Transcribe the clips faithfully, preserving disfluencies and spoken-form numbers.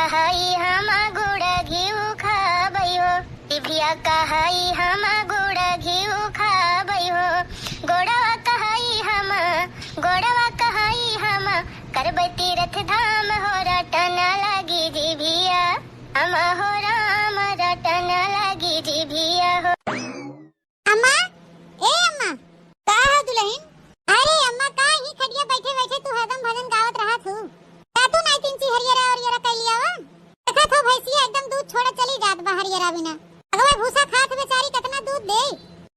कहई हम गुड़ घिउ खाबै हो, जिभिया कहई हम गुड़ घिउ खाबै हो, गोड़वा कहई हम, गोड़वा कहई हम, करबै तीरथ धाम हो रटन लागी जिभिया, हम हो राम रटन लागी जिभिया हो। अम्मा, ए अम्मा। का हो दुलहिन? अरे अम्मा, का ही खटिया बैठे बैठे तू हरदम भजन गावत रहत हू? का तू नाई तिनची हरियरा ओरियरा कैली आवा? देखत हो भैंसिया एकदम दूध छोड़ा चली जात बा हरियरा बिना। अगवा भूसा खात बेचारी कितना दूध दे।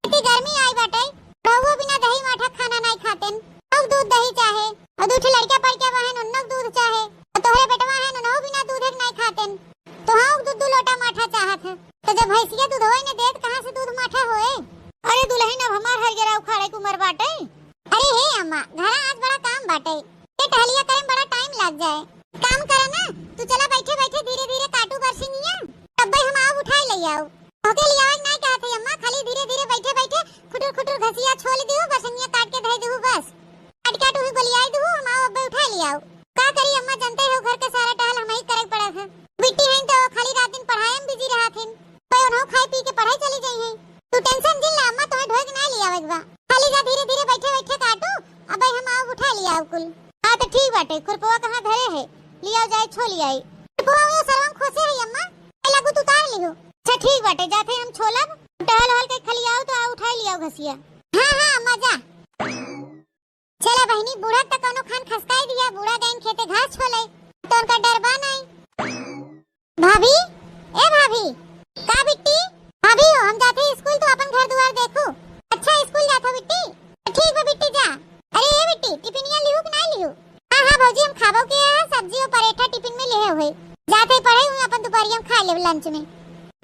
इतनी गर्मी आई बाटे, रहुओ बिना दही माठा खाना नाई खातेन। अब दूध दही चाहे, और दू ठे लड़का पड़ के बहन उन्नो दूध चाहे, और तोहरे बेटवा है उन्नो बिना दूध एक नाई खातेन। तोहउ दू दू लोटा माठा चाहत है, तो जब भैंसिया दूध होई न देत, कहाँ से दूध माठा होए? अरे दुलहिन, अब हमार हरियरा उखाड़े के उमर बाटे। अरे हे अम्मा, घरा आज बड़ा काम बाटे, ते टहलिया करे में बड़ा टाइम लाग जाए। काम करा ना, तू चला बैठे बैठे धीरे धीरे काटू बरसिनिया, तब्बे हम आउ उठाई ले आउ। ओके लियावे के नाई कहत है अम्मा, खाली धीरे धीरे बैठे बैठे खुटुर खुटुर घसिया छोल दिहु, बरसिनिया काट के धई दिहु बस। काट काट उही गोलियाई दिहु, हम आउ अब्बे उठाई ले आउ। का करी अम्मा, जनते हो घर के सारा टहल हमही करे के पड़त है। बिट्टी हईन तो खाली रात दिन पढ़ाई में बिजी रहत हईन। कोई उन्हों खाई पी के पढ़ाई चली जाई है। तू टेंशन जिन ला अम्मा, तोहे ढोए के ना लियावे के बा। खाली जा धीरे धीरे बैठे बैठे काटू, अबे हम आउ उठा लियाउ कुल। हाँ तो ठीक बाटे, खुरपवा कहाँ धरे है, लियाउ जाए छो लियाई। खुरपवा वो सरवा में खोसे है अम्मा, ए लगू तू उतार लिहू। अच्छा ठीक बाटे, जाते हम छोलब, टहल हल के खलियाउ तो आ उठाई लियाउ घसिया। हाँ हाँ अम्मा जा। चला बहिनी, बूढ़ा त कौनो खान खसकाई दिया, बूढ़ा गइन खेते घास छोले, तो उनका डर बा नहीं। भाभी, ए भाभी, का बिट्टी? भाभी हो, हम जाते स्कूल, तू अपन घर दुआर देखू। अच्छा, स्कूल जात हो बिट्टी? ठीक बा बिट्टी, जा। अरे ए बिट्टी, टिफिनिया लिहू कि नहीं लिहू? हाँ हाँ भौजी, हम खाबो के है, सब्जी और परेठा टिफिन में लिहे हुए। जाते पढ़े हुए अपन दोपहरिया में खा लेब लंच में।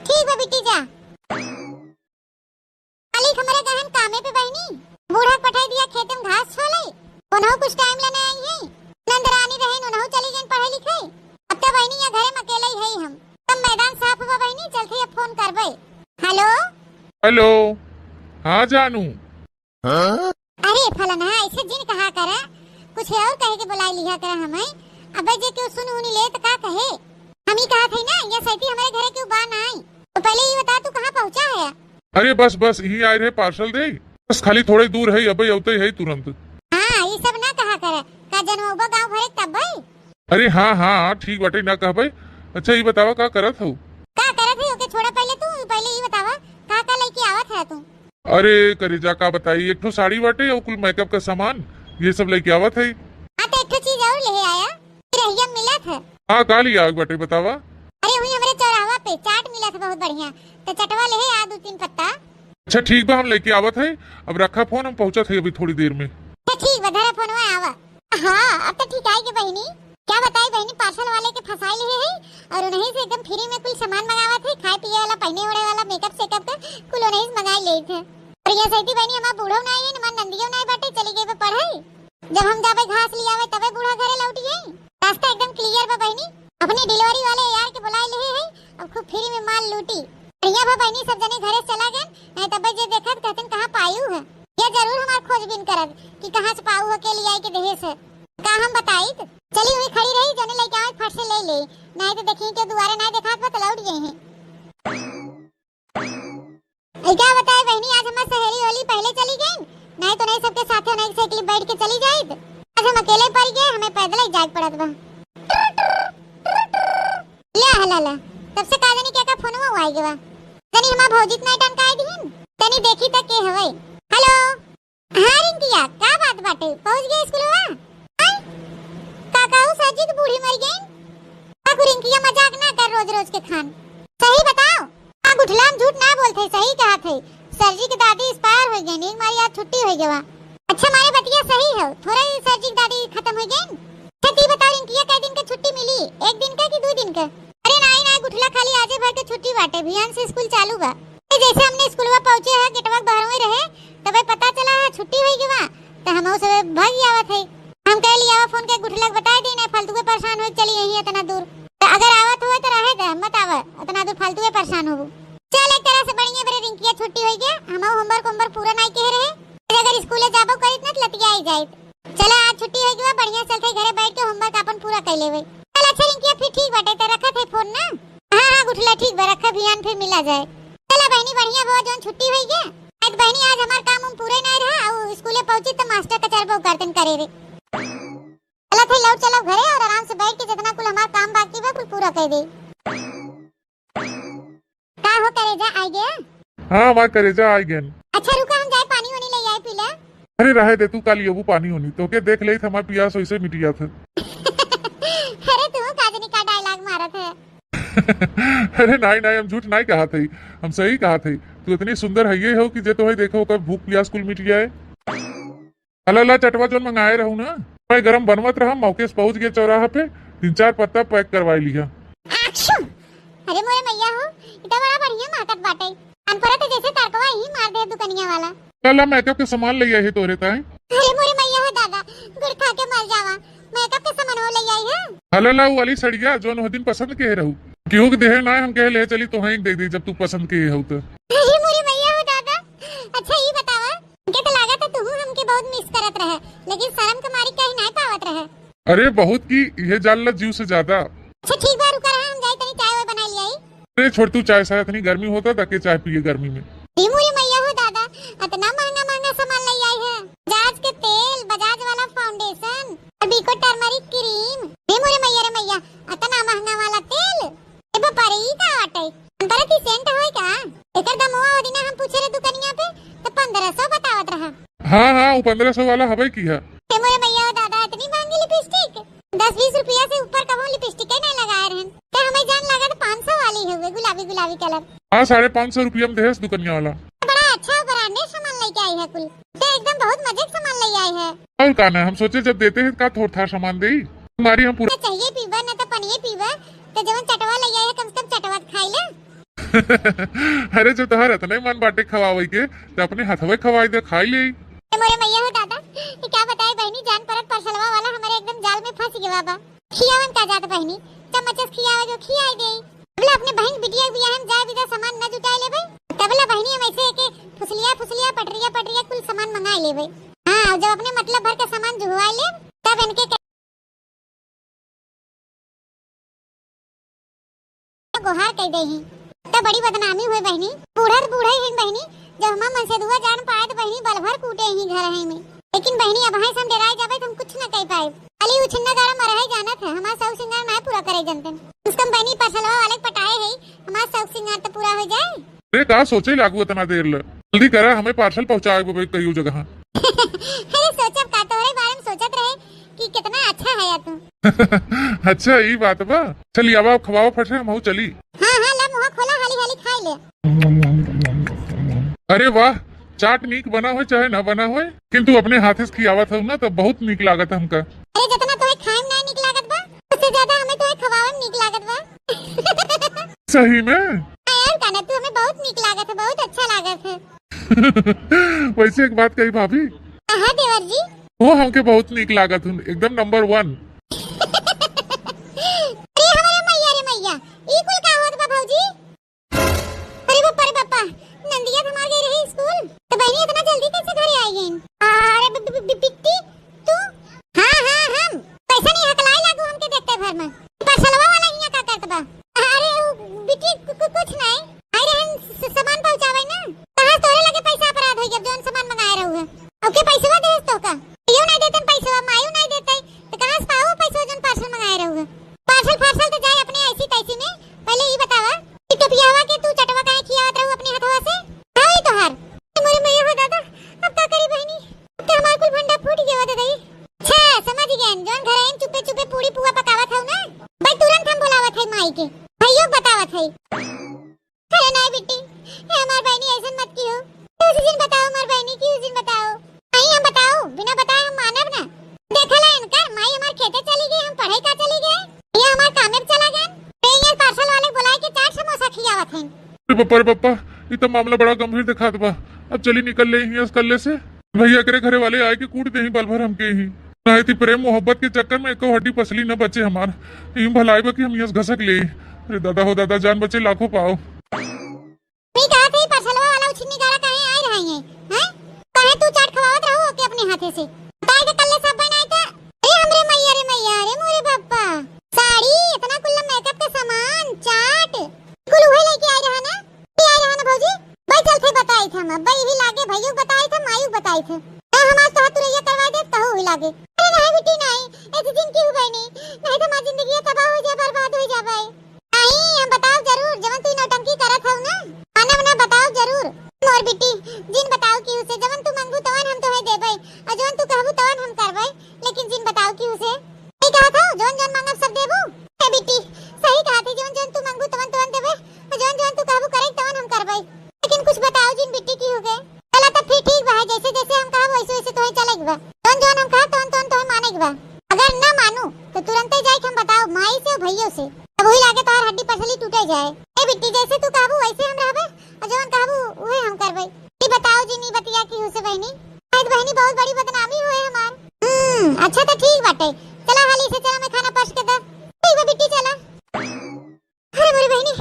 ठीक बा बिट्टी, जा। मालिक हमरे गहन कामे पे बहिनी, बूढ़ा के पठाई दिया खेते में घास छोले, उन्हों कुछ टाइम लेने आई है। नंद रानी रहे, उन्हों चली गई पढ़े लिखे। अब तो बहिनी या घरे में अकेले ही है हम। तब मैदान साफ हुआ बहिनी, चलते अब फोन करबे। हेलो। हेलो। हाँ जानू। हाँ? अरे फलना, ऐसे जिन कहा करा, कुछ और कहे के बुलाई लिहा करा हमें। अबे जे केहू सुन उनी ले तो का कहे? हम ही कहा थे ना, ये सैती हमारे घरे केहू बा ना आई। तो पहले ये बता, तू कहाँ पहुँचा है? अरे बस बस, यहीं आए रहे पार्सल दे, बस खाली थोड़े दूर है, अबे अवते है तुरंत। हाँ, ये सब ना कहा करा, का जनमौबा गाँव भरे तब भाई। अरे हाँ हाँ हाँ, ठीक बाटे, ना कहबे। अच्छा ये बतावा, का करत हो? का करत है ओके छोड़ा, पहले तू पहले ये बतावा, का का लेके आवत है तू? अरे करेजा, का बताई, एक ठो साड़ी बाटे और कुल मेकअप का सामान, ये सब लेके आवत है। हाँ, तो एक ठो चीज और ले आया, रहिया मिलत है। हाँ, का लिया आग बाटे, बतावा। अरे, वही हमरे चौराहा पे चाट मिलत है बहुत बढ़िया, तो चटवा ले आ दो तीन पत्ता। अच्छा, ठीक बा, हम लेके आवत है। अब रखा फोन, हम पहुँचत है अभी थोड़ी देर में। अच्छा, ठीक बा, धरा फोनवा, आवा। हाँ, अब तो ठीक आई के बहिनी। क्या बताई बहिनी, पार्सल वाले के फंसाई ले है और उन्हीं से एकदम फ्री में कुल सामान मंगावत है, खाए पिए वाला, पहने ओढ़े वाला, मेकअप सेकअप का, कुल उन्हीं से मंगाई ले थे। और ये सैती बहिनी, हमार बूढ़ो ना आई है, हमार नंदियो ना बाटे, चली गई बा पढ़ाई। जब हम जाबे घास लियावे, तबे बूढ़ा घरे लौटी है। रास्ता एकदम क्लियर बा बहिनी। अपनी डिलीवरी वाले यार के बुलाई ले है, अब खूब फ्री में माल लूटी। बढ़िया बा बहिनी, सब जने घरे से चला गए, नहीं तबे जे देखत कहतन कहाँ पायू है। ये जरूर हमार खोजबीन करत कि कहाँ से पाऊ हो, के लियाई के देहे से। का हम बताइत? चली हुई खड़ी रही, जने लेके आवे फट से ले ले, नहीं तो देखी के दुआरे ना देखात बा तो लौट गए हैं। ए, का बताए बहिनी, आज हमार सहेली होली पहले चली गई, नहीं तो नहीं सबके साथे नहीं साइकिल बैठ के चली जाइत। आज हम अकेले पड़ गए, हमें पैदल ही जाए पड़त बा। ले हला ला, तब से का जानी क्या का फोनवा आई गवा। तनी हमार भौजी त नहीं टनकाई दीन, तनी देखी त के हवे। हेलो। हाँ रिंकिया, का बात बाटे? पहुँच गए स्कूलवा? आय? का कहू सर जी के बूढ़ी मर गई? काकू रिंकिया मजाक ना कर रोज रोज के खान। सही बताओ। हाँ गुठलाम झूठ ना बोलते, सही कहा थे। सर जी के दादी एक्सपायर हो गई, नींद मारी आज छुट्टी हो गवा। अच्छा मारे बतिया सही हो, थोड़ा ही सर जी के दादी खत्म हो गई। अच्छा ती बताओ रिंकिया, कै दिन के छुट्टी मिली? एक दिन के कि दो दिन के? अरे नाई नाई गुठला, खाली आजे भर के छुट्टी बाटे, बिहान से स्कूल चालू बा। ए, जैसे हमने स्कूलवा पहुँचे है, गेटवा के बहरवे रहे, तबे पता चला है छुट्टी होई गवा, तो हम सब भाग आवत है। हम कह लिया फोन के गुठला के बताए दी, नहीं फालतू के परेशान हो चली यहीं इतना दूर। तो अगर आवत हुए तो रहे दे, मत आवे, इतना दूर फालतू के परेशान होबू। चल एक तरह से बढ़िया बरे रिंकिया छुट्टी होई गया, हम होमवर्क होमवर्क पूरा नहीं कह रहे। अगर स्कूले जाबो करित ना तो लतिया ही जाइत। चला आज छुट्टी होई गवा, बढ़िया चलते घरे बैठ के होमवर्क अपन पूरा कर लेवे। चल अच्छा रिंकिया फिर ठीक बाटे, त रखत है फोन ना। हाँ, हाँ, गुठला ठीक बा, रखा, बिहान फिर मिला जाए। चला बहिनी, बढ़िया बा, जौन छुट्टी होई गया। आज बहिनी, आज हमार काम उम पूरे नाहीं रहा, अउ स्कूले पहुँची त मास्टर का चरबो गर्दन करे रे। चला थे, लौट चला घरे अउर आराम से बैठ के जितना कुल हमार काम बाकी बा, कुल पूरा कर दे। का हो करेजा, आ गया? हाँ, हमार करेजा आ गया। अच्छा, रुका, हम जाए पानी वानी ले आए, पी ले। अरे, रहे दे, तू काल योबू पानी होनी, तोके देख लेई त हमार पियास वैसे मिट जात है। अरे, तू का जनी का डायलॉग मारत है? अरे नाहीं, नाहीं, हम झूठ नाहीं कहा थे, हम सही कहा थे। तू इतनी सुंदर है ये हो कि जे तोहे देखो ओकर भूख पियास कुल मिट जाए। अला ला चटवा जौन मंगाए रहू ना, मैं गरम बनवत रहा, मौके से पहुँच गया चौराहा पे, तीन चार पत्ता पैक करवाई लिया। अच्छा, अरे मोरे मैया हो, ई त बड़ा बढ़िया महकत बाटे। अनपरा त जैसे तड़कवा ही मार दे दुकनिया वाला। ला, ला, मेकअप के सामान ले आई है तोरे ताई। अरे मोरे मैया हो दादा, गुड़ खा के मर जावा। मेकअप के सामान वो ले आई है। हला ला, वो वाली सड़िया जौन वो दिन पसंद के रहू। केहू के देहे ना, हम कहे ले चली तोहई दे दी जब तू पसंद के हो तो। अरे मोरे मैया हो दादा, अच्छा ई बतावा, हमके तो लागत है तू हमके बहुत मिस करत रहे, लेकिन शर्म के मारी कहीं नहीं पावत रहे। अरे बहुत की, ये जान ला जीव से ज्यादा। अच्छा ठीक बा, रुका रहा, हम जाई तनी चाय वाय बनाई ले आई। अरे छोड़ तू, चाय साय, इतनी गर्मी होता त के चाय पिए गर्मी में। हे मोरे मैया हो दादा, इतना महंगा महंगा सामान ले आई है। बजाज के तेल, बजाज वाला फाउंडेशन, अबीको टर्मरिक क्रीम। हे मोरे मैया रे मैया, इतना महंगा वाला तेल। ए बापा रे, ई का बाटे? अंतरा की सेंट होय का? एकर दमवा ओ दिना हम पूछे रहे दुकनिया पे, त पन्द्रह सौ बतावत रहा। हाँ, हाँ, वो पन्द्रह सौ वाला हवे की है। हे मोरे मैया हो दादा, इतनी महंगी लिपस्टिक? दस बीस रुपया से ऊपर कबो लिपस्टिक ही नहीं लगाए रहन। ते हमें जान लागत पाँच सौ वाली हवे, गुलाबी गुलाबी कलर। हाँ, साढ़े पाँच सौ रुपया में देहस दुकनिया वाला। बड़ा अच्छा ब्रांडेड सामान लेके आई है कुल। ते एकदम बहुत मजे के सामान ले आई है। और का ना, हम सोचे जब देते हैं का थोड़ थार सामान देई। तुम्हारी हम पूरा ना चाहिए पीबा, ना तो पनिए पीबा, तो जवन चटवा ले आई है कम से कम चटवा तो खाई ले। अरे जो तोहार इतने मन बाटे खवावे के, तो अपने हथवे खवाई दे, खाई ले। ए मोरे मैया हो दादा, ये क्या बताए बहिनी, जान परत परसलवा वाला हमारे एकदम जाल में फंस गवा बा। खियावन का जात बहिनी, चम्मच से खियावे जो खियाई दे। तबला अपने बहिन बिटिया के बियाह में जाए बिदा सामान न जुटाए लेबे, तबला बहिनी हम ऐसे के फुसलिया फुसलिया, पटरिया पटरिया कुल सामान मंगाए लेबे। हाँ, जब अपने मतलब भर के सामान जुहवाए लेब, तब इनके गोहार कह दे ही। त बड़ी बदनामी हुए बहिनी, बूढ़ा त बूढ़ा ही बहिनी, जब हमार मनसेधुआ जान पाए त बहिनी बल भर कूटे ही घर है में। लेकिन बहिनी अब है हम डेराए जाबे त हम कुछ न कह पाए। खाली उछिन्ना गाड़ा मरहे जानत है, हमार शौक सिंगार नाय पूरा करे जनतन। उसकम बहिनी परसलवा वाले के पटाए है, हमार शौक सिंगार त पूरा हो जाए। अरे का सोचे लागू इतना देर ल, जल्दी करा, हमें पार्सल पहुँचाए बे कहियो जगह। अरे सोचब का, तोहरे बारे में सोचत रहे कि कितना अच्छा है तू। अच्छा, ई बात बा। चली आवा, खवावा फट से, हम चली। हाँ, हाँ, ला मुँह खोला, हाली हाली खाई ले। अरे वाह, चाट नीक बना होए चाहे ना बना होए, किंतु अपने हाथे से खियावत हो ना, तो बहुत नीक लागत हमका। अरे जितना तोहे खाए में ना नीक लागत बा, उससे ज्यादा हमें तोहे खवावे में नीक लागत बा। सही में? हाँ यार कान्हा, तू हमें बहुत नीक लागत है, बहुत अच्छा लागत है। वैसे एक बात कही भाभी। हाँ देवर जी। वो हमके बहुत नीक लागत हूँ, एकदम नंबर वन। अरे हमारे मैया रे मैया, ई कुल का होत बा भौजी? अरे बापा रे बापा, नंदिया तो हमार गई रही स्कूल, तो बहनी इतना जल्दी कैसे घरे आई गई? अरे बि-, बि-, बि-, बिट्टी, तू? हाँ, हाँ, हम। कैसा नहीं हकलाए लागू हमके देखते भर में। पार्सलवा वाला हियाँ का करत बा? अरे, उ, बिट्टी, कु-, कु-, कुछ नहीं। आई रहन स-, सामान पहुँचावे ना। कहाँ तोरे लगे पैसा अपराध हो गया, जौन सामान मंगाए रहू है। ओके पैसवा देस तो का? यो नहीं देतन पैसवा, मायू नहीं देते। तो कहाँ से पाऊ पैसवा जौन पार्सल मंगाए रहू है? पार्सल, पार्सल तो जाए अपने ऐसी तैसी में। पहले ई बतावा कि टोपियावा के तू चटवा काहे खियावत रहू अपने हथवा से? का होई तोहार? ए मोरे मैया हो दादा, अब का करी बहिनी? अब तो हमार कुल भंडा फूट गया दादा। अच्छा, समझ गए, जौन घर आइन चुपे चुपे पूड़ी पुआ पकावत हऊ ना, भाई तुरंत हम बुलावत है माई के, भाइयों के बतावत है। अरे नहीं बेटी, ए हमार बहिनी ऐसन मत कियो। तू जिन बताओ हमार बहिनी की जिन बताओ। नहीं हम बताओ, बिना बताए हम मानब ना। देखला इनकर माई हमार खेते चली गई, हम पढ़ाई का चली गए, ये हमार कामे पे चला गए। ये पार्सल वाले बुलाए के चाट समोसा खियावत हैं। अरे पप्पा, रे पप्पा, ई तो मामला बड़ा गंभीर दिखात बा। अब चली निकल ले हियां से कल्ले से। भैया एकरे घरे वाले आए के कूट देही बल भर हमके ही। नाहीं ती प्रेम मोहब्बत के चक्कर में एको हड्डी पसली न बचे हमार। ई भलाई बा कि हम यस घसक ले। अरे दादा हो दादा, जान बचे लाखों पाओ। मी कहा थे, पार्सलवा वाला उछिन्नी गाड़ा काहे आए रहा है, हैं? काहे तू चाट खवावत रहो ओके अपने हाथे से? बताए के कल्ले सब बन आए त, ए हमरे मैया रे मैया, रे मोरे बापा, साड़ी इतना कुल आई थे। ना हमार तोहार तुरैया करवा दे, तहु हुई लागे। अरे नहीं बिट्टी नहीं, ऐसे जिन की हो बहनी, नहीं तो हमार जिंदगी तबाह हो जाए, बर्बाद हो जाए। नहीं, हम बताओ जरूर, जवन तू नौटंकी करत हऊ ना, माने मने बताओ जरूर। मोर बिट्टी, जिन बताओ की उसे, जवन तू मंगबू तवन हम तोहे देबे, और जवन तू कहबू तवन हम करबे, लेकिन जिन बताओ की उसे। सही कहा था, जौन जौन मांगब सब देबू। ए बिट्टी, सही कहा थी, जौन जौन तू मांगबू तवन तवन देबे, और जौन जौन तू कहबू करे तवन हम करबे। लेकिन कुछ बताओ जिन बिट्टी की हो गए। चला तब फिर ठीक बा, जैसे जैसे हम कहब वैसे वैसे तोहे चले के बा। जौन जौन हम कहब तवन तवन तोहे माने के बा। अगर ना मानू तो तुरंते जाए के हम बताओ माई से और भैया से। तब वही लागे तोहार हड्डी पसली टूटे जाए। ए बिट्टी, जैसे तू कहबू वैसे हम रहबे, और जवन कहबू उहे हम करबे। ई बताओ जिन ई बतिया की हो से बहनी। शायद बहनी बहुत बड़ी बदनामी होए हमार। हम्म, अच्छा तो ठीक बाटे। चला हाली से चला, मैं खाना परस के दा। ठीक बा बिट्टी, चला। अरे मोरे बहनी,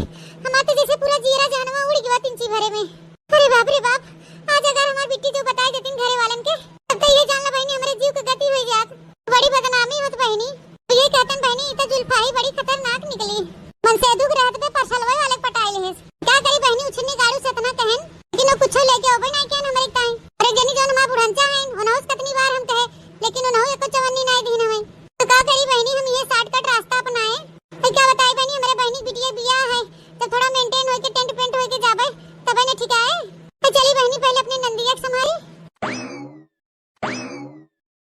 हमार तो जैसे पूरा जीरा जहनवा उड़ गवा तिनची भरे में। अरे बाप रे बाप, आज अगर हमार बिट्टी जो बताई देतिन घरे वालन के, तब तो ये जान ला बहनी हमरे जीव के गति हो जात। बड़ी बदनामी होत बहनी। तो ये कहतन बहनी, ई तो जुल्फाही बड़ी खतरनाक निकली। मन से दुख रहत पे परसलवे वाले पटाई लेहेस। का करी बहनी, उछन्नी गाड़ू से इतना कहन, लेकिन वो कुछो लेके ओबे नहीं कहन हमरे ताई। अरे जनी जौन हमार बुढ़ंचा हैं, उन्हों से कितनी बार हम कहे, लेकिन उन्हों एको चवन्नी नहीं दीन हमें। तो का करी बहनी, हम ये shortcut रास्ता अपनाए। तो का बताई बहनी, हमरे बहनी बिटिया बियाह है, तो थोड़ा maintain होके, tent paint होके जाबे, तबे न ठीक आए। तो चली बहनी, पहले अपने नंदिया के संभारी।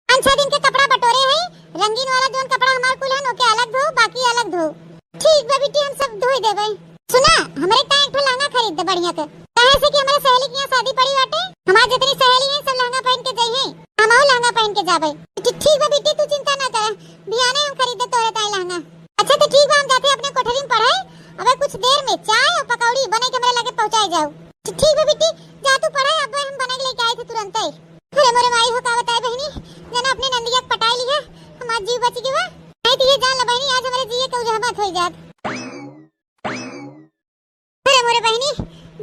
पाँच छह दिन के कपड़ा बटोरे है, रंगीन वाला जौन कपड़ा हमार कुल हन, ओके अलग धो, बाकी अलग धो। ठीक बा बिट्टी, हम सब धोई देबे। सुना, हमरे ताई एक ठो लहंगा खरीद दे बढ़िया के, काहे से कि हमरे सहेली के यहाँ शादी पड़ी बाटे, हमार जितनी सहेली हैं सब लहंगा पहन के जइहें, हमहू लहंगा पहन के जाबे। ठीक, ठीक बा बिट्टी, तू चिंता ना कर, बिहाने हम खरीद दे तोरे ताई लहंगा। अच्छा तो ठीक बा, हम जाते अपने कोठरी में पढ़े, अबे कुछ देर में चाय और पकौड़ी बने के हमरे लगे पहुँचाए जाओ। ठीक बा बिट्टी, जा तू पढ़े, अब हम बने के लेके आए थे तुरंत ही। अरे मोरे माई हो, का बताए बहिनी, जना अपने नंदिया के पटाई लिहा, हमार जीव बच गवा। नहीं तो ये जान ला बहिनी, आज हमरे जिए के उजहमत होई जात। अरे मोरे बहिनी,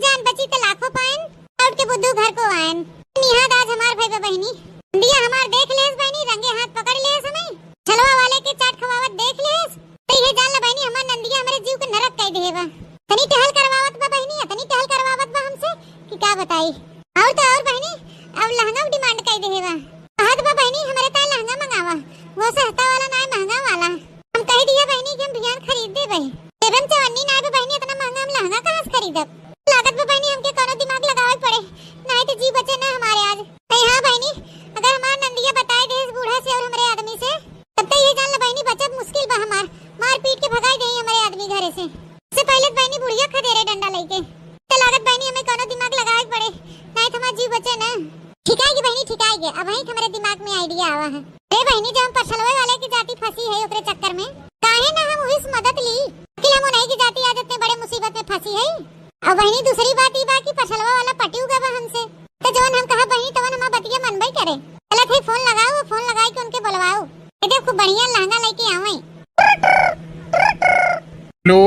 जान बची त लाखों पाएन, लौट के बुद्धू घर को आएन। निहाद आज हमार भई बा बहिनी, नंदिया हमार देख लेस बहिनी, रंगे हाथ पकड़ लेस हमें। छलवा वाले के चाट खवावत देख लेस, तो ये जान ला बहिनी, हमार नंदिया हमरे जीव के नरक कई देहे बा। तनी टहल करवावत बा बहिनी, तनी टहल करवावत बा हमसे कि का बताई। और तो और बहिनी, अब लहंगा demand कई देहे बा। कहत बा बहिनी, हमरे ताई लहंगा मंगावा, वो सस्ता वाला ना, महंगा वाला। हम कह दिया बहिनी कि हम बिहान खरीद देबे। देबे में चवन्नी ना बा बहिनी, इतना महंगा हम लहंगा कहाँ से खरीदब? लागत बा बहिनी, हमके कौनो दिमाग लगावे के पड़े, नहीं तो जी बचे ना हमारे आज। अरे हाँ बहिनी, अगर हमार नंदिया बताए देस बूढ़ा से और हमरे आदमी से, तब तो ये जान ला बहिनी, बचब मुश्किल बा हमार, मार पीट के भगाई देई हमरे आदमी घरे से। से पहले तो बहिनी बुढ़िया खदेरे डंडा लेके। तो लागत बहिनी हमें कौनो दिमाग लगावे के पड़े, नहीं तो हमार जीव बचे ना। ठिकाएगी बहिनी, ठिकाएगी, अबहीं हमरे दिमाग में idea आवा है। अरे बहिनी, जो हम परसलवे वाले की जाति फंसी है ओकरे चक्कर में, काहे ना हम उहिस मदद ली? कि हम उन्हीं की जाति आज इतने बड़े मुसीबत में फंसी है। अब बहिनी दूसरी बात ई बा कि परसलवा वाला पटियो गवा हमसे, तो जवन हम कहा बहिनी तवन हमार बतिया मनबे करे। चलत है फोन लगाओ, फोन लगाई के उनके बुलवाओ। ये देखो बढ़िया लहंगा लेके आवे। हेलो,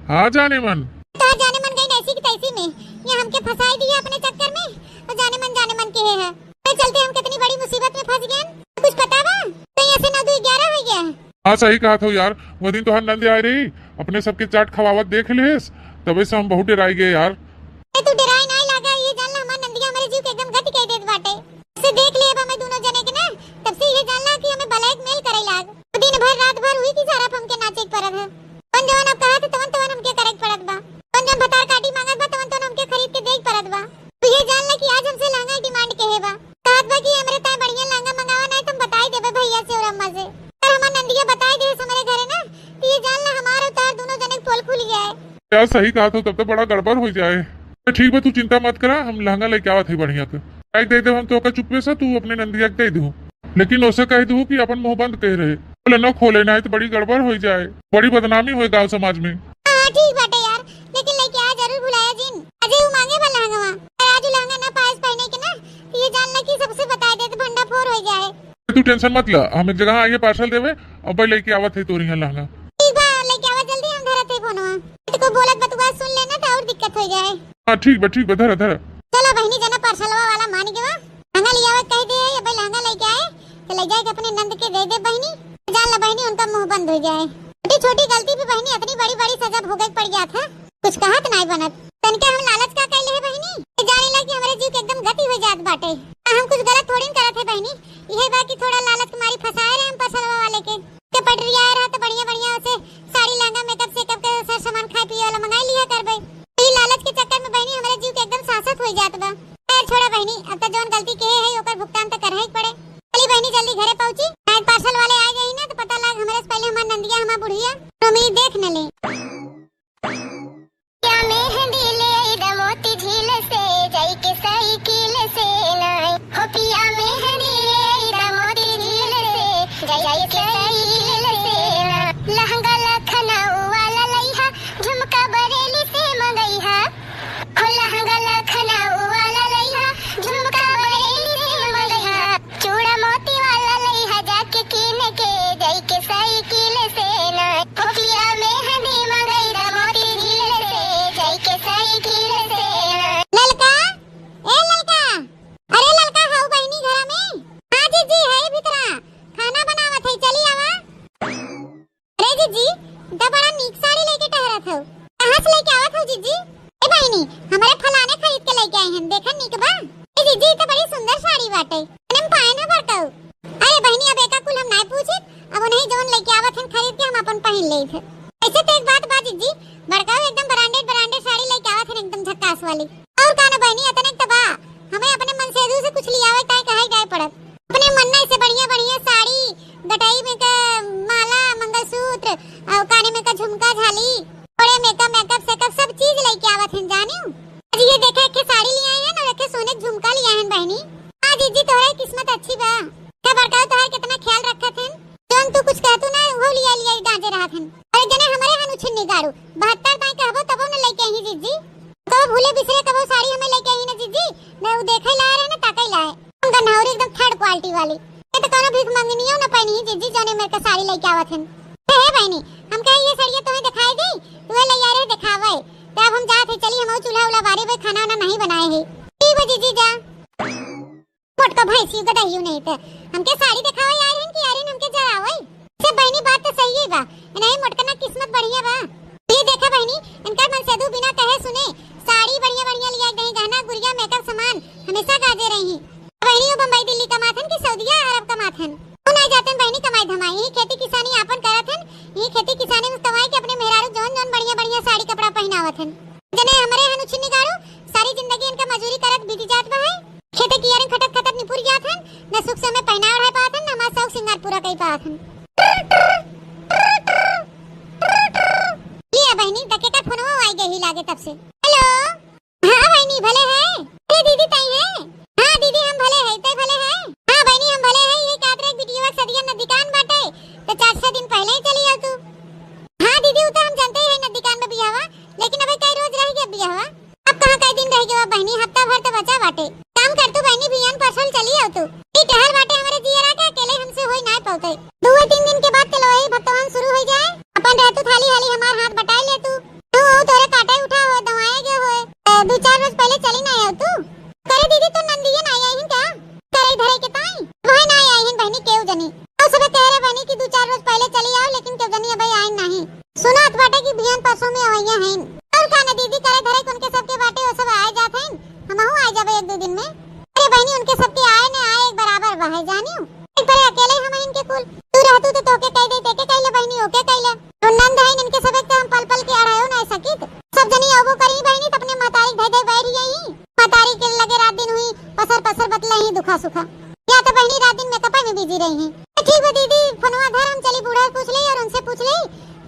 हाँ जाने मन। तो जाने मन गई ऐसी की तैसी में, ये हमके फंसाई दिया अपने चक्कर में, और जाने मन, जाने मन के है, है। तो चलते हम कितनी बड़ी मुसीबत में फंस गए, कुछ पता बा? तो ऐसे नौ दो ग्यारह हो गया। हाँ सही कहा था यार, वो दिन तोहार नंद आए रही, अपने सबके चाट खवावत देख लेस, तबे से हम बहुत डराई गए यार। ए, तू डराई नाई लागा, ये जान ला हमार नंदिया हमरे जीव के एकदम गति कह देत बाटे। से देख ले अब हमें दोनों जने के ना, तब से ये जान ला कि हमें blackmail करे लाग। वो दिन भर रात भर हुई की सारा हमके नाचे के परत है। कौन जवन अब कहा थे तवन तवन हमके करे के पड़त बा। कौन जवन भतार काटी मांगत बा तवन तवन हमके खरीद के दे के परत बा। तू ये जान ला कि आज हमसे लहंगा demand के है बा। कहत बा कि हमरे ताए बढ़िया लहंगा मंगावा, नहीं तो हम बताई देबे भैया से और अम्मा से। अगर हमार नंदिया बताई दे हमरे घरे ना, तो ये जान ला हमार और तार दोनों जने के पोल खुल गया है। यार सही कहा था, तब तो बड़ा गड़बड़ हो जाए। तो ठीक बा, तू चिंता मत करा, हम लहंगा लेके आवत है बढ़िया के। काहे दे दे हम तो ओकर चुप्पे से, तू अपने नंदिया के दे दू, लेकिन ओसे कह दू कि अपन मुंह बंद कह रहे, बोले न खोले, नहीं तो बड़ी गड़बड़ हो जाए, बड़ी बदनामी होए गांव समाज में। हाँ, ठीक बाटे यार, लेकिन लेके आ जरूर भुलाया जिन। अजय वो मांगे बा लहंगवा, और आज लहंगा ना पाएस पहने के ना, तो ये जान ला कि सबसे बता दे तो भंडा फोर हो जाए। तू tension मत ला, हम एक जगह आइए parcel देवे, अब भाई लेके आवत है तोरी यहाँ लहंगा। ठीक बा, लेके आवा जल्दी, हम धरत है फोनवा। तो को बोलत बतुआ सुन लेना तो और दिक्कत हो जाए। हाँ ठीक बा, ठीक बा, धरा धरा। चला बहिनी, जना parcelवा वाला मान गवा, लहंगा ले आवे कह दे, ये भाई लहंगा लेके आए, तो ले जाए के अपने नंद के दे दे बहिनी। जान ला बहिनी, उनका मुंह बंद हो जाए। छोटी छोटी गलती पे बहिनी इतनी बड़ी बड़ी सजा भोगे के पड़ गया था, कुछ कहत नहीं बनत। तनिका हम लालच का कैले है बहिनी, ये जाने ला कि हमारे जीव के एकदम गति हो जात बाटे। आ, हम कुछ गलत थोड़ी न करत है बहिनी, इहे बा कि थोड़ा लालच के मारी फंसाए रहे हम parcel वाले के। के पटरिया रहा तो बढ़िया बढ़िया उसे साड़ी, लहंगा, makeup सेकअप के सर सामान, खाए पिए वाला मंगाई लिया करबे। ई लालच के चक्कर में बहिनी हमरे जीव के एकदम सासत हो जात बा। खैर छोड़ा बहिनी, अब तो जौन गलती के है ओकर भुगतान तो करही के पड़े। चली बहिनी जल्दी घरे पहुँची, नाहीं parcel वाले आ गई ना तो पता लाग हमरे से पहले हमार नंदिया, हमार बुढ़िया रोमी देख न ले। या मेहंदी ले आई द मोती झील से, जाई के साइकिल से ना। हो पिया मेहंदी ले आई द मोती झील से, जाई के साइकिल से ना। लहंगा लखनऊ वाला लइहा, झुमका बरेली से मंगइहा। हो लहंगा लखनऊ वाला लइहा, झुमका बरेली से मंगइहा। चूड़ा मोती वाला लइहा जाके कीन के, जाई के साइकिल से ना। हो पिया मेहंदी मंगई द मोती झील से, जाई के साइकिल से ना। ललका, ए ललका, अरे ललका, हऊ बहिनी घरा में? हाँ जीजी, है भीतरा, खाना बनावत है, चली आवा। अरे जीजी, त बड़ा नीक साड़ी लेके टहरत हऊ। कहाँ से लेके आवत हऊ जीजी? ए बहिनी, हमरे फलाने खरीद के लेके आई हन, देखा नीक बा। ए जीजी, ई त बड़ी सुंदर साड़ी बाटे। एने में पायन है बड़काऊ। अरे बहिनी, अब एका कुल हम नाय पूछित, अब उन्हीं जवन लेके आवत हन खरीद के हम अपन पहिन लेत है। ऐसे तो एक बात बा जीजी, बड़काऊ एकदम branded, branded साड़ी लेके आवत हन, एकदम झक्कास वाली। और का न बहिनी, अतने त बा, हमें अपने मनसेधू से कुछ लियावे ताई कहे जाए पड़त। अपने मन ना ऐसे बढ़िया बढ़िया साड़ी, गटाई में का माला, मंगलसूत्र, और काने में का झुमका, झाली, बड़े मेकअप, मेकअप सेकअप सब चीज लेके आवत हन जानियो। आज ये देखे, एक ठे साड़ी ले आए हैं और एक ठे सोने के झुमका ले आए हैं बहिनी। आज जीजी तोहरे किस्मत अच्छी बा। का बड़काऊ तोहर कितना ख्याल रखत हन। जौन तू कुछ कहतू ना, वो लिया लिया ही गांजे रहत हन। अरे जने हमरे हन उछिन्नी गाड़ू, बहत्तर ताई कहबो तबो न लेके आई जीजी। कबो भूले बिसरे कबो साड़ी हमें लेके आई ना जीजी, न उ देखे लाए रहे न ताके लाए। हम गन्हौरी एकदम third quality वाली। ये तो कोनो भीख मंगनियो न पहनी ही जीजी, जौने मेरे का साड़ी लेके आवत हन। ए हे बहिनी, हम कहे ये साड़िया तुम्हें दिखाई दी, तुम्हें ले आ रहे दिखावे। तो अब हम जात है, चली हम चूल्हा उल्हा बारी भाई खाना वाना नहीं बनाए है। ठीक बा जीजी जा। मोटका भैंसी गदहियो नहीं थे। हमके साड़ी दिखावे आए रहन कि आए रहन हमके जरावे? से बहिनी बात तो सही है बा। नहीं मोटकना किस्मत बढ़िया बा। ये देखा बहिनी, इनका मनसेधू बिना कहे सुने साड़ी बढ़िया बढ़िया लिया दही, गहना गुरिया मेकअप सामान हमेशा गाजे रही। बहिनी वो बम्बई दिल्ली कमाथन कि सऊदिया अरब कमाथन? वो नहीं जातन बहिनी कमाई धमाई, यही खेती किसानी आपन करत हन, यही खेती किसानी में कमाई के अपने मेहरारू जौन जौन बढ़िया बढ़िया साड़ी कपड़ा पहनावत हन। जने हमरे हन उछिन्नी गाड़ू, सारी जिंदगी इनका मजूरी करत बीती जात बा है। खेते कियारे खटत खटत निपुर जात हन, न सुख से हमें पहना ओढ़ाई पावत हन, न हमार शौक सिंगार पूरा कई पावत हन। ये बहिनी, डकेटा फोनवा आई गई लागे तब से। हेलो, हाँ बहिनी, भले है? अरे दीदी तई है? हाँ दीदी, हम भले है, तई भले है? हाँ बहिनी, हम भले है, ये कहत रहे बिटिया के सदिया नजदीकान बाटे, तो चार छह दिन पहले ही चली आओ तू। हाँ दीदी, वो तो हम जानते ही है नजदीकान में बियाहवा, लेकिन अबे कई रोज रह गया बियाहवा। अब कहाँ कई दिन रह गया बहिनी, हफ्ता भर तो बचा बाटे। काम कर तू बहिनी, बिहान परसों चली आओ तू। ई टहल बाटे हमरे जियरा के, अकेले हमसे होई नाय पौते। दो तीन दिन के बाद तेलवाई भक्तवान शुरू हो जाए, अपन रहतू थाली हाली हमार हाथ बटाए ले तू। तू हो तोरे काटे उठा हो, दवाए गए होए। ए, दो चार रोज पहले चली ना आओ तू। करे दीदी, तो नंदिये ना आई हैं क्या? करे धरे के ताई? वह ना आई हैं बहिनी, केहू जनी। और सबे कह रहे बहिनी कि दो चार रोज पहले चली आओ, लेकिन केहू जनी अबे आई नहीं। सुनात बाटे कि बिहान परसों में अवैया हैं। और का न दीदी, करे धरे के उनके सबके बाटे, वो सब आए जात हैं, हमहू आए जाबे एक दो दिन में। अरे बहिनी, उनके सबके आए न आए एक बराबर बा है, जानियो। एक परे अकेले हम इनके कुल, तू रहतू तो तोके कह दे, तेके कह ले बहिनी, ओके कह ले। और नंद है इनके सब एक तो हम पल पल के अड़ायो ना सकित। सब जनी अबो करी बहिनी, तो अपने महतारी धई धई बैठ गई। महतारी के लगे रात दिन हुई, पसर पसर बतले ही दुखा सुखा। या तो बहिनी रात दिन मेकअप में बिजी रही हैं। तो ठीक बा दीदी, फोनवा धर, हम चली बूढ़ा से पूछ ले और उनसे पूछ ले,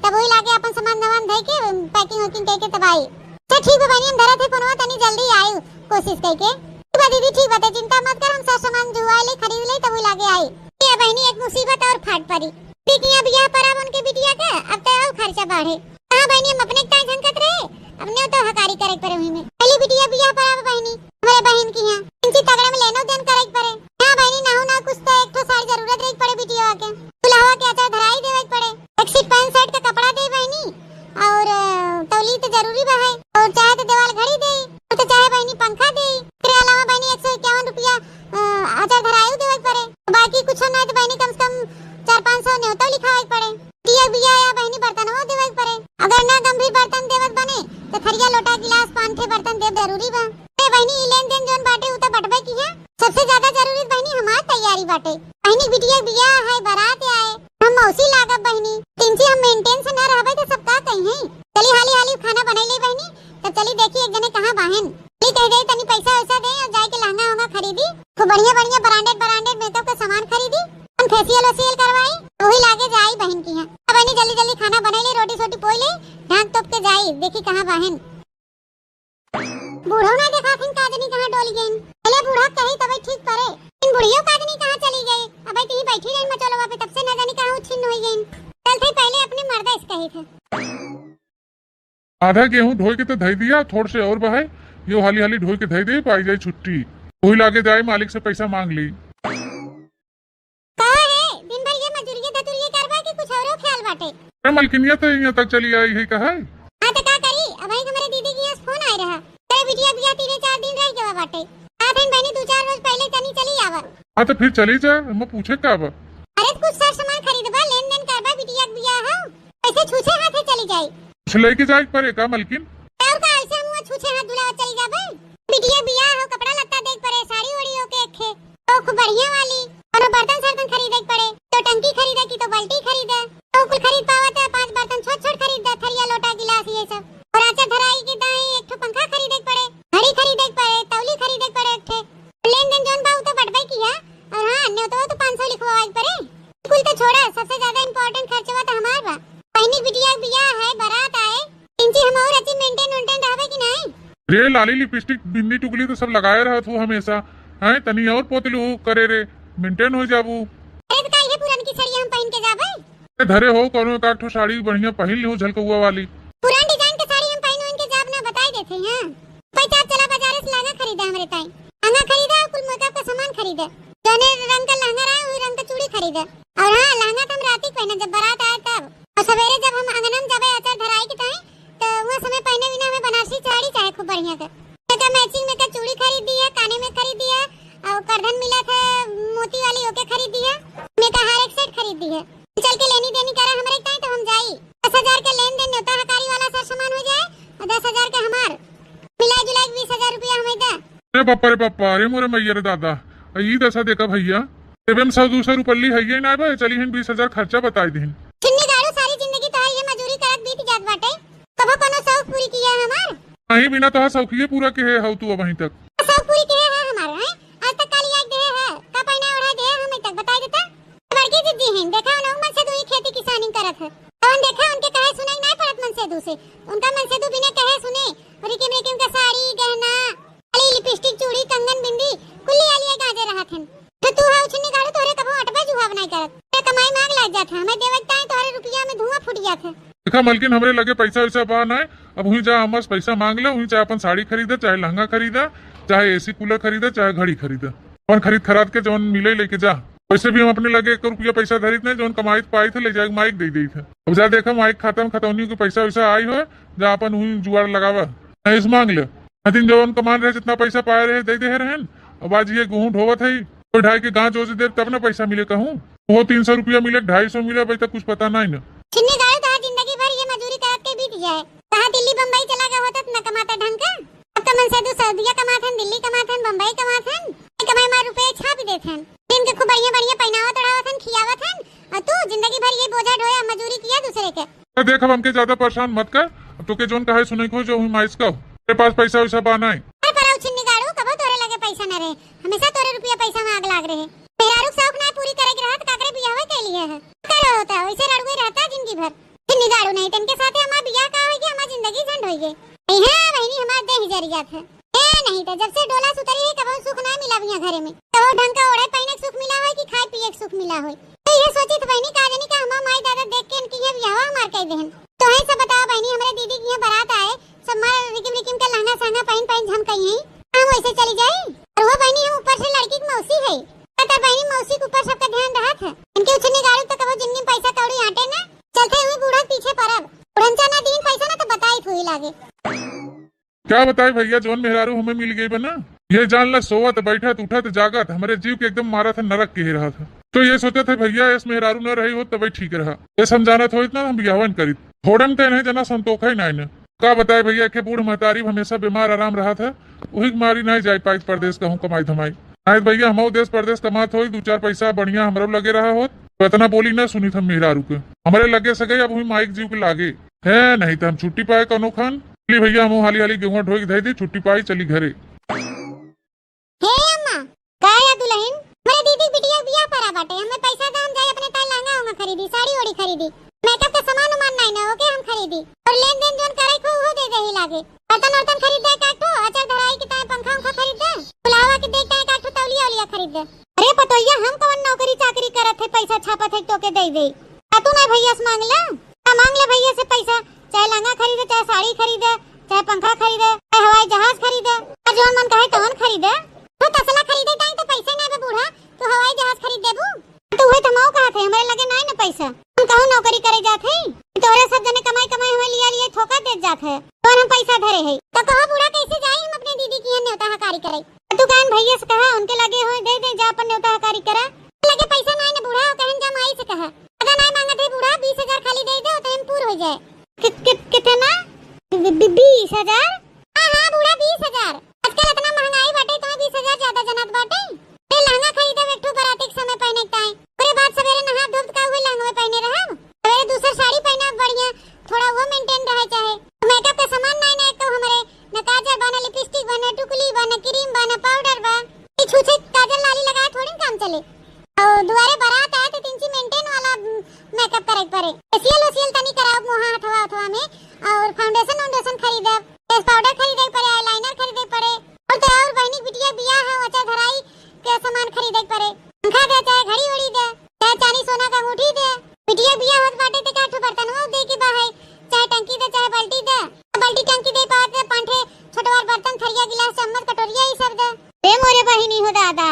तब वही लागे अपन सामान दामान धई के पैकिंग वैकिंग करके तब आई। तो ठीक बा बहिनी, हम धरत है फोनवा, तनी जल्दी आई कोशिश करके। ठीक बा दीदी, ठीक बा, तो चिंता मत कर, हम सब सामान जुआ ले, खरीद ले, तब वही लागे आई। ये बहिनी एक मुसीबत और फाट पड़ी। बिटिया बियाह पर अब उनके बिटिया के, अब तो और खर्चा बढ़े। हाँ बहिनी, हम अपने ताई झनकत रहे, अपने तो हकारी करे के परे हुई में। पहली बिटिया बियाह पर आवे बहिनी, हमरे बहिन की यहाँ। इनकी तगड़ा में लेनो देन करे के परे। हाँ बहिनी, नाहू ना कुछ तो एक ठो साड़ी जरूरत रहे के पड़े बिटिया के। दुल्हवा के अचार धराई देवे के पड़े। एक सेट पैंट शर्ट का कपड़ा दे बहिनी, और, अ, तौली तो जरूरी बा है, और चाहे तो दीवाल घड़ी दे, तो चाहे बहिनी पंखा दे। एकरे अलावा बहिनी एक सौ इक्यावन रुपया, अ, अचार धराई देवे के पड़े। बाकी कुछ ना तो बहिनी कम से कम चार पाँच सौ न्योता लिखावे के पड़े। दिया बिया या बहिनी बर्तनवा देवे के पड़े। अगर ना गंभीर बर्तन देवत बने, तो थरिया, लोटा, गिलास, पान के बर्तन देव जरूरी बा। ए बहिनी, ई लेन देन जौन बाटे, उ तो बंट बाटे। बहिनी बिटिया के बियाह है, बारात आए, हम मौसी लागब बहिनी। तिनसी हम मेंटेन से ना रहबे तो सब का कही है। चली हाली हाली खाना बनाई ले बहिनी, तब चली देखी एक जने कहाँ बाहेन। चली कह दे तनी पैसा वैसा दे और जाए के लहंगा वहंगा खरीदी, खूब बढ़िया बढ़िया ब्रांडेड ब्रांडेड मेकअप का सामान खरीदी, हम फेशियल वेशियल करवाई, वही लागे जाई बहिन की यहाँ। अब बहिनी जल्दी जल्दी खाना बनाई ले, रोटी सोटी पोई ले, ढाक तोप के जाई, देखी कहाँ बाहेन। बूढ़ो ना देखात हन, का जनी कहाँ डोल गइन। पहले बूढ़ा कही तबे ठीक परे। इन बुढ़ियो का जनी कहाँ चली गई। अबे तिही बैठी रही मचोलवा पे, तब से ना जानी कहाँ उछिन्न होई गइन। चल थे पहले अपने मर्दा से कही थे। आधा गेहूं ढोई के तो धई दिया, थोड़ से और बहाए, यो हाली हाली ढोई के धई दे, पाई जाई छुट्टी। वही लागे जाए मालिक से पैसा मांग ली। का है, दिन भर ये मजूरिये धतूरिये करबा कि कुछ औरो ख्याल बाटे? अरे मलकिनिया तो यहाँ तक चली आई है, कहा है? हाँ तो का करी, अबही हमरे दीदी के यहाँ से फोन आए रहा। अरे बिटिया बियाह तीने चार दिन रह गवा बाटे। आ फिर बहनी दो चार रोज पहले तनी चली आवा। हाँ तो फिर चली जा, हम पूछे का बा? अरे तो कुछ सर सामान खरीदबा, लेन देन करबा, बिटिया के बियाह हो, ऐसे छूछे हाथे चली जाई। कुछ लेके जाए के परे का मलकिन? और का ऐसे हम छूछे हाथ दुलावा चली जाबे? बिटिया बियाह हो, कपड़ा लत्ता देख परे, साड़ी ओड़ी ओके एखे, तो खूब बढ़िया वाली, कोनो बर्तन सर्तन खरीदे के पड़े, तो टंकी खरीदे की तो बाल्टी खरीदे, तो कुल खरीद पावत है, पांच बर्तन छोट छोट खरीद दे, थरिया लोटा गिलास ये सब, और आचा धराई के दाई एक ठो पंखा खरीदे के पड़े, घड़ी खरीदे के पड़े, तौली खरीदे के पड़े एक ठे। लेन देन जौन बा उ तो बटबे किया, और हाँ, न्योतो तो पाँच सौ लिखवावे के पड़े। कुल तो छोड़ा, सबसे ज्यादा इम्पोर्टेंट खर्चवा तो हमार बा। बहिनी बिटिया के बियाह है, बारात आए, इनसे हम और अच्छी मेंटेन वेंटेन रहबे कि नहीं? रे लाली लिपस्टिक बिंदी टुकली तो सब लगाए रहत हो हमेशा, हैं? तनी और पोतलू करे रे, मेंटेन हो जाबू। अरे तो का ये पुरनकी साड़ी हम पहन के जाबे? ए धरे हो कोनो एक आध ठो साड़ी बढ़िया पहिन लिहो झलकौआ वाली। पुरान डिजाइन के साड़ी हम पहिन ओढ़ के जाब ना, बताई देते हैं। पैसा चला बाजारे से लहंगा खरीदा हमरे ताई, लहंगा खरीदा और कुल मेकअप का सामान खरीदा, जौने रंग का लहंगा रहा वही रंग का चूड़ी खरीदा। और हाँ, लहंगा तो हम रात ही पहना जब बारात आए तब, और सवेरे जब हम अंगना में जाबे आचार धराई के ताई तो वह समय पहने बिना हमें बनारसी साड़ी चाहे खूब बढ़िया के, तो का मैचिंग में का चूड़ी खरीद दिया, काने में खरीद दिया, और करधन मिला था मोती वाली ओके खरीद दिया, में का हर एक सेट खरीद दिया। चल के लेनी देनी करा हमरे ताई तो हम जाई। दस हजार के लेन देन न्योता हकारी वाला सर सामान हो जाए और दस हजार के हमार, मिलाई जुलाई के बीस हजार रुपया हमें दे। अरे बापा रे बापा, अरे मोरे मैया रे दादा, ई दशा देखा भैया, एबे में सौ दो सौ रुपल्ली है ये ना बे, चली हिन बीस हजार खर्चा बताई दिन। छिन्नी गाड़ू, सारी जिंदगी तोहार ये मजूरी करत बीत जात बाटे, कबो कोनो शौक पूरी किया है हमार? नहीं, बिना तोहार शौकिये पूरा के है हऊ तू अबहीं तक। शौक पूरी के है हमार, हैं? आज तक काली आग दे है, का पहना ओढ़ा दे है हमें तक बताई देता? बड़की जिज्जी हैं, देखा उन्हें मन से दुई खेती किसानी करत है। कौन देखा उनके कहे सुनाई ना पड़त मन से दू से। उनका मन से दू बिना कहे सुने, रिकिम रिकिम का साड़ी, गहना, खाली लिपस्टिक, चूड़ी, कंगन, बिंदी, कुल्ली आलिया गाजे रहत हन। तो तू है उछन्नी गाड़ू, तोहरे कबो अटबे जुहाब नहीं करत। ते कमाई में आग लग जात है, हमें देवे के ताई तोहरे रुपया में धुआं फूट जात है। देखा मलकिन, हमरे लगे पैसा वैसा बा नाय, अब हुई जा हमसे पैसा मांग ले, हुई चाहे अपन साड़ी खरीदे, चाहे लहंगा खरीदे, चाहे एसी कूलर खरीदे, चाहे घड़ी खरीदे, अपन खरीद खराद के जौन मिले लेके जा। वैसे भी हम अपने लगे एक रुपया पैसा धरित नहीं, जौन कमाइत पाइत है ले जाके माइक दे देत है। अब जा देखा माइक खाता में खतौनी के पैसा वैसा आई हो, जा अपन हुई जुगाड़ लगावा, नहीं से मांग ले। हथिन जवन कमान रहे, जितना पैसा पाए रहे, दे दे रहन। अब आज ये गेहूं ढोवत है, कोई ढाई के गांच ओज देब तब ना पैसा मिले कहूं। वो तीन सौ रुपया मिले, ढाई सौ मिले, अभी तक कुछ पता नहीं ना। छिन्नी गाड़ू, तहार जिंदगी भर ये मजूरी करत के बीत जाए। कहाँ दिल्ली बम्बई चला गया होता, ना कमाता ढंग का। अब तो मन से दू सऊदिया कमात हन, दिल्ली कमात हन, बम्बई कमात हन। ये कमाई मार रुपये छाप देत हन। इनके खूब बढ़िया बढ़िया पहनावत ओढ़ावत हन, खियावत हन। और तू जिंदगी भर ये बोझा ढोया, मजूरी किया दूसरे के। ए, देख, अब हमके ज्यादा परेशान मत कर। अब तोके जौन कहे सुने को जो हुई माइस का, तेरे पास पैसा वैसा बा नाय। अरे पराऊ छिन्नी गाड़ू, कबो तोरे लगे पैसा ना रहे, हमेशा तोरे रुपया पैसा में आग लाग रहे। मेहरारू के शौक ना पूरी करे के रहत, काकरे बियाह के लिए है। करो होता, वैसे रड़ुए रहता जिंदगी भर। छिन्नी गाड़ू नहीं, तनके साथे हमार बियाह का होई कि हमार जिंदगी झंड होई गई। नहीं है, बहिनी, हमार देह जरी जात है। ए, नहीं तो जब से डोला सुतरी है, कबो सुख ना मिला बिया घरे में। कबो ढंग का ओढ़े पहिने के सुख मिला होई कि खाए पिए के सुख मिला होई। तो ये सोचित बहिनी, का जानी का हमार माई दादा देख के इनकी ये बियाह हमार कह देहन। तो है सब बताओ बहिनी, हमरे दीदी की यहाँ बारात आए, सब मार रिकिम रिकिम के लहंगा सहंगा पहन पहन झमकई हैं, हम वैसे चली जाई? और वो बहिनी हम ऊपर से लड़की की मौसी है, पता बहिनी मौसी के ऊपर सबका ध्यान रहत है। इनके उछनी गाड़ू तो कबो जिंदगी में पैसा कौड़ी आटे ना, चलते हुए बूढ़ा के पीछे परब, उड़नचा ना दीन पैसा ना तो बताई थोड़ी लागे। क्या बताई भैया, जौन मेहरारू हमें मिल गई बा ना, ये जान ला सोवत बैठत उठत जागत हमरे जीव के एकदम मारत है, नरक के ही रहत है। तो ये सोचत है भैया, इस मेहरारू न रही होत तबे ठीक रहा, इस हम जानत होइत ना हम बियाहवा न करीत। थोड़े में तो इन्हें जना संतोख है ना इन्हें। का बताए भैया, के बूढ़ महतारी हमेशा बीमार आराम रहत है, वही के मारी नहीं जाए पाइत परदेस कहूँ कमाई धमाई। नाहीं त भइया, हमहू देस परदेस कमात होई, दुइ चार पइसा बढ़िया हमरो लगे रहा होत, त एतना बोली न सुनित हम मेहरारू के। हमरे लगे सगे अब हुई माई क जीव के लागे। हैं, नाहीं त हम छुट्टी पाए कउनो खान। चली भइया, हमहू हाली हाली गेहुआ ढोइ के धइ दी, छुट्टी पाई, चली घरे। हे अम्मा, का या दुलहिन? हमरे दीदी क बिटिया क बियाह परा बाटे, हमें पइसा द, हम जाई अपने ताई लहंगा उहंगा खरीदी, साड़ी ओड़ी खरीदी। मेकअप क सामान उमान नाहीं न, ओके हम खरीदी। अउर लेन देन जउन करइ क हो, उहो दे देही लागे। बर्तन वर्तन खरीद दे एक आध ठो, अचर धराई के ताई पंखा उंखा खरीद दे, फुलहवा के देख ताई एक आध ठो तौलिया ओलिया खरीद दे। अरे पतोहिया, हम कवन नौकरी चाकरी करत है, पइसा छापत है तोके दइ देई? का तू नाहीं भइया से माँग ले? का माँग ले भइया से पइसा, चाहे लहंगा खरीदे, चाहे साड़ी खरीदे, चाहे पंखा खरीदे, चाहे हवाई जहाज खरीदे, अउर जउन मन कहे तउन खरीदे। तू तसला खरीदे ताई त पइसा नाहीं बा बूढ़ा, तू हवाई जहाज खरीद देबू? त उहे त हमहू कहत है, हमरे लगे नाहीं न पइसा। हम कहूँ नौकरी करे जात है, तोहरे सब जने कमाई कमाई हमें लिया लिया थोका देत जात है, तउन हम पइसा धरे है। त कहो बूढ़ा, कइसे जाई हम अपने दीदी किहाँ नेवता हकारी करइ? त तू कहन भइया से कहा, उनके लगे होए दे दे, जा अपन नेवता हकारी करा। लगे पइसा नाहीं न बूढ़ा, कहन जा माई से कहा। ज्यादा नाहीं माँगत है बूढ़ा, बीस हजार खाली दइ दे, ओतने में पूर होइ जाए। कि-, कि-, कितना? बी-, बी-, बीस हजार? हाँ, हाँ, बूढ़ा, बीस हजार। आजकल एतना महँगाई बाटे, तोहैं बीस हजार ज्यादा जनात बाटे? ए, लहंगा खरीदब एक ठो बराती के समय पहिने के ताईं। ओकरे बाद सबेरे नहा धोब त का उहे लहंगवे पहिने रहब? सबेरे दूसर साड़ी पहिनब बढ़िया, थोड़ा उहो maintain रहे चाहे। मेकअप के सामान नाहीं ना एको हमरे, न काजर बा, न लिपस्टिक बा, न टुकली बा, न क्रीम बा, न पाउडर बा। ई छुछे काजर लाली लगाए थोड़ी न काम चले। अउर दुआरे बारात आए त तिनची maintain वाला, उम, मेकअप करे के परे। फेशियल वेशियल तनी कराउब मुँहा हथवा उथवा में, अउर फाउंडेशन वाउंडेशन खरीदब, फेस पाउडर खरीदे के परे, eyeliner खरीदे के परे, अउर त अउर बहिनी बिटिया बियाह है, ओचा धराई के सामान खरीदे के परे। पंखा दे, चाहे घड़ी उड़ी दे, चाहे चानी सोना क अंगूठी दे। बिटिया बियाह होत बाटे त का ठो बर्तनवा दे के बा है, चाहे टंकी दे, चाहे बाल्टी दे। बाल्टी टंकी दे पावत त पाँच ठे छोटवार बर्तन, थरिया, गिलास, चम्मच, कटोरिया, ई सब दे। ए मोरे बहिनी हो दादा,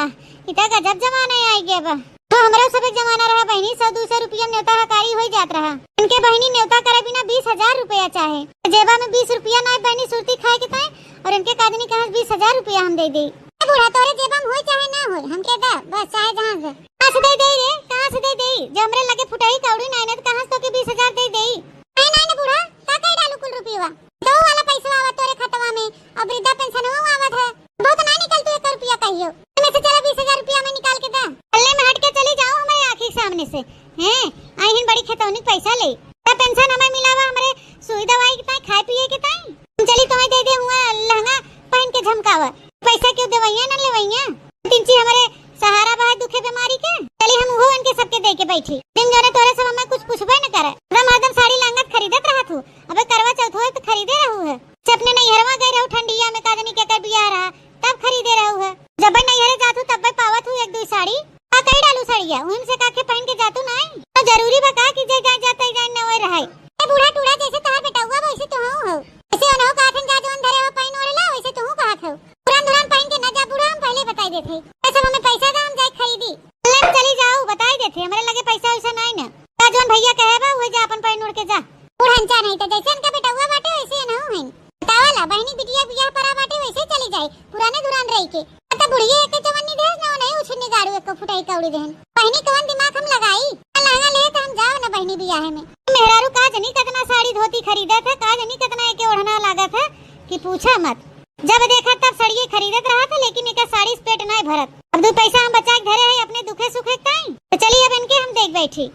ई त गजब जमाना आइ गया बा। तो हमरो सब एक जमाना रहा बहिनी, सौ दू सौ रुपया नेवता हकारी होइ जात रहा। इनके बहिनी नेवता करे बिना बीस हजार रुपया चाहे, जेबा में बीस रुपया नाहीं बहिनी सुरती खाए के ताईं, अउर इनके काजनी कहाँ से बीस हजार रुपया हम दइ देई। ए बूढ़ा, तोरे जेबा में होए चाहे ना होए, हमके द, बस चाहे जहाँ से। कहाँ से दइ देई रे, कहाँ से दइ देई? जब हमरे लगे फुटही कौड़ी नाहीं न, त कहाँ से तोके बीस हजार दइ देई? नाहीं, नाहीं न बूढ़ा, का कइ डालू कुल रुपयवा? दो वाला पइसवा आवत तोरे खतवा में, अउर वृद्धा पेंशनवा आवत है। बहुत नाहीं निकल तू एक रुपया कहियो। एमे से चला बीस हजार रुपया में निकाल के दा। गल्ले में हट के चली जाओ हमरे आँखी के सामने से। हैं, आई हिन बड़ी खेतौनी क पइसा ले। त पेंशन हमें मिलावा हमरे सुई दवाई के ताईं, खाए पिए के ताईं। हम चली तोहैं दइ दे हुआ लहंगा पहिन के झमकावा। पइसा केउ देवइया न लेवइया। तिनची हमरे सहारा बा दुखे बेमारी के। चली हम उहो इनके सबके दइ के बइठी। दिन जौने तोरे सब हमें कुछ पूछबे न करे। हरदम हरदम साड़ी लहंगा त खरीदत रहत हू। अबे करवा चौथ होए त खरीदे रहू है। से अपने नैहरवा गए रहू ठंडिया में, काजनी केकर बियाह रहा, तब खरीदे रहू है। जब नैहरे जात हू तब पावत हू एक दुई साड़ी। का कई डालू साड़िया, उहिन से काके पहिन के जातू नाई? त जरूरी बा का कि जे जाए जात जाए न ओए रहाई। ए बूढ़ा टूढ़ा जैसे तोहार बेटउआ बा वैसे तोहू हो। जैसे ओनहु कहत हन जा जौन धरे हो पहिन ओढ़ ला वैसे तोहू कहत हो। पुरान धुरान पहिन के न जा बूढ़ा, हम पहिले बताई देत हई। ए सब हमें पैसा दा हम जाए खरीदी। ले चली जाओ, बताई देत हई, हमरे लगे पैसा वैसा नाई न। का जौन भैया कहे बा उहे जा अपन पहिन ओढ़ के जा। बुढ़नचा नहीं त जैसे इनका बेटउआ बाटे वैसे एनहू हईन। बतावा ला, बहिनी बिटिया बियाह परा बाटे वैसे चली जाई, पुराने धुरान रही के। आ त बुढ़िया एके चवन्नी देहस न ओनही उछिन्नी गाड़ू एको फुटाई कौड़ी देहन। बहिनी कवन दिमाग हम लगाई? आ लहंगा लेहे त हम जाओ न बहिनी बियाहे में। मेहरारू का जनी कतना साड़ी धोती खरीदत है, का जनी कतना एके ओढ़ना लागत है कि पूछा मत। जब देखा तब सड़िये खरीदत रहत है, लेकिन एकर साड़ी से पेट नाई भरत। अब दू पैसा हम बचा के धरे है अपने दुखे सुखे के ताई, त चली अब इनके हम देख बैठी।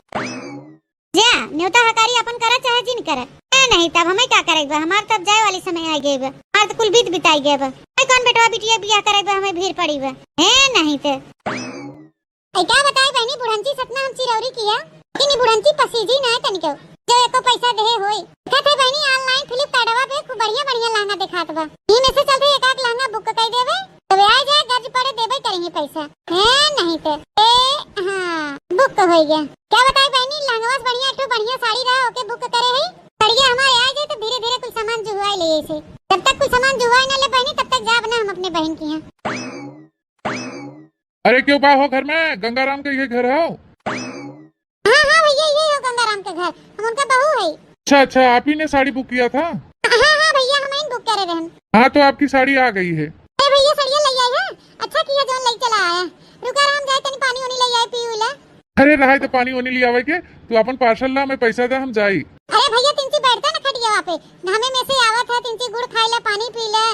जा, न्योता हकारी अपन करा चाहे जिन करा। ए नहीं, तब हमें का करे बा? हमार तब जाए वाली समय आ गए बा। हमार त कुल बीत बिताई गए बा। ए कौन बेटवा बिटिया बियाह करे बा, हमें भीड़ पड़ी बा। ए नहीं त। ए का बताई बहनी, बुढ़ंची सतना हम चिरौरी किया, लेकिन ई बुढ़ंची पसीजी ना है तनिको। जो एको पैसा देहे होई। कहत है बहनी, online Flipkartवा पे खूब बढ़िया बढ़िया लहंगा देखात बा। ई में से चलते एक आध लहंगा book कर देवे। तबे आ जाए, गरज पड़े देबे करेंगे पैसा। हैं, नहीं तो। ए, हाँ, book हो गया। क्या बताई बहनी, लहंगवा से बढ़िया, एक ठो बढ़िया साड़ी रहा, ओके book करे है। सड़िया हमारे आ जाए तो धीरे धीरे कुल सामान जुहवाई ले ऐसे। जब तक कुल सामान जुहवाई ना ले बहनी, तब तक जाब ना हम अपने बहन के यहाँ। अरे क्यों बा हो घर में? गंगाराम के ये घर हो? हाँ, हाँ भैया, ये हो गंगाराम के घर, हम उनका बहू है। अच्छा, अच्छा, आप ही ने साड़ी book किया था? हाँ, हाँ भैया, हम ही book करे रहन। हाँ, तो आपकी साड़ी आ गई है। अरे भैया, सड़िया ले आई है, अच्छा किया जौन ले चला आया। रुका, हम जाए तनी पानी उनी ले आए, पी उला। अरे रहाई तो पानी उनी ले आवे के, तू अपन parcel ला, मैं पैसा दे, हम जाई। अरे भैया, तिनची बैठता ना खटिया पे, घामे में से आवत है, तिनची गुड़ खाई ले, पानी पी ले,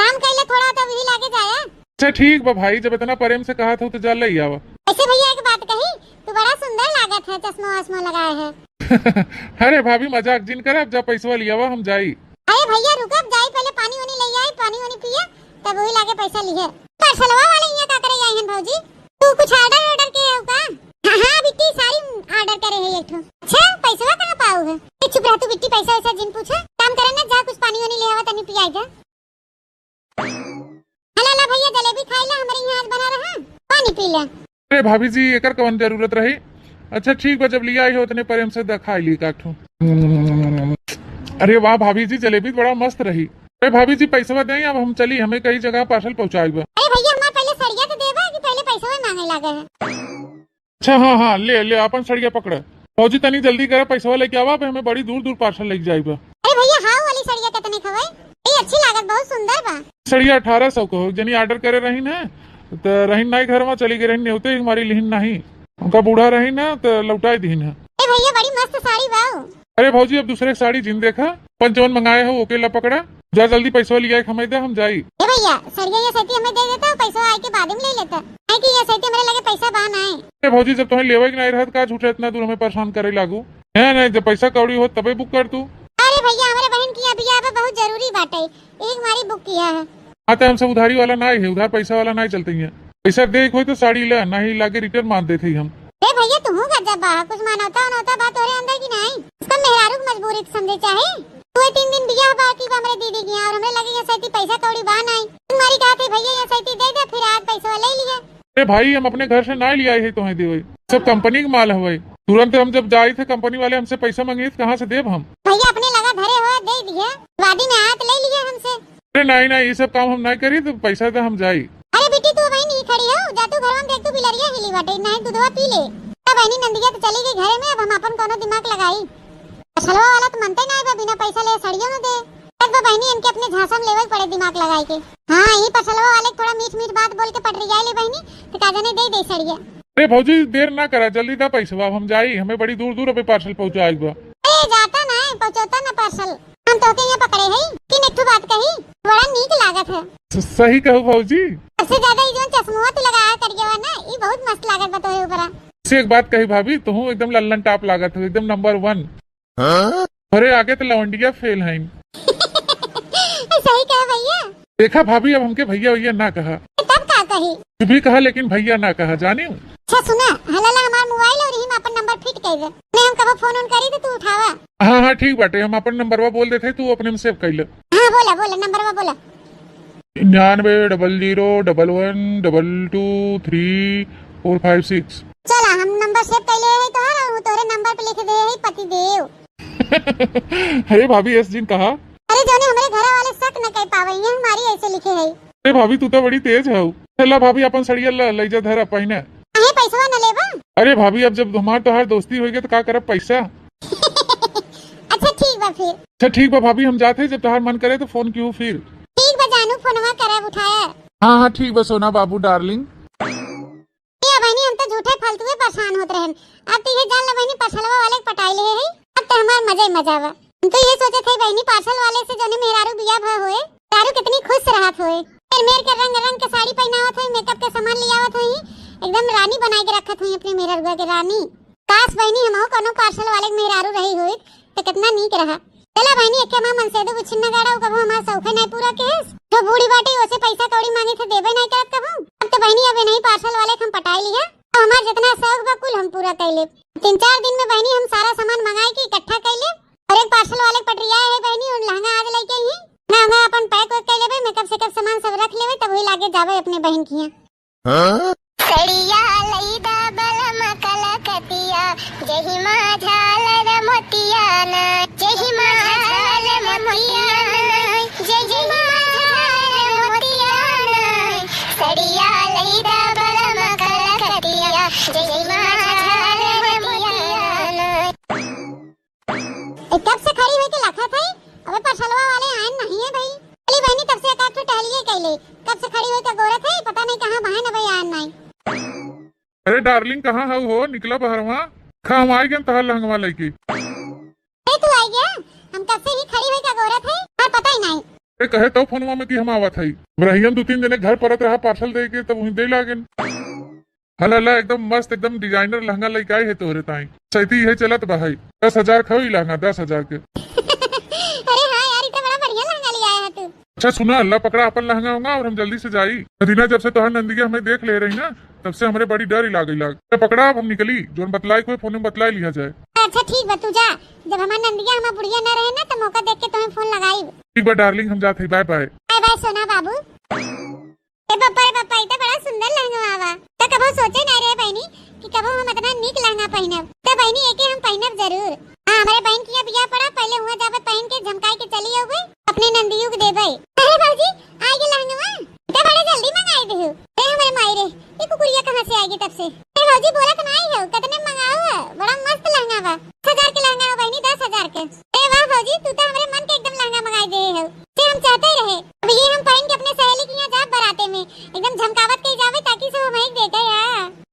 आराम कर ले थोड़ा, तो वही लागे जाया। अच्छा ठीक बा भाई, जब इतना प्रेम से कहत हउ तो जा ले आवा। ऐसे भैया एक बात कही, तू बड़ा सुंदर लागत है चश्मा वश्मा लगाए है। अरे भाभी मजाक जिन करब, जा पैसवा लियावा हम जाई। अरे भैया रुकब, जाई पहले पानी वानी ले आई, पानी वानी पिए, तब वही लागे पैसा लिहे। पार्सलवा वाले यहाँ का करे आई हन भौजी? तू कुछ ऑर्डर ऑर्डर के हो का? हाँ, हाँ बिट्टी साड़ी ऑर्डर करे है एक ठो। अच्छा पैसवा कहाँ पाऊ है? ए, चुप रह तू बिट्टी, पैसा वैसा जिन पूछा, काम करे ना, जा कुछ पानी वानी ले आवा तनी पियाई जा। हला ला भैया जलेबी खाई ला, हमरे यहाँ आज बना रहा, पानी पी ले। अरे भाभी जी एकर कवन जरूरत रही? अच्छा ठीक बा, जब लिया आई हो उतने प्रेम से द खाई ली काठू। अरे वाह भाभी जी जलेबी बड़ा मस्त रही। अरे भाभी जी पैसवा दें, अब हम चली, हमें कई जगह पार्सल पहुँचाई बा। अरे भैया हमार पहले सड़िया तो देबा कि पहले पैसवा मांगे लागे है? अच्छा हाँ हाँ ले ले अपन सड़िया पकड़। भौजी तनी जल्दी करा पैसवा लेके आवा, अब हमें बड़ी दूर दूर पार्सल लेके जाई बा। अरे भैया हाउ वाली सड़िया कितने खवे? ये अच्छी लागत, बहुत सुंदर बा। सड़िया अठारह सौ को हो, जनी ऑर्डर करे रहीन है तो रहीन नाई घर में चली गई रहीन, नेवते ही हमारी लिहिन नहीं, उनका बूढ़ा रहीन है तो लौटाई दीन है। ए भैया बड़ी मस्त साड़ी बा। अरे भौजी अब दूसरे के साड़ी जिन देखा, अपन जवन मंगाए हो ओके ला पकड़ा, जा जल्दी पैसवा लिया के हमें दे हम जाई। ए भैया सड़िया ये सैती हमें दे देता, पैसा आए के बाद में ले लेता। नहीं कि ये सैती मेरे लगे पैसा बा ना है। अरे भौजी जब तुम्हें लेवे के नहीं रहत का झूठे इतना दूर हमें परेशान करे लागू है, नहीं जब पैसा कौड़ी हो तबे बुक कर तू। अरे भैया हमरे बहन की यहाँ बियाह बा, बहुत जरूरी बाटे, एक मारी बुक किया है। हाँ तो हम सब उधारी वाला ना है, उधार पैसा वाला ना चलते हैं। पैसा दे कोई तो साड़ी ला, नहीं लागे रिटर्न मार देते ही हम। ए भैया तुहू गजब बा, कुछ मानवता उनवता बा तोरे अंदर की नहीं? उसका मेहरारू की मजबूरी तो समझे चाहे। तू ये तीन दिन बियाह बाकी बा हमरे दीदी के यहाँ और हमरे लगे ये सैती पैसा कौड़ी बा नहीं। तुम्हारी कहा थे भैया ये सैती दे दे, फिर आज पैसा ले लिया। अरे भाई हम अपने घर से ना ले आए है तुम्हें देवे, सब कंपनी के माल हवे। तुरंत हम जब जाए थे कंपनी वाले हमसे पैसा मांगे तो कहाँ से देब हम? भैया अपने लगा धरे हो दे दिया, वादी में हाथ ले लिया हमसे। अरे नहीं नहीं ये सब काम हम नहीं करी, तो पैसा दे हम जाई। अरे बेटी तू वहीं नहीं खड़ी हो, जा तू घर में देख तू बिलरिया हिली बाटे, नहीं दूधवा पी ले। अब बहनी नंदिया तो चली गई घरे में, अब हम अपन कोनो दिमाग लगाई। पछलवा वाला तो मनते नहीं बा, बिना पैसा ले सड़ियो न दे। तब बा बहनी इनके अपने झांसा में लेवल पड़े दिमाग लगाई के। हाँ ये पछलवा वाले के थोड़ा मीठ मीठ बात बोल के पटरिया ले बहनी, तो का जाने दे दे सड़िया। अरे भौजी देर ना करा, जल्दी दा पैसवा, अब हम जाई, हमें बड़ी दूर दूर अबे पार्सल पहुँचाए बा। ए जाता ना है, पहुँचौता ना पार्सल। हम तोहके यहाँ पकड़े हई, तीन एक ठो बात कही, बड़ा नीक लागत है। स-, सही कहू भौजी। सबसे ज्यादा ई जौन चश्मुआ तू लगाया करिया बा ना, ई बहुत मस्त लागत बा तोहरे ऊपरा। से एक बात कही भाभी, तुहू एकदम लल्लन टाप लागत हो, एकदम नंबर वन। हाँ? अरे आगे तो लवंडिया फेल हैं। सही कहा भैया। देखा भाभी, अब हमके भैया भैया ना कहा। तब का कही? तू भी कहा लेकिन भैया ना कहा, जानी हूँ। अच्छा सुना, हलाला हमार मोबाइल और यही में अपन नंबर फिट कर दे। नहीं हम कबो फोन उन करी तो तू उठावा। हाँ हाँ ठीक बाटे, हम अपन नंबरवा बोल देते, तू अपने में सेव कर ले। हाँ बोला बोला, नंबरवा बोला। निन्यानवे डबल जीरो डबल वन डबल टू थ्री फोर फाइव सिक्स। चला हम नंबर सेव कर ले है तोहर और तोहरे नंबर पे लिख दे है पति देव। अरे भाभी एस जिन कहा। अरे जौने हमरे घर वाले शक न कर पावे, ये हमारी ऐसे लिखे है। अरे भाभी तू तो बड़ी तेज है। चला भाभी अपन सड़िया ला ले जा धरा पहिने। अहे पैसवा न लेबा? अरे भाभी अब जब हमार तोहार दोस्ती होइगे तो का करब पैसा? अच्छा ठीक बा फिर। अच्छा ठीक बा भाभी हम जाते हैं, जब तोहार मन करे तो फोन किहू फिर। ठीक बा जानू फोनवा करब उठाया। हाँ हाँ ठीक बा सोना बाबू डार्लिंग। ए बहनी हम तो झूठे फालतुए परेशान होत रहन, अब तो ये जान लो बहनी पछलवा वाले के पटाई ले है, अब तो हमार मजा ही मजा बा। हम तो ये सोचे थे बहनी पार्सल वाले से जौने मेहरारू बिया भा होए, मेहरारू कितनी खुश रहत होए। मेर मेर के रंग रंग के साड़ी पहनावत होई, मेकअप के सामान ले आवत होई, एकदम रानी बनाए के रखत होई अपने मेहररुआ के रानी। काश बहनी हमहू कोनो पार्सल वाले के मेहरारू रही होई तो कितना नीक रहा। चला बहनी एक हमार मनसेदू बुछिन नगाड़ा उ कबो हमार शौखे नहीं पूरा केस। जो बूढ़ी बाटी ओसे पैसा कौड़ी मांगे थे देबे नहीं करत कबो। अब तो बहनी अब नहीं पार्सल वाले के हम पटाई लिया, तो हमार जितना शौक बा कुल हम पूरा कर लेब। तीन चार दिन में बहनी हम सारा सामान मंगाई के इकट्ठा कर लेब। और एक पार्सल वाले के पटरिया है बहनी, उन लहंगा आज लेके आई है। लहंगा अपन पैक वैक कर लेबे, मेकअप सेकअप सामान सब रख लेबे, तब वही लागे जाबे अपने बहन के यहाँ। हाँ? सड़िया लईदा बलम कलकतिया, जहिमा झालर मोतिया ना, जहिमा झालर मोतिया ना, जहिमा झालर मोतिया ना। सड़िया लईदा बलम कलकतिया, जहिमा झालर मोतिया ना। ए, कब से खड़ी होके लखत है, अबे पार्सलवा वाले आयन नहीं है भाई। अली बहनी तब से एक आध ठो टहलिए कैले, कब से खड़ी होके गोरत है, पता नहीं कहाँ बहन अबे आयन नहीं। अरे डार्लिंग कहाँ हऊ हो, निकला बहरवा। खा हम आई गन तहार लहंगवा लेके। ए तू आई गया, हम कब से ही खड़ी होके गोरत है, पर पता ही नहीं। ए, कहे तो फोनवा में कि हम आवत हई। रहियन दू तीन जने घर परत रहा parcel दे के, तब वहीं दे लागेन। हला ला, एकदम मस्त, एकदम designer लहंगा लइके आए है तोहरे ताई। सैती इहे चलत बा है। दस हजार क हई लहंगा, दस हजार के। अरे हाँ यार, ई तो बड़ा बढ़िया लहंगा ले आया है तू। अच्छा सुना, ला पकड़ा अपन लहंगा होंगा और हम जल्दी से जाई। मदीना, जब से तोहार नंदिया हमें देख ले रही ना, तब से हमरे बड़ी डर ही लागे लाग। ले पकड़ा, अब हम निकली, जोन बतलाई कोई फोन में बतलाई लिया जाए। अच्छा ठीक बा, तू जा। जब हमार नंदिया हमार बुढ़िया ना रहे ना, तो मौका देख के तुम्हें फोन लगाई। ठीक बा darling, हम जात हई, bye bye। Bye bye सोना बाबू। ए पप्पा रे पप्पा, ई त बड़ा सुंदर लहंगा आवा। त कबो सोचे ना रे बहिनी कि कबो हम इतना नीक लहंगा पहिनब। त बहिनी, एके हम पहिनब जरूर। हाँ, हमरे बहिन किया बियाह पड़ा, पहले हुआ जाबे पहिन के झमकाई के चली आउबे, अपने नंदियू के देबे। अरे भौजी, आ गए लहंगवा। त बड़ा जल्दी मंगाई देहु। ए हमरे माई रे, ये कुकुरिया कहाँ से आ गई तब से? ए भौजी, बोलत नाई हो, कितने मंगाऊ है? बड़ा मस्त लहंगा बा। दस हजार के लहंगा हो बहिनी, दस हजार के। ए वाह भौजी, तू तो हमरे मन के एकदम लहंगा मंगाई दे हो। से हम चाहते ही रहे। अब ये हम पहन के अपने सहेली के यहाँ जाब बराते में, एकदम झमकावत के जावे ताकि सब हमें देखे या।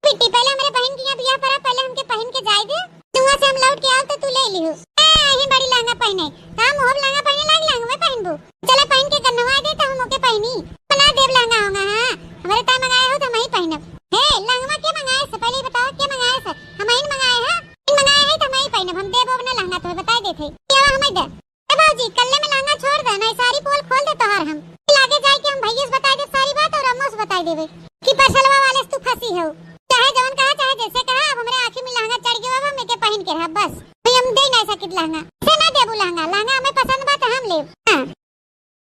बिट्टी, पहले हमरे बहन के यहाँ बियाह पड़ा, पहले हमके पहन के जाए दे। दुआ से हम लौट के आओ तो तू ले लिहो। ए, यही बड़ी लहंगा पहने। काम होब लहंगा पहने लाग लहंगा में पहनबू। चला पहन के गन्नवा दे तो हम ओके पहनी। बना देब लहंगा होंगा, हाँ। हमरे ताई मंगाए हो तो हम ही पहनब। हे, लहंगवा के मंगाए से? पहले ही बताओ के मंगाए से? हम ही मंगाए हैं। हम मंगाए हैं तो हम ही पहनब। हम देब ना लहंगा तो बताए देते। क्या हम दे? ए भौजी, कल्ले में लहंगा छोड़ दे, नहीं सारी पोल खोल दे तोहार हम। फिर आगे जाए के हम भैया से बताए देब सारी बात और अम्मो से बताए देबे कि परसलवा वाले से तू फंसी हो। चाहे जवन कहा, चाहे जैसे कहा, अब हमरे आँखी में लहंगा चढ़ गया, अब हम एके पहन के रहब बस। भाई हम दे नहीं सकित लहंगा। से ना देबू लहंगा, लहंगा हमें पसंद बा तो हम लेब। हाँ।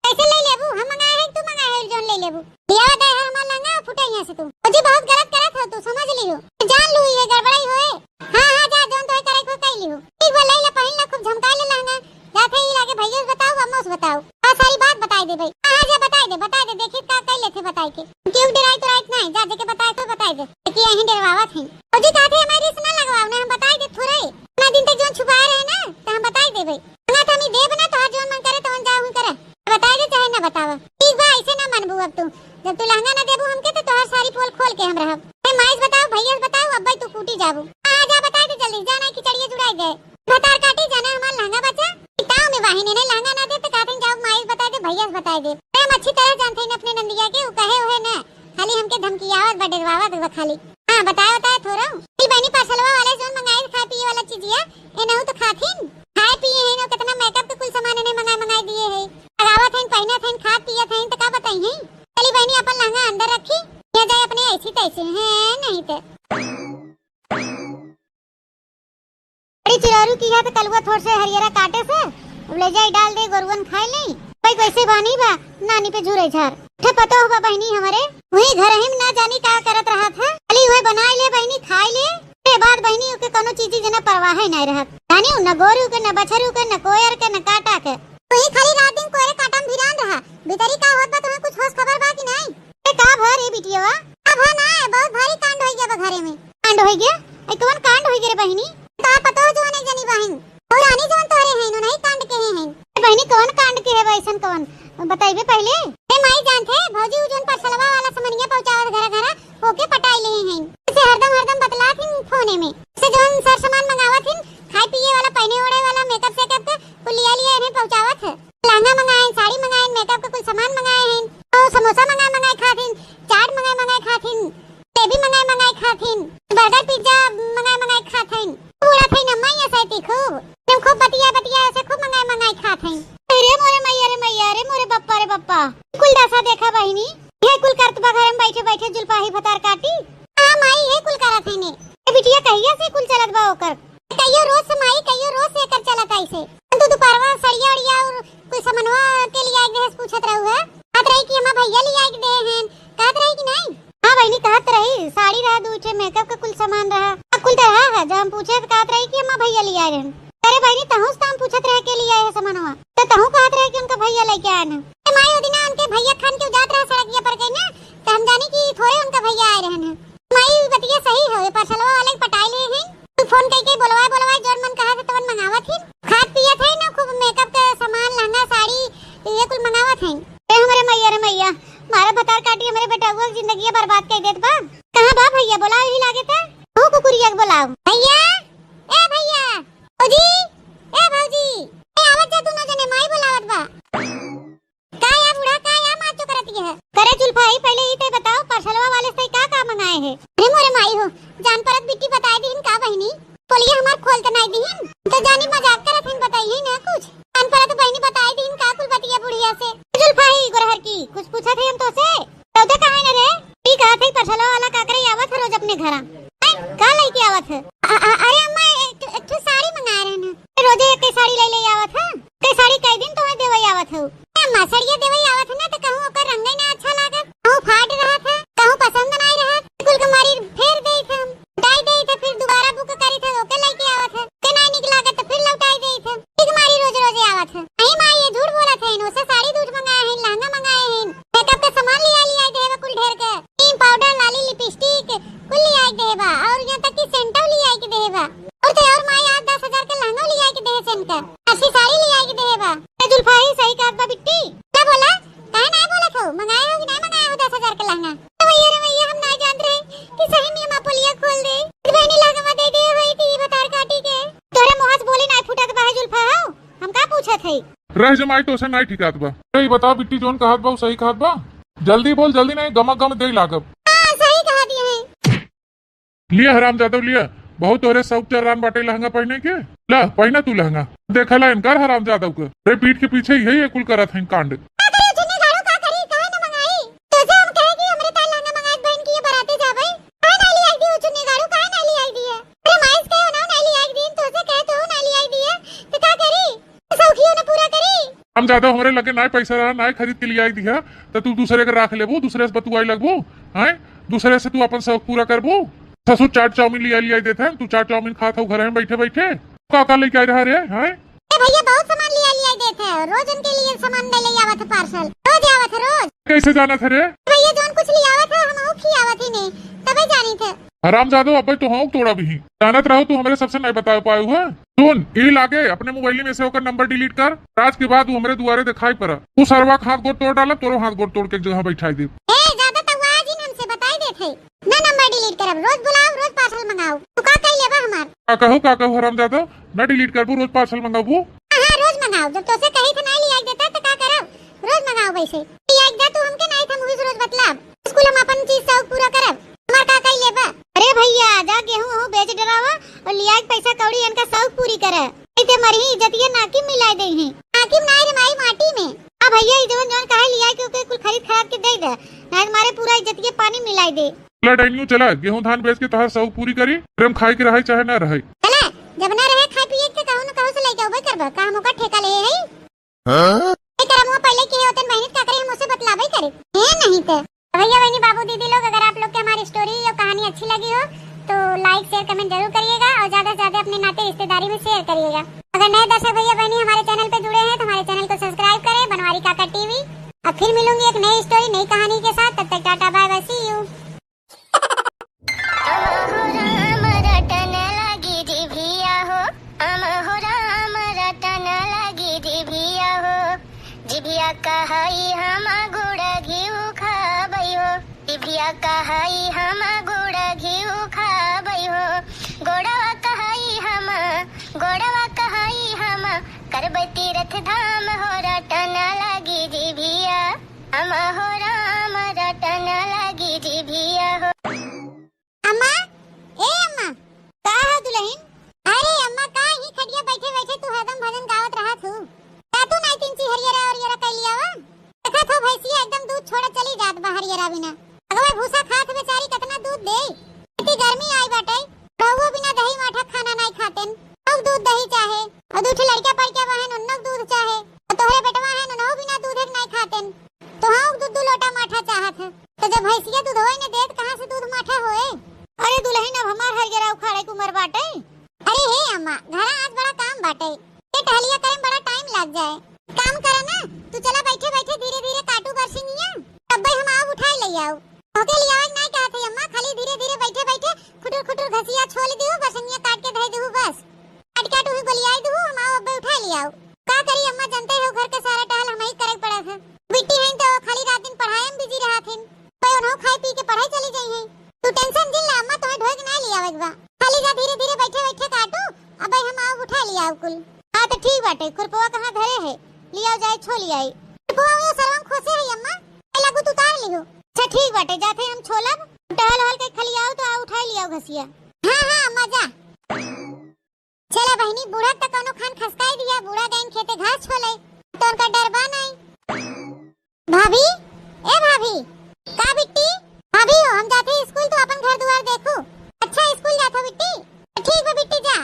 कैसे ले लेबू? हम मंगाए हैं, तू मंगाए है, जोन ले लेबू। लियावा दे है हमार लहंगा, फुटे यहाँ से तू। भौजी बहुत गलत करत हो तू, समझ लियो। जान लू ये गड़बड़ाई होए। हाँ, हाँ, जा, जोन तोहे करे को कह लियो। ठीक बा, ले ले, पहिन ले, खूब झमकाए ले लहंगा। जाते ही लागे भैया से बताओ, अम्मो से बताओ। हाँ, सारी बात बताए दे भाई। हाँ, हाँ, जा बताए दे, बताए दे, देखी का कह लेते बताए के। क्यों डराई तो रात नहीं, जा जेके बताए तो बताए दे। कि यहीं डरवावत हैं। भौजी कहते हमारी से ना लगवाओ ना, हम बताए दे थोड़े। इतना दिन तक जोन छुपाए रहे ना, तो हम बताए दे भाई। ना तो हम ही देब ना, तोहार जोन मन करे तवन जाओ ही करे। बताए दे चाहे ना बतावा। ठीक बा, ऐसे ना मनबू अब तू। जब तू लहंगा ना देबू हमके तो तोहार सारी पोल खोल के हम रहब। ए माई से बताओ, भैया से बताओ, अब्बे तू कूटी जाबू। आ जा बताए दे जल्दी, जाना कि चढ़िए जुड़ाई दे। भतार काटी जाना हमार लहंगा बचा। ताव में बाहिन ने लहंगा ना दे तो कहते जाओ माई से बताए दे, भैया से बताए दे। हम अच्छी तरह जानते हैं अपने नंदिया के, वो कहे हुए ना। खाली हमके धमकियावत बा, डरवावत बा खाली। हाँ, बताए, बताए थोड़ा। ई बनी पार्सलवा वाले जोन मंगाई खाए पिए वाला चीजिया, ए नहु तो खाथिन। खाए पिए हैं ना, कितना मेकअप के कुल सामान इन्हें मंगाए, मंगाए दिए हैं। लगावत हैं, पहनत हैं, खात पियत हैं, तो का बताई हैं? चली बहनी, अपन लहंगा अंदर रखी, या जाए अपने ऐसी तैसी हैं, नहीं तो। बड़ी चिरौरी की है तो कलुआ थोड़ से हरियरा काटे से, अब ले जाई डाल दे, गोरुअन खाए लेई। भाई कैसे बानी बा, नानी पे झूरे झार। ठे पतो हुआ बहनी हमरे, वही घर ही में ना जानी का करत रहत है। खाली वह बनाए ले बहनी, खाए ले। के बाद बहनी ओके कोनो चीज जना परवाह ही नहीं रहत। जानी न गोरू के, न बछरू के, न कोयर के, न काटा के। वही खाली रात दिन कोयरे काटा में भिरान रहा। भीतरी का होत बा, तुम्हें कुछ होश खबर बा कि नहीं? ए, का भा रे बिटिया? का भा ना है, बहुत भारी कांड होई गया बा घरे में। कांड होई गया? ए, कौन कांड होई गया रे बहिनी? का पतो जो नहीं जानी बहिन। और रानी जवन तोहरे हैं, उन्हीं कांड के हैं। ए बहिनी, कौन कांड के है बा, ऐसन कौन? बताइबे पहले। ए माई जानत है, भौजी उ जवन परसलवा वाला समनिया पहुंचावत घरा घरा, ओके पटाई ले हैं। इसे हरदम हरदम बतलात हिन फोने में। इसे जवन सर सामान मंगावत हिन, खाए पिए वाला, पहने ओढ़े वाला, मेकअप सेकअप के, कुल लिया लिया इन्हें पहुंचावत है। लहंगा मंगाए, साड़ी मंगाए, मेकअप के कुल सामान मंगाए हैं। और समोसा मंगाए मंगाए खात हिन, चाट मंगाए मंगाए खात हिन, जलेबी मंगाए मंगाए खात हिन, बर्गर पिज्जा मंगाए मंगाए खात हिन। पूरा थे न मैया सैती खूब, तुम खूब बतिया बतिया से खूब मंगाए मंगाए खात हिन। अरे मोरे मैया रे मैया रे मोरे बप्पा रे बप्पा। कुल दशा देखा बहिनी, ये कुल करत बा घर में बैठे बैठे जुल्फा ही भतार काटी। हाँ माई, ये कुल करत है ने। ए बिटिया, कहिया से कुल चलत बा ओकर? कहियो रोज से माई, कहियो रोज से एकर चलत ऐसे। तू दुपहरवा सड़िया उड़िया और कुल समनवा के लिए आके देहस पूछत रहू है। कहत रही कि हमार भैया लिए आके दे हैं। कहत रही कि नहीं? हाँ बहिनी, कहत रही, साड़ी रहा, दू ठे मेकअप के कुल सामान रहा। अब कुल तो रहा है, जब हम पूछे तो कहत रही कि हमार भैया लिए आए हैं। अरे बहिनी, तहूँ से तो हम पूछत रहे के लिए आए हैं समनवा। तो तहूँ कहत रहे कि उनका भैया लेके आए हैं। ए माई, ओ दिना उनके भैया खान के जात रहा सड़किया पर के ना, तो हम जानी कि थोड़े उनका भैया आए रहन हैं। माई, ई बतिया सही है, ये पार्सलवा वाले के पटाई ले हैं। तू फोन कइके बोलवाए, बोलवाए, जौन मन कहा से तवन मंगावत ही। खात पियत है ना, खूब मेकअप के सामान, लहंगा, साड़ी, ये कुल मंगावत है। ए हमरे मैया रे मैया, मारा भतार काटी हमरे बेटउआ के जिंदगिया बर्बाद कर देत बा। कहाँ बा भैया? बोलाओ, यही लागे था। तू कुकुरिया के बोलाओ। भैया, ए भैया, भौजी, ए भौजी, ए आवत जा, दोनों जने, माई बोलावत बा। का ये है। करे जुल्फा, ई पहिले ई तै बताओ, पार्सलवा वाले से का का मंगाए है? अरे मोरे माई हो, जान परत बिट्टी बताए दीहिन का बहिनी? पोलिया हमार खोल त नाई दीहिन, त जानी मजाक करत हन, बताइए ना कुछ। जान परत बहिनी बताए दीहिन का कुल बतिया बुढ़िया से? जुल्फा ही गोरहर की, कुछ पूछत है हम तो से? तो दे कहाँ न रे? ई कहत है पार्सलवा वाला का करे आवत है रोज अपने घरा। हैं? का लेके आवत है? अ-, अ-, अरे अम्मा, एक ठो, एक ठो साड़ी मंगाए रहन। रोजे एक साड़ी ले ले आवत है। ते साड़ी कई दिन तोहे देवई आवत हऊ। ए अम्मा, सड़िया देवई आवत है ना, त कहूँ ओकर रंगई ना अच्छा लागत, कहूँ फाट रहत है, कहूँ पसंद नाई रहत, कुल के मारी फेर देई थे हम, लौटाई देई थे, फिर दोबारा book करी थे, ओके लेके आवत है, के नाई निक लागत, त फिर लौटाई देई थे, ठीक मारी रोज रोज आवत है। नहीं माई, ये झूठ बोलत है, ओसे साड़ी दूठ मंगाए हैं, लहंगा मंगाए हैं, makeup के सामान लिया, लिया देवे कुल ढेर के, cream, powder, लाली, lipstick, कुल लिया देवे बा, और यहाँ तक कि सेंटो लिया देवे बा। और तो और माई आज दस हजार के लहंगा लिया के देहे सेन का, अस्सी साड़ी लिया के देहे बा। ए जुल्फा ही सही कहत बा बिट्टी। का बोला? काहे नाय बोलत हो? मंगाए हो कि नाय मंगाए हो दस हजार के लहंगा? तो भैया रे भैया, हम नाय जानत रहे कि सही में माँ पोलिया खोल दे। तो बहनी लहंगा दे दे होई थी बतार काटी के। तोरे मुँह से बोली नाय फूटा के बाहे जुल्फा हो। हम का पूछत है? रह जमाई तो से नाय ठिकात बा। ए, ई बताओ बिट्टी जोन कहत बा, उ सही कहत बा? जल्दी बोल, जल्दी नाय गमा गम दे लागब। हाँ, सही कहा दिए हैं। लिया हरामजादव लिया, बहुत तोहरे शौक चर्रान बाटे लहंगा पहिने के। ला, पहिना तू लहंगा। देखला इनकार हरामजादव के। रे पीठ के पीछे यही कुल करत हैं कांड। का करी चुन्नी झाड़ू, का करी, काहे न मंगाई? तोसे हम कहे कि हमरे ताई लहंगा मंगाई बहन की ये बराते जावे। काहे ना लियाई दी वो चुन्नी झाड़ू, काहे ना लियाई दी है? अरे माइस के ना, ना लियाई दी, तोसे कहे तो ना लियाई दी है। तो का करी? शौकियो न पूरा करी। हरामजादव, हमरे लगे नाय पैसा रहा, नाय खरीद के लियाई दिया, त तू दूसरे के राख लेबू, दूसरे से बतुआई लगबू, हैं? दूसरे से तू अपन शौक पूरा करबू। ससुर चाट चाउमीन लिया, लिया देत है, तू चाट चाउमीन खात हो घर में बैठे बैठे। का का लेके आई रहा रे, हैं? ए भैया, बहुत सामान लिया, लिया देत है, रोज उनके लिए सामान ले, ले आवत है पार्सल, रोज आवत है, रोज। कैसे जानत है रे? भैया, जौन कुछ लिया आवत है, हम खियावत ही नहीं, तबे जानी थे। हरामजादो, अबे तो हौंक तोड़ा भी। जानत रहो तू हमरे सबसे नहीं बता पाए हुए। सुन, ई लागे अपने मोबाइल में से ओकर नंबर डिलीट कर। आज के बाद वो हमरे दुआरे दिखाई पड़ा। तू सरवा के हाथ गोड़ तोड़ डालब, तोरो हाथ गोड़ तोड़ के एक जगह बैठाई देब। ए, ज्यादा तगवा जिन हमसे बताई देत है। ना नंबर डिलीट करब, रोज बुलाओ, रोज पार्सल मंगाओ। तू का कही लेबा हमार? का कहू, का कहू हरामजादा, ना डिलीट करबू, रोज पार्सल मंगाबू। हाँ, हाँ, रोज मंगाओ। जब तोसे कही थे नहीं लिया देता तो का करब? रोज मंगाओ वैसे। लिया जा तू हमके नहीं था, हम रोज बतलाब। स्कूल हम अपन चीज शौक पूरा करब। हमार का कही लेबा? अरे भैया, जा गेहूं वहूं बेच डरावा और लिया के पैसा कौड़ी इनका शौक पूरी करे। नहीं ते मरही इज्जतिया नाकी में मिलाई देही। नाकी में नाई रे माई, माटी में। आ भैया, ई जवन जवन कहे लिया के ओके कुल खरीद खराब के दे दे, नहीं मारे पूरा इज्जतिया पानी मिलाई दे। चला डाइनियो चला, गेहूं धान बेच के तोहार शौक पूरी करी, फिर हम खाए के रहे चाहे ना रहे। चला, जब ना रहे खाए पिए के, कहूं न कहूं से लेके अउबे करबा, का हम ओकर ठेका ले हई? हाँ? ए करमुआ पहले के होतन बहिनी, का करे हम ओसे बतलाबे करे। ए नहीं ते। भैया बहनी बाबू दीदी लोग, अगर आप लोग के हमारी स्टोरी या कहानी अच्छी लगी हो तो लाइक शेयर कमेंट जरूर करिएगा और ज्यादा से ज्यादा अपने नाते रिश्तेदारी में शेयर करिएगा। अगर नए दर्शक भैया बहनी हमारे चैनल पे जुड़े हैं तो हमारे चैनल को सब्सक्राइब करें, बनवारी काका टीवी। अब फिर मिलूंगी एक नई स्टोरी, नई कहानी के साथ, तब तक टाटा बाय बाय, सी यू। अमहो राम रटन लागी जिभिया हो, अमहो राम रटन लागी जिभिया हो। जिभिया कहई हम गुड़ घिउ खाबै हो, जिभिया कहई हम गुड़ घिउ खाबै हो। गोड़वा कहई हम, गोड़वा कहई हम, करबै तीरथ धाम हो रटन लागी जिभिया। अमहो राम रटन लागी जिभिया हो। अम्मा, ए अम्मा। का हो दुलहिन? अरे अम्मा, का ही खटिया बैठे बैठे तू हरदम भजन गावत रहत हू? का तू नाई तीन ची हरियरा हरियरा कैली आवा? देखत हो भैंसिया एकदम दूध छोड़ा चली जात बा हरियरा बिना। अगवा भूसा खात बेचारी कितना दूध दे। इतनी गर्मी आई बाटे, रहुओ बिना दही माठा खाना नाई खातेन। खूब दूध दही चाहे। और दू ठे लड़का पड़ के बहन उन्नो दूध चाहे। और तोहरे बेटवा है उन्नो बिना दूध एक नाई खातेन। तो हाँ, दू दू लोटा माठा चाहत है। तो जब भैंसिया दूध होए ने देत, कहाँ से दूध माठा होए? अरे दुलहिन, अब हमार हरियरा उखाड़े के उमर बाटे। अरे हे अम्मा, घरा आज बड़ा काम बाटे। ये टहलिया करे में बड़ा टाइम लाग जाए। काम करा ना, तू चला बैठे बैठे धीरे धीरे काटू बरसिंगिया, तब्बे हम आउ उठाए ले आउ। ओके ले आवे नाई कहत है अम्मा, खाली धीरे धीरे बैठे बैठे खुटुर खुटुर घसिया छोल दिहु, बरसिंगिया काट के धे दिहु बस। काट काट उही गोलियाई दिहु, हम आउ अब्बे उठाए ले आउ। का करी अम्मा, जानते हो घर के सारा टहल हमही करे के पड़त है। बिट्टी हैं तो खाली रात दिन पढ़ाई में बिजी रहत हैं, कोई उन्हों खाए पी के पढ़ाई चली जाई हैं। तू टेंशन जिन ला अम्मा, तोहे ढोए के ना ले आवे के बा। खाली जा धीरे धीरे बैठे बैठे काटू, अबे हम आउ उठा ले आउ कुल। हाँ तो ठीक बाटे, खुरपवा कहाँ धरे है, ले आउ जाए छो ले आई। खुरपवा वो सरवा में खोसे है अम्मा, पहला कुछ उतार लिहो। अच्छा ठीक बाटे, जात है हम छोलब, टहल हल के खलियाओ तो आ उठाई लियाओ घसिया। हाँ, हाँ, अम्मा जा। चला बहिनी, बूढ़ा त कौनो खान खसकाई दिया, बूढ़ा गइन खेते घास छोले, तो उनका डर बा नहीं। भाभी, ए भाभी। का बिट्टी? भाभी हो, हम जाते स्कूल, तू अपन घर दुआर देखू। अच्छा, स्कूल जात हो बिट्टी? ठीक बा बिट्टी, जा।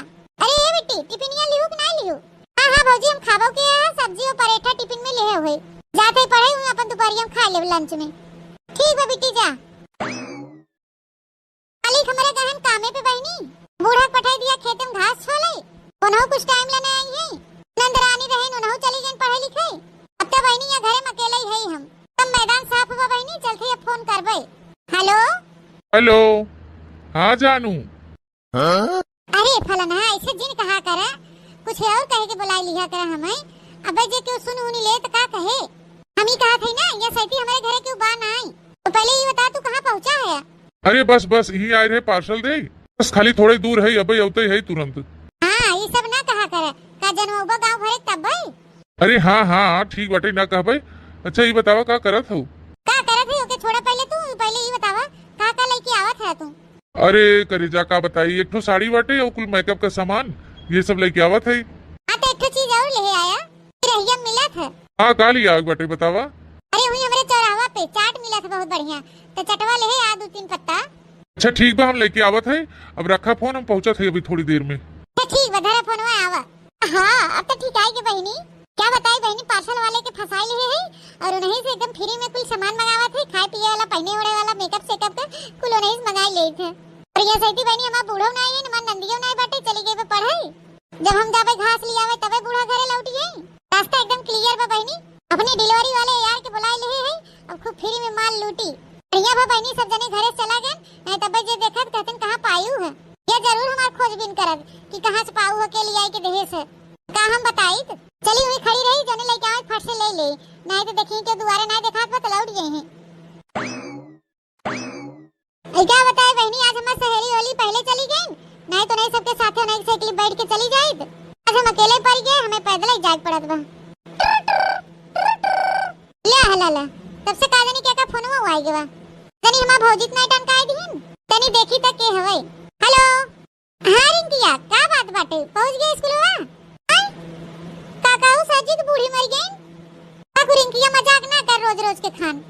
अरे ए बिट्टी, टिफिनिया लिहू कि ना लिहू? हाँ, हाँ भौजी, हम खाबो के है, सब्जी और परेठा टिफिन में लिहे हुए। जाते ही पढ़े हुए, अपन दोपहरिया में खा लेब लंच में। ठीक बा बिट्टी, जा। मालिक हमरे गहन कामे पे बहिनी, बूढ़ा के पठाई दिया खेते में घास छोले, उन्हों कुछ टाइम लेने आई है, नंदरानी रहे, उन्हों चली गई पढ़े लिखे। अब तो बहिनी या घरे में अकेले ही है हम, तब मैदान साफ हुआ बहिनी, चलते अब फोन करबे। हेलो। हेलो। हाँ जानू। अरे फलनहा, ऐसे जिन कहा करा, कुछ और कहे के बुलाई लिहा करा हमें। अबे जे केहू सुन उनी ले त का कहे? हम ही कहा थे ना, ये सैती हमारे घरे केहू बा नाई। तो पहले ये बता, तू कहाँ पहुँचा है? अरे बस, बस, यहीं आए रहे पार्सल दे, बस खाली थोड़े दूर है, अबे अवते है तुरंत। हाँ, ये सब ना कहा करा, का जनवा गाँव भरे तब भाई। अरे हाँ, हाँ, हाँ, ठीक बाटे, ना कहबे। अच्छा, ई बतावा, का करत हऊ? का करत है, ओके छोड़ा पहले तू, पहले ई बतावा, का, का लइके आवत है तू? अरे करेजा, का बताई, एक ठो साड़ी बाटे और कुल मेकअप का सामान, ये सब लइके आवत है। हाँ, तो एक ठो चीज और ले आया, रहिया मिलत है। हाँ, का लिया आग बाटे, बतावा। अरे, वही हमरे चौराहा पे चाट मिलत है बहुत बढ़िया, तो चटवा ले आ दो तीन पत्ता। अच्छा, ठीक बा, हम लइके आवत है। अब रखा फोन, हम पहुँचत है अभी थोड़ी देर में। अच्छा, ठीक बा, धरा फोनवा, आवा। हाँ, अब तो ठीक आई के बहिनी। क्या बताई बहिनी, पार्सल वाले के फंसाई लिए है और उन्हीं से एकदम फ्री में कुल सामान मंगावत है, खाए पिए वाला, पहने ओढ़े वाला, मेकअप सेकअप का, कुल उन्हीं से मंगाई लेत है। और ये सैती बहिनी, हमार बूढ़ो नाई है, हमार नंदियो नाई बाटे, चली गई बा पढ़ाई। जब हम जाबे घास लियावे, तबे बूढ़ा घरे लौटी है। रास्ता एकदम क्लियर बा बहिनी। अपनी डिलीवरी वाले यार के बुलाई ले है, अब खूब फ्री में माल लूटी। बढ़िया बा बहिनी, सब जने घरे चला गए, नहीं तबे जे देखत कहतन कहाँ पायू है। ये जरूर हमार खोजबीन करत कि कहाँ से पाऊ हो, के लियाई के देहे से। का हम बताई त? चली हुई खड़ी रही, जने लेके आवे फट से ले ले, नहीं तो देखी के दुआरे नहीं देखात बा त लौट गई है। ऐ का बताई बहिनी, आज हमार सहेली होली पहले चली गई, नहीं तो नहीं सबके साथे नहीं साइकिल बैठ के चली जाइत। आज हम अकेले पड़ गए, हमें पैदल ही जाए पड़त बा। ले हला ला, तब से का जानी के का फोनवा आई गवा। तनी हमार भौजी त नहीं टनकाई दीन, तनी देखी त के हवे। हेलो। हाँ रिंकिया, का बात बाटे? पहुँच गए स्कूलवा? आय? का कहू सर जी के बूढ़ी मर गई? काकू रिंकिया मजाक ना कर रोज रोज के खान।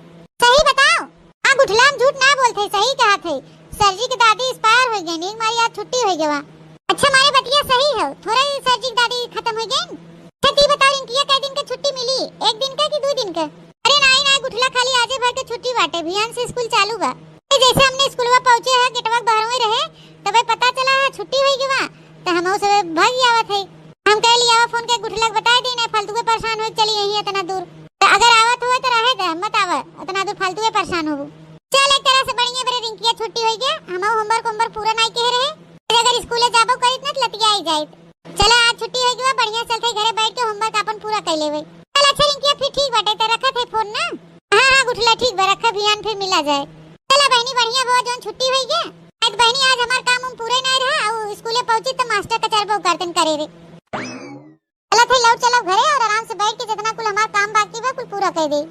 सही बताओ। हाँ गुठला, हम झूठ ना बोलत है, सही कहत है। सर जी के दादी एक्सपायर हो गई, एक मारी आज छुट्टी हो गवा। अच्छा मारे बतिया सही है, थोड़ा ही सर जी के दादी खत्म हो गई। अच्छा ती बताओ रिंकिया, कै दिन के छुट्टी मिली? एक दिन के कि दो दिन के? अरे नाई नाई गुठला, खाली आजे भर के छुट्टी बाटे, बिहान से स्कूल चालू बा। ए, जैसे हमने स्कूलवा पहुँचे है, गेटवा के बहरवे रहे, तबे पता चला है छुट्टी होई गवा, त हमहू से भाग आवत है। हम कह लिया फोन के गुठला के बताए दी, नहीं फालतू के परेशान हो चली यहीं इतना दूर। त अगर आवत हुआ तो रहे दे, मत आवा, इतना दूर फालतू के परेशान होबू। चल एक तरह से बढ़िया बरे रिंकिया छुट्टी होई गया, हमहू होमवर्क होमवर्क पूरा नहीं कह रहे, फिर अगर स्कूले जाबो करित ना त लतिया आई जाइत। चला, आज छुट्टी होई गवा, बढ़िया चलते घरे बैठ के होमवर्क अपन पूरा कर लेवे। चल, अच्छा रिंकिया, फिर ठीक बाटे, त रखत है फोन ना। हाँ, हाँ, गुठला, ठीक बा, रखा, बिहान फिर मिला जाए। चला बहिनी, बढ़िया बा, जौन छुट्टी होई गया। आज बहिनी, आज हमार काम उम पूरे नहीं रहा, अउ स्कूले पहुँची त मास्टर कचरबो करतन करे रे। चला, फिर लौट चला घरे और आराम से बैठ के जितना कुल हमार काम बाकी बा, कुल पूरा कर दे।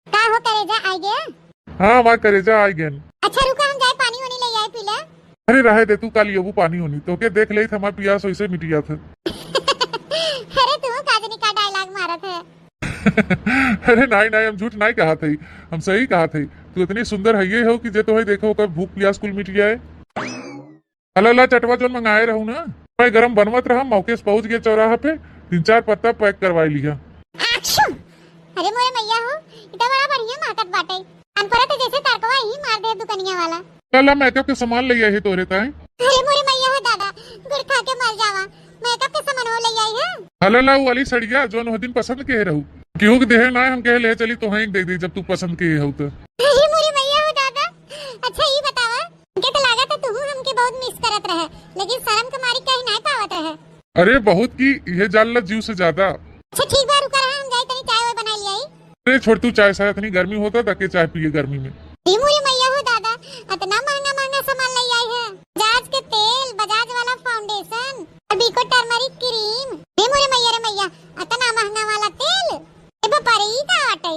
का हो करेजा, आ गया? हाँ, हमार करेजा आ गया। अच्छा रुका, हम जाए पानी वानी ले आए पीला। अरे रहे दे, तू काल योबू पानी होनी, तोके देख लेत हमार पियास वैसे मिट जात है। अरे तू का जनी का डायलॉग मारत है? अरे नाई नाई, हम झूठ नाई कहत है, हम सही कहत है। तू इतनी सुंदर है ये हो कि जे तोहे देखो ओकर भूख पियास कुल मिट जाए। अला ला चटवा जौन मंगाए रहू ना, मैं गरम बनवत रहा, मौके से पहुंच गया चौराहा पे, तीन चार पत्ता पैक करवाई लिया। अच्छा, अरे मोरे मैया हो, ई त बड़ा बढ़िया महकत बाटे। अनपरा त जैसे तड़कवा ही मार दे दुकनिया वाला। ला ला मेकअप के सामान ले आई है तोरे ताए। अरे मोरे मैया हो दादा, गुड़ खा के मर जावा। मेकअप के सामान हो ले आई है। हला ला वाली सड़िया जौन वो दिन पसंद के रहू। केहू के देहे ना, हम कहे ले चली तोहे एक दे दी जब तू पसंद के हो तो। अरे मोरे मैया हो दादा, अच्छा ई बतावा, हमके तो लागत है तू हमके बहुत मिस करत रहे, लेकिन शर्म के मारी कहीं नहीं पावत रहे। अरे बहुत की, ये जान ला जीव से ज्यादा। अच्छा ठीक बा, रुका रहा, हम जाई तनी चाय वाय बनाई ले आई। अरे छोड़ तू, चाय साय इतनी गर्मी होता, दके चाय पिए गर्मी में। ए मोरे मैया हो दादा, इतना महंगा महंगा सामान ले आई है। बजाज के तेल, बजाज वाला फाउंडेशन, और बीको टर्मरिक क्रीम। ए मोरे मैया रे मैया, इतना महंगा वाला तेल। ए बापा रे, ई का बाटे?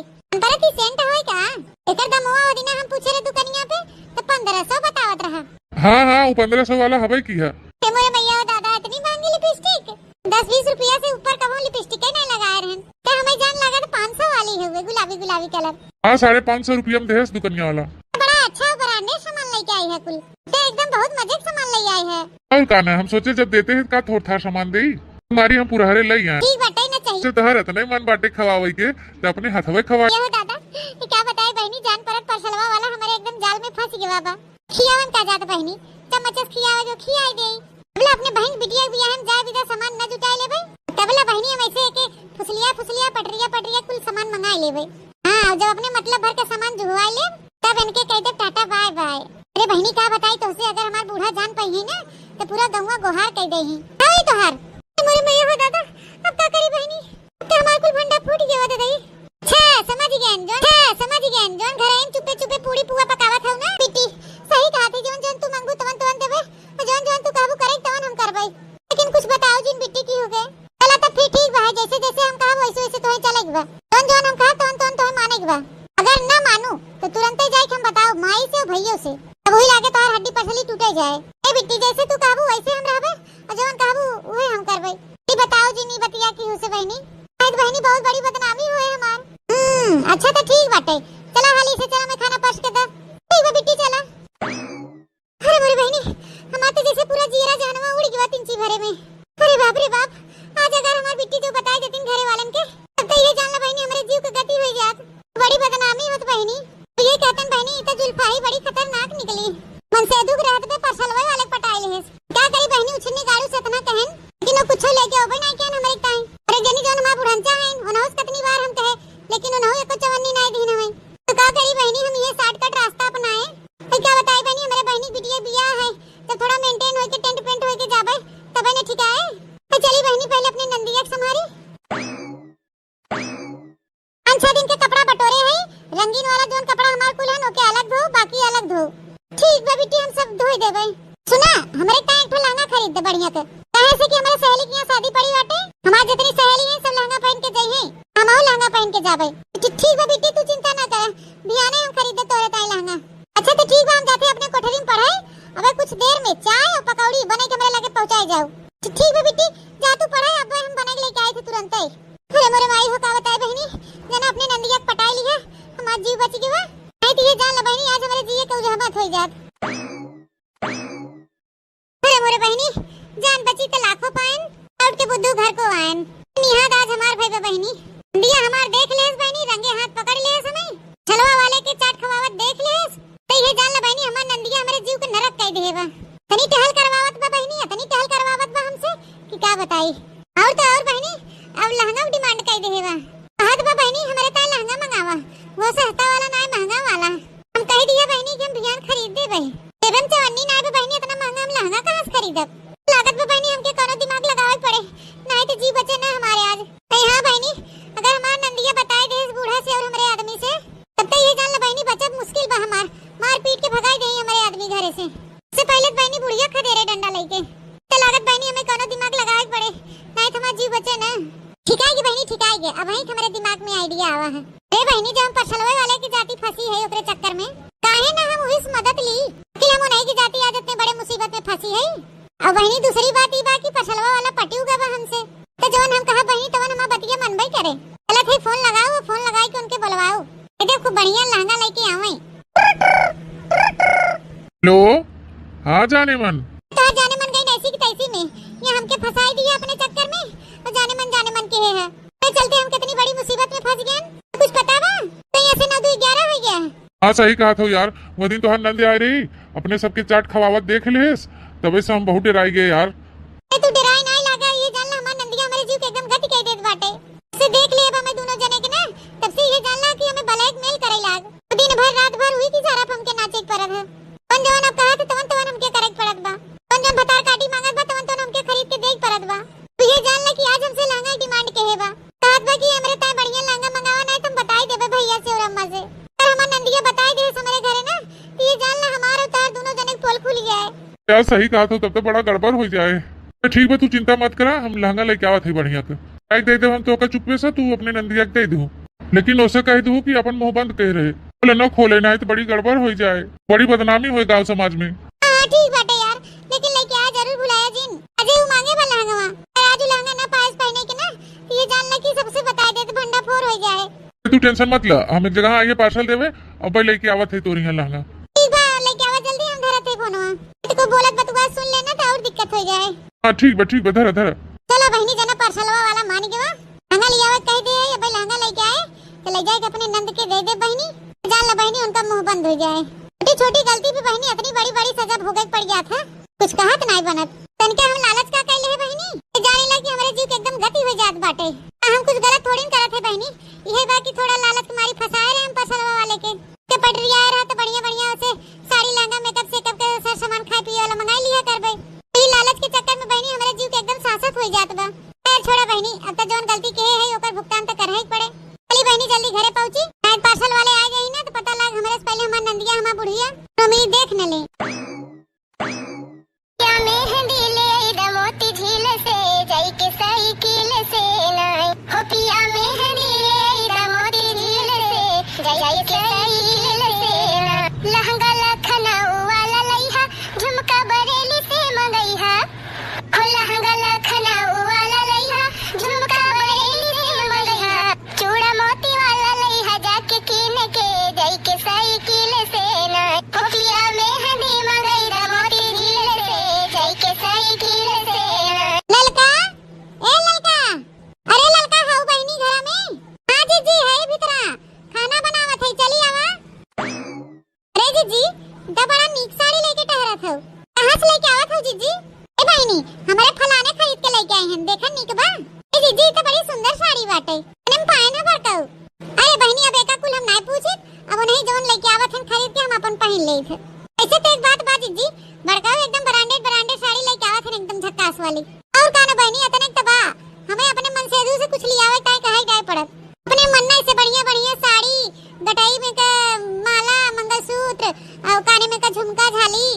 हाँ, हाँ, उ पन्द्रह सौ वाला हवे की है। हे मोरे मैया हो दादा, इतनी महंगी लिपस्टिक? दस बीस रुपया से ऊपर कबो लिपस्टिक ही नहीं लगाए रहन। ते हमें जान लगा तो पाँच सौ वाली हवे, गुलाबी गुलाबी कलर। हाँ, साढ़े पाँच सौ रुपया में देहस दुकनिया वाला। बड़ा अच्छा ब्रांडेड सामान लेके आई है कुल। ते एकदम बहुत मजे के सामान ले आई है। और का ना, हम सोचे जब देते हैं का थोड़ थार सामान देई, हमारी हम पुरहरे ले आए। ठीक बाटे ना चाहिए। से तोहर इतने मन बाटे खवावे के, तो अपने हथवे खवा। ये हो दादा, ये क्या बताए बहनी, जान परत परसलवा वाला हमारे एकदम जाल में फंस गया बा। खियावन का जात बहनी, चम्मच से खियावे जो खियाई देई। बोला अपने बहन बिटिया के बियाह में जाए बिदा सामान न जुटाए लेबे, तबला बहनी हम ऐसे के फुसलिया फुसलिया पटरिया पटरिया कुल सामान मंगाए लेबे। हाँ, जब अपने मतलब भर के सामान जुहवाए लेब, तब इनके कह देब टाटा बाय बाय। अरे बहनी का बताई तोहसे, अगर हमार बूढ़ा जान पाई है ना, तो पूरा गौवा गोहार कह दे ही। का होई तोहार? मोरे मैया हो दादा, अब का करी बहनी? अब तो हमार कुल भंडा फूट गया दादा। छे, समझ गए, जौन, छे, समझ गए, जौन घर आइन चुपे चुपे पूड़ी पुआ पकावत हऊ ना, बिट्टी, सही कहा थी, जौन जौन तू मंगू तवन तवन देबे, और जौन जौन तू कहबू करे तवन हम करबे। लेकिन कुछ बताओ जिन बिट्टी की हो गए। चला तब फिर ठीक बा, जैसे जैसे हम कहब वैसे वैसे तोहे चले के बा। जौन जौन हम कहब तवन तवन तोहे माने के बा। अगर ना मानू तो तुरंते जाए के हम बताओ माई से और भैया से। तब वही लागे तोहार हड्डी पसली टूटे जाए। ए बिट्टी, जैसे तू कहबू वैसे हम रहबे, और जौन कहबू उहे हम करबे। ई बताओ जिन ई बतिया की हो से बहनी। शायद बहनी बहुत बड़ी बदनामी होए हमार। हम्म, अच्छा तो ठीक बाटे। चला हाली से चला, मैं खाना परोस के दे। ठीक बा बिट्टी, चला। अरे मोरी बहनी, हमार तो जैसे पूरा जीरा जहनवा उड़ गया तिनची भरे में। अरे बाप रे बाप, आज अगर हमार बिट्टी जो बताई देतिन घरे वालन के, तब तो ये जान ला बहनी हमरे जीव के गति हो जात। बड़ी बदनामी होत बहनी। तो ये कहतन बहनी, ई तो जुल्फाही बड़ी खतरनाक निकली। मन से दुख रहत पे परसलवे वाले पटाई लेस। का करी बहनी, उछन्नी गाड़ू से इतना कहन, लेकिन वो कुछो लेके अबे नहीं किया हमरे ताई। अरे जनी जौन हमार बुढ़ंचा हैं, उन्हों से कितनी बार हम कहे, लेकिन उन्हों एको चवन्नी नहीं दीन हमें। तो का करी बहनी, हम ये शॉर्टकट रास्ता अपनाए। अरे का बताई बहनी, हमरे बहनी बिटिया बियाह है, जब थोड़ा मेंटेन होके टेंट पेंट होके जाबे, तबे न ठीक आए। तो चली बहनी, पहले अपने नंदिया के संभारी। पाँच छह दिन के कपड़ा बटोरे है, रंगीन वाला जौन कपड़ा हमार कुल हन, ओके अलग धो, बाकी अलग धो। ठीक बा बिट्टी, हम सब धोई देबे। सुना, हमरे ताई एक ठो लहंगा खरीद दे बढ़िया के, काहे से कि हमरे सहेली के यहाँ शादी पड़ी बाटे। हमार जितनी सहेली हैं, सब लहंगा पहन के जइहे, हमहू लहंगा पहन के जाबे। ठीक, ठीक बा बिट्टी, तू चिंता ना कर, बिहाने हम खरीद दे तोरे ताई लहंगा। अच्छा तो ठीक बा, हम जाते अपने कोठरी में पढ़ाई, अब कुछ देर में चाय और पकौड़ी बने के हमरे लगे पहुँचाए जाओ। ठीक बा बिट्टी, जा तू पढ़ाई, अब हम बने के लेके आए थे तुरंत ही। अरे मोरे माई हो, का बताए बहिनी, जना अपने नंदिया के पटाई लिहा, हमार जीव बच गवा। नहीं तो ये जान ला बहिनी, आज हमरे जिए के उजहमत होई जात। अरे मोरे बहिनी, जान बची त लाखों पाएन, लौट के बुद्धू घर को आएन। निहाद आज हमार भई बा बहिनी, नंदिया हमार देख लेस बहिनी, रंगे हाथ पकड़ लेस हमें, छलवा वाले के चाट खवावत देख लेस, तो ये जान ला बहिनी, हमार नंदिया हमरे जीव के नरक कई देहे बा। तनी टहल करवावत बा बहिनी, तनी टहल करवावत बा हमसे कि का बताई। और तो और बहिनी, अब लहंगा डिमांड कई देहे बा। कहत बा बहिनी, हमरे ताई लहंगा मंगावा, वो सस्ता वाला ना, महंगा वाला। हम कह दिया बहिनी कि हम बिहान खरीद देबे। देबे में चवन्नी ना बा बहिनी, इतना महंगा हम लहंगा कहाँ से खरीदब? लागत बा बहिनी, हमके कोनो दिमाग लगावे पड़े, नहीं तो जी बचे ना हमारे आज। अरे हाँ बहिनी, अगर हमार नंदिया बताए देस बूढ़ा से और हमरे आदमी से, तब तो ये जान ला बहिनी, बचब मुश्किल बा हमार, मार पीट के भगाई देही हमरे आदमी घरे से। से पहले तो बहिनी बुढ़िया खदेरे डंडा लेके। तो लागत बहिनी हमें कोनो दिमाग लगावे के पड़े, नहीं तो हमार जीव बचे ना। ठिकाएगी बहिनी, ठिकाएगी, अब वहीं हमरे दिमाग में आइडिया आवा है। ए बहिनी, जब हम परसलवे वाले की जाति फंसी है ओकरे चक्कर में, काहे ना हम उहिस मदद ली कि हम उन्हीं की जाति आज इतने बड़े मुसीबत में फंसी है। अब बहिनी दूसरी बात ई बा कि परसलवा वाला पटियो गवा हमसे, तो जवन हम कहा बहिनी तवन हमार बतिया मनबे करे। चलत है फोन लगाओ, फोन लगाई के उनके बुलवाओ। ए देखो, खूब बढ़िया लहंगा लेके आवे। हेलो, हाँ जाने मन। तो जाने मन गई ऐसी की तैसी में, ये हमके फंसाई दिया अपने चक्कर में, तो जाने मन, जाने मन के है। तो चलते हम कितनी बड़ी मुसीबत में फंस गए, कुछ पता बा? तो यहाँ से नौ दो ग्यारह हो गया। हाँ सही कहा था यार, वो दिन तोहार नंद आए रही, अपने सबके चाट खवावत देख लेस, तबे से हम बहुत डराई गए यार। ए, तू डराई नाई लागा, ये जान ला हमार नंदिया हमरे जीव के एकदम गति कह देत बाटे। से देख ले अब हमें दोनों जने के ना, तब से ये जान ला कि हमें ब्लैकमेल करे लाग। दिन भर रात भर हुई की सारा हमके नाचे के परत है। अपन जवन अब कहा थे तवन तवन हमके करे के पड़त बा। अपन जवन भतार काटी मांगत बा तवन तवन हमके खरीद के दे के परत बा। तू ये जान ला कि आज हमसे लहंगा डिमांड के है बा। कहत बा कि हमरे ताई बढ़िया लहंगा मंगावा, नहीं तो हम बताई देबे भैया से और अम्मा से। अगर हमार नंदिया बताई देस हमरे घरे ना, तो ये जान ला हमार और तोहार दोनों जने के पोल खुल जाए। यार सही कहा तो, तब तो बड़ा गड़बड़ हो जाए। तो ठीक बा, तू चिंता मत करा, हम लहंगा लेके आवत है बढ़िया के। पैक दे दे हम तो का चुप्पे से, तू अपने नंदिया के दे दू, लेकिन उसे कह दू कि अपन मुंह बंद कह रहे, बोले न खोले, नहीं तो बड़ी गड़बड़ हो जाए, बड़ी बदनामी होए गांव समाज में। हाँ ठीक बा, जाए। तू tension मत ला, हम एक जगह आइए parcel देवे, अब भाई लेके आवत है तोरी यहाँ लहंगा। ठीक बा, लेके आवा जल्दी, हम धरत है फोनवा। तो को बोलत बतुआ सुन लेना तो और दिक्कत हो जाए। हाँ ठीक बा, ठीक बा, धरा धरा। चलो बहिनी, जना parcelवा वाला मान गवा, लहंगा ले आवे कह दे, ये भाई लहंगा लेके आए तो ले जाए के अपने नंद के दे दे बहिनी। जान ला बहिनी, उनका मुंह बंद हो जाए। छोटी छोटी गलती भी बहिनी इतनी बड़ी बड़ी सजा भोगे के पड़ जात है, कुछ कहत नाय बनत। तनके हम लालच का कैले है बहिनी, ये जाने ला कि हमरे जीव के एकदम गति हो जात बाटे। आ हम कुछ गलत थोड़ी न करत है बहिनी, इहे बा कि थोड़ा लालच के मारी फंसाए रहे हम parcelवा वाले के। के पटरिया रहा तो बढ़िया बढ़िया से साड़ी लहंगा makeup सेकअप के सर सामान खाए पिए वाला मंगाई लिया करबे। ई लालच के चक्कर में बहिनी हमरे जीव के एकदम सासत हो जात बा। खैर छोड़ा बहिनी, अब तो जौन गलती के है ओकर भुगतान तो करही के पड़े। चली बहिनी जल्दी घरे पहुंची, नाहीं parcel वाले आ जाई ना तो पता लाग हमरे से पहले हमार नंदिया हमार बुढ़िया रोमी देख न ले। पिया मेहंदी ले आई द मोती झील से, जाई के साइकिल से ना। हो पिया मेहंदी ले आई द मोती झील से, जाई के साइकिल से ना। लहंगा लखनऊ वाला लइहा, झुमका बरेली से मंगइहा। हो लहंगा लखनऊ वाला लइहा, झुमका बरेली से मंगइहा। चूड़ा मोती वाला लइहा जाके कीन के, जाई के साइकिल से ना। हो पिया मेहंदी मंगई द मोती झील से, जाई के साइकिल से ना। ललका, ए ललका, अरे ललका, हऊ बहिनी घरा में? हाँ जीजी, है भीतरा, खाना बनावत है, चली आवा। अरे जीजी, त बड़ा नीक साड़ी लेके टहरत हऊ। कहाँ से लेके आवत हऊ जीजी? ए बहिनी, हमरे फलाने खरीद के लेके आई हन, देखन नीक बा। ए जीजी, ई त बड़ी सुंदर साड़ी बाटे। एने में पाए ना बड़काऊ। अरे बहिनी, अब एका कुल हम नाय पूछित, अब उन्हीं जौन लेके आवत हन खरीद के हम अपन पहिन लेत है। ऐसे तो एक बात बा जीजी, बड़काऊ एकदम branded branded साड़ी लेके आवत हन, एकदम झक्कास वाली। और का न बहिनी, अतने त बा, हमें अपने मनसेधू से कुछ लियावे ताई कहाई जाए पड़त। अपने मन्ना से बढ़िया बढ़िया साड़ी, गटई में का माला, मंगलसूत्र, और काने में का झुमका, झाली,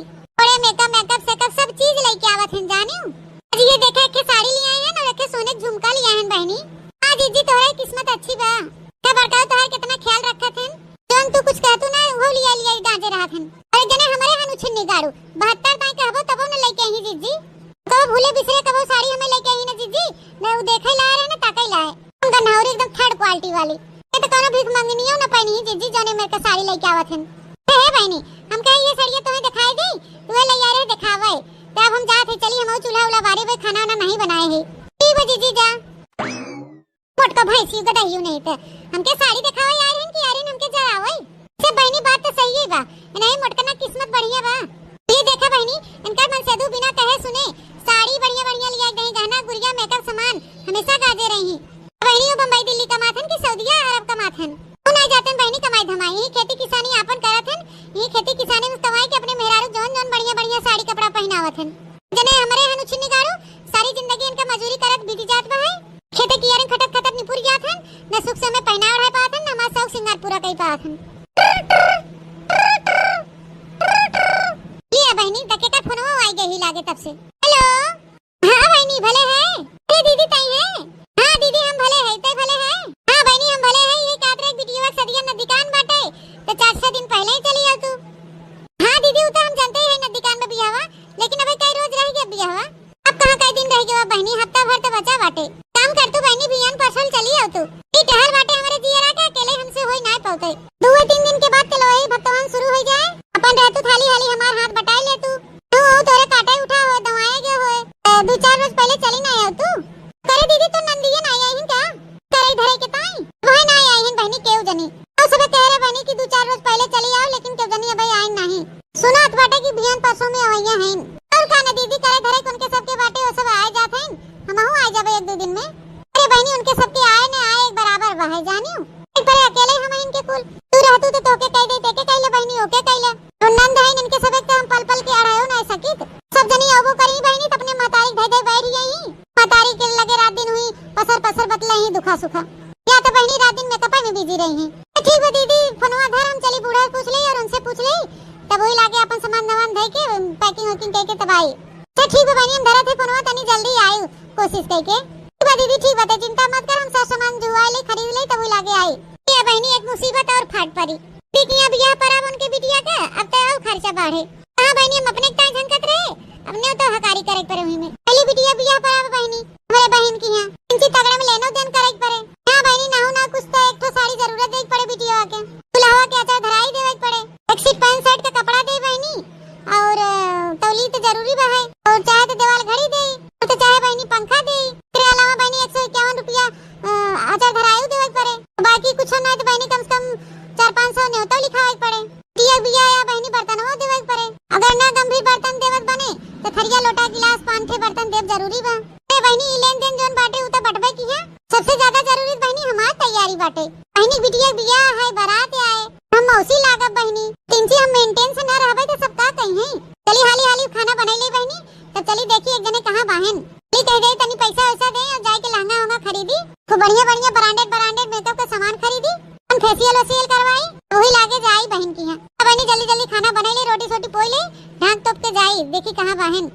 ओड़े में का makeup सेकअप सब चीज लेके आवत हन जानियो। आज ये देखे के साड़ी ले आए हैं और एक सोने के झुमका ले आए हैं बहिनी। आज जीजी तोहरे किस्मत अच्छी बा। का बड़का तोहर कितना ख्याल रखत हन। जौन तू कुछ कहतू ना, वो लिया लिया गाजे रहत हन। अरे जने हमरे हन उछिन्नी गाड़ू, बहत्तर ताई कहबो तबो न लेके आई जीजी। कबो भूले बिसरे कबो साड़ी हमें लेके आई ना जीजी, न वो देखे ला रहे ना ताके ला है। हम गन्हावरी एकदम third quality वाली। ये तो कोनो भीख मंगनियो न पहनी है जीजी, जौने मेरे का साड़ी लेके आवत हन। तो हे बहिनी, हम कहे ये साड़िया तुम्हें दिखाई दी, तुम्हें ले आ रहे दिखावे। तो अब हम जात है, चली हम चूल्हा उल्हा बारे भाई खाना वाना नहीं बनाए है। ठीक बा जीजी जा। मोटका भैंसियों का डहियो नहीं थे। हमके साड़ी दिखावे आ रहे हैं कि आ रहे हैं हमके जरावे। से बहिनी बात तो सही है बा। नहीं मोटका ना किस्मत बढ़िया बा। ये देखा बहिनी, इनका मनसेधू बिना कहे सुने साड़ी बढ़िया बढ़िया लिया दही, गहना गुरिया makeup सामान हमेशा गाजे रही। बहिनी वो बम्बई दिल्ली कमाथन कि सऊदिया अरब कमाथन। वो नहीं जातन बहिनी कमाई धमाई, यही खेती किसानी आपन करत हन, यही खेती किसानी में कमाई के अपने मेहरारू जौन जौन बढ़िया बढ़िया साड़ी कपड़ा पहनावत हन। जने हमरे हन उछिन्नी गाड़ू, सारी जिंदगी इनका मजूरी करत बीती जात बा है। खेते कियारे खटत खटत निपुर जात हन, न सुख से हमें पहना ओढ़ाए पावत हन, न हमार शौक सिंगार पूरा कई पावत हन। ये बहिनी, त केकर फोनवा आई गई लागे तब से। हेलो, हाँ बहिनी, भले है? अरे दीदी, तई है? हाँ दीदी, हम भले है, तई भले है? हाँ बहिनी, हम भले है, ये कात रे वीडियो सदिया नदिकान बाटे, तो चार छह दिन पहले ही चली आओ तू। हाँ दीदी, वो तो हम जानते ही है नदिकान में बियाहवा, लेकिन अबे कई रोज रह गया बियाहवा। अब कहाँ कई दिन रह गया बहिनी, हफ्ता भर तो बचा बाटे। काम कर तू बहिनी, बिहान परसों चली आओ तू। ई टहर बाटे हमारे जियरा के, अकेले हमसे होई ना पौते। दो तीन दिन के बाद चलो, यही भक्तवान शुरू हो जाए। अपन रहतू थाली हाली हमार हाथ बटाए ले तू। तू हो तोरे काटे उठा हो, दवाए गयो होए। ए, दो चार रोज पहले चली ना आओ तू। करे दीदी, तो नंदिया ना आई है क्या? करे धरे के ताई? वह ना आई है बहिनी, केहू जनी। तो सबे कह रहे बहिनी कि दो चार रोज पहले चली आओ, लेकिन केहू जनी अबे आए नहीं। सुनात बाटे कि बिहान परसों में अवैया हैं। और का न दीदी, करे धरे के उनके सबके बाटे, वो सब आए जात हैं। हमहू आए जाबे एक दो दिन में। अरे बहिनी, उनके सबके आए न आए एक बराबर बा है, जानियो। एक बार अकेले हम इनके कुल। तू रहतू तो तोके कह दे, तेके कह ले बहिनी, ओके कह ले। और नंद है इनके सब एक तो हम पल पल के अड़ायो ना सकित। सब जनी अबो करी बहिनी, तो अपने महतारी के धै धै बैठ गई। महतारी के लगे रात दिन हुई, पसर पसर बतले ही दुखा सुखा। या तो बहिनी रात दिन मेकअप में बिजी रही हैं। तो ठीक बा दीदी, फोनवा धर, हम चली बूढ़ा से पूछ ले और उनसे पूछ ले, तब वही लागे अपन सामान नवान धै के packing वैकिंग करके तब आई। तो ठीक बा बहिनी, हम धरत है फोनवा, तनी जल्दी आई कोशिश करके। ठीक बा दीदी, ठीक बा, ते चिंता मत कर, हम सब सामान जुआ ले, खरीद ले, तब वही लागे आई। ये बहिनी एक मुसीबत और फाट पड़ी। बिटिया बियाह पर अब उनके बिटिया के, अब तो और खर्चा बढ़े। हाँ बहिनी, हम अपने ताई झनकत रहे, अपने तो हकारी करे पड़े हुई में। पहली बिटिया बियाह पर अब बहिनी, हमारे बहन की यहाँ, इनकी तगड़े में लेनो देन करे पड़े। हाँ बहिनी, ना हो ना कुछ तो एक बा है, और चाहे तो देवाल घड़ी देई, तो चाहे बहिनी पंखा देई। एकरे अलावा बहिनी एक सौ इक्यावन रुपया, अ, अचार धरायु देवे के पड़े। बाकी कुछ ना तो बहिनी कम से कम चार पाँच सौ न्योता लिखावे के पड़े। बिटिया के बियाह है बहिनी बर्तनवो देवे के पड़े। अगर ना गंभीर बर्तन देवत बने, तो थरिया, लोटा, गिलास, पान के बर्तन देव जरूरी बा। ए बहिनी, ई लेन देन जौन बाटे, उ तो बटबे की है। सबसे ज्यादा जरूरी बहिनी हमार तैयारी बाटे। बहिनी, बिटिया के बियाह है, बारात आए, हम मौसी लागब बहिनी। तिनची हम maintain से ना रहबे तो सब का कही हैं। चली हाली हाली खाना बनाई ले बहिनी, तब चली देखी एक जने कहाँ बाहेन। चली कह दे तनी पैसा वैसा दे और जाए के लहंगा वहंगा खरीदी, खूब बढ़िया बढ़िया branded branded makeup का सामान खरीदी, हम facial वेशियल करवाई, वही लागे जाई बहिन की यहाँ। अब बहिनी जल्दी जल्दी खाना बनाई ले, रोटी सोटी पोई ले, ढांक तोप के जाई, देखी कहाँ बाहेन।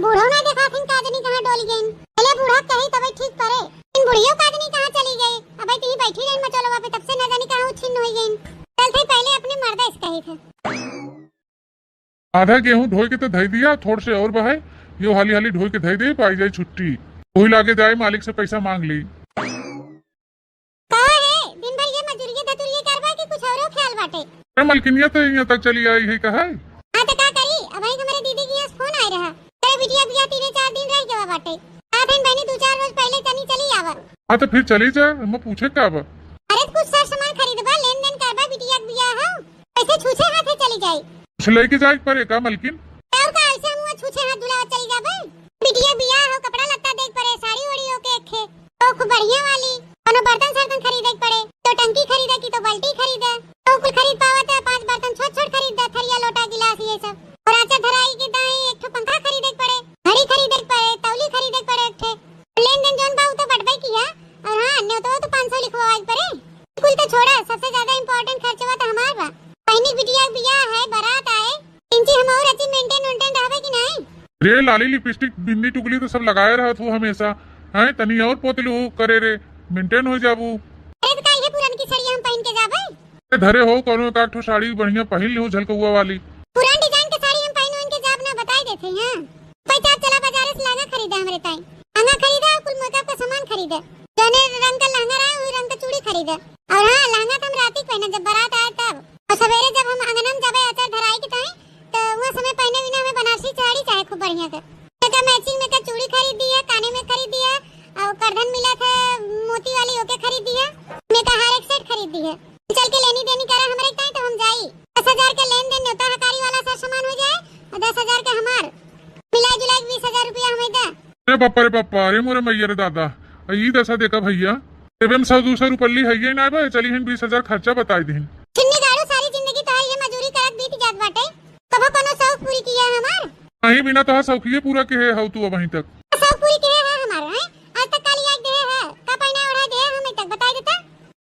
बूढ़ो ना देखात हन, का जनी कहाँ डोल गइन। पहले बूढ़ा कही तबे ठीक परे। इन बुढ़ियो का जनी कहाँ चली गई। अबे तिही बैठी रही मचोलवा पे, तब से ना जानी कहाँ उछिन्न होई गइन। चल थे पहले अपने मर्दा से कही थे। आधा गेहूं ढोई के तो धई दिया, थोड़ से और बहाए, यो हाली हाली ढोई के धई दे, पाई जाई छुट्टी। वही लागे जाए, मालिक से पैसा मांग ली। का है, दिन भर ये मजूरिये धतूरिये करबा कि कुछ औरो ख्याल बाटे? अरे मलकिनिया तो यहाँ तक चली आई है, का है? हाँ तो का करी, अबही हमरे दीदी के यहाँ से फोन आए रहा। तेरे बिटिया बियाह तीने चार दिन रह गवा बाटे। आ फिर बहनी दो चार रोज पहले तनी चली आवा। हाँ तो फिर चली जा, हम पूछे का बा? अरे तो कुछ सर सामान खरीदबा, लेन देन करबा, बिटिया के बियाह हो, कैसे छूछे हाथे चली जाई? कुछ लेके जाए के पड़े का मलकिन? और का ऐसे हम हुआ छूछे हाथ दुलावा चली जाबे? बिटिया बियाह हो, कपड़ा लत्ता देख पड़े, साड़ी ओड़ी ओके एक ठे, तो खूब बढ़िया वाली, कोनो बर्तन सर्तन खरीदे के पड़े, तो टंकी खरीदे की तो बाल्टी खरीदे, तो कुल खरीद पावत है, पांच बर्तन छोट छोट खरीद दे, थरिया लोटा गिलास ये सब, और आचा धराई के दाई एक ठो पंखा खरीदे के पड़े, घड़ी खरीदे के पड़े, तौली खरीदे के पड़े एक ठे, लेन देन जौन बा उ तो बटबे की है, और हाँ न्योतवा तो पाँच सौ लिखवावे के पड़े। कुल तो छोड़ा, सबसे ज्यादा important खर्चवा तो हमार बा। बहिनी बिटिया के बियाह है, बारात आए, इनसे हम और अच्छी maintain उंटेन रहबे कि नहीं? रे लाली लिपस्टिक बिंदी टुकली तो सब लगाए रहत हो हमेशा, हैं तनी और पोतलू करे रे, maintain हो जाबू। अरे तो का ये पुरनकी सड़िया हम पहन के जाबे? ए धरे हो कोनो एक आध ठो साड़ी बढ़िया पहिन लिहो झलकौआ वाली। पुरान design के साड़ी हम पहिन ओढ़ के जाब ना, बताई देते हैं। पैसा चला बाजारे से लहंगा खरीदा हमरे ताई, लहंगा खरीदा और कुल makeup का सामान खरीदा। जौने रंग का लहंगा रहा वही रंग का चूड़ी खरीदा। और हाँ, लहंगा तो हम राती पहने जब बारात आए तब, और सवेरे जब हम अंगना में जाबे आचार धराई के ताई तो वह समय पहने बिना हमें बनारसी साड़ी चाहे खूब बढ़िया के। एका matching में का चूड़ी खरीद दिया, काने में खरीद दिया, और करधन मिला था मोती वाली ओके खरीद दिया, में का हार एक set खरीद दिया। चल के लेनी देनी करा हमरे ताई तो हम जाई। दस हजार के लेन देन न्योता हकारी वाला सब सामान हो जाए और दस हजार के हमार, मिला जुला के बीस हजार रुपया हमें दे। अरे बापा रे बापा, अरे मोरे मैया रे दादा, आ ई दशा देखा भैया, एबे में सौ दो सौ रुपल्ली है ये ना बे, चली हिन बीस हजार खर्चा बताई दिहिन। छिन्नी गाड़ू, सारी जिंदगी तोहार ये मजूरी करत बीत जात बाटे, कबो कोनो शौक पूरी किया है हमार? नहीं, बिना तोहार शौकिये पूरा के है हऊ तू अबहीं तक। शौक पूरी के है हमार, हैं? आज तक काली आग दे है, का पहना ओढ़ा दे है हमें तक बताई देता?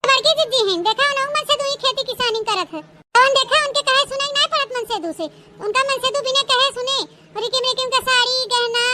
बड़की जिज्जी हैं, देखा उन्हों मन से दूई खेती किसानी करत है। कौन देखा उनके कहे सुनाई ना पड़त मन से दू से, उनका मन से दू बिना कहे सुने, रिकिम रिकिम का साड़ी, गहना,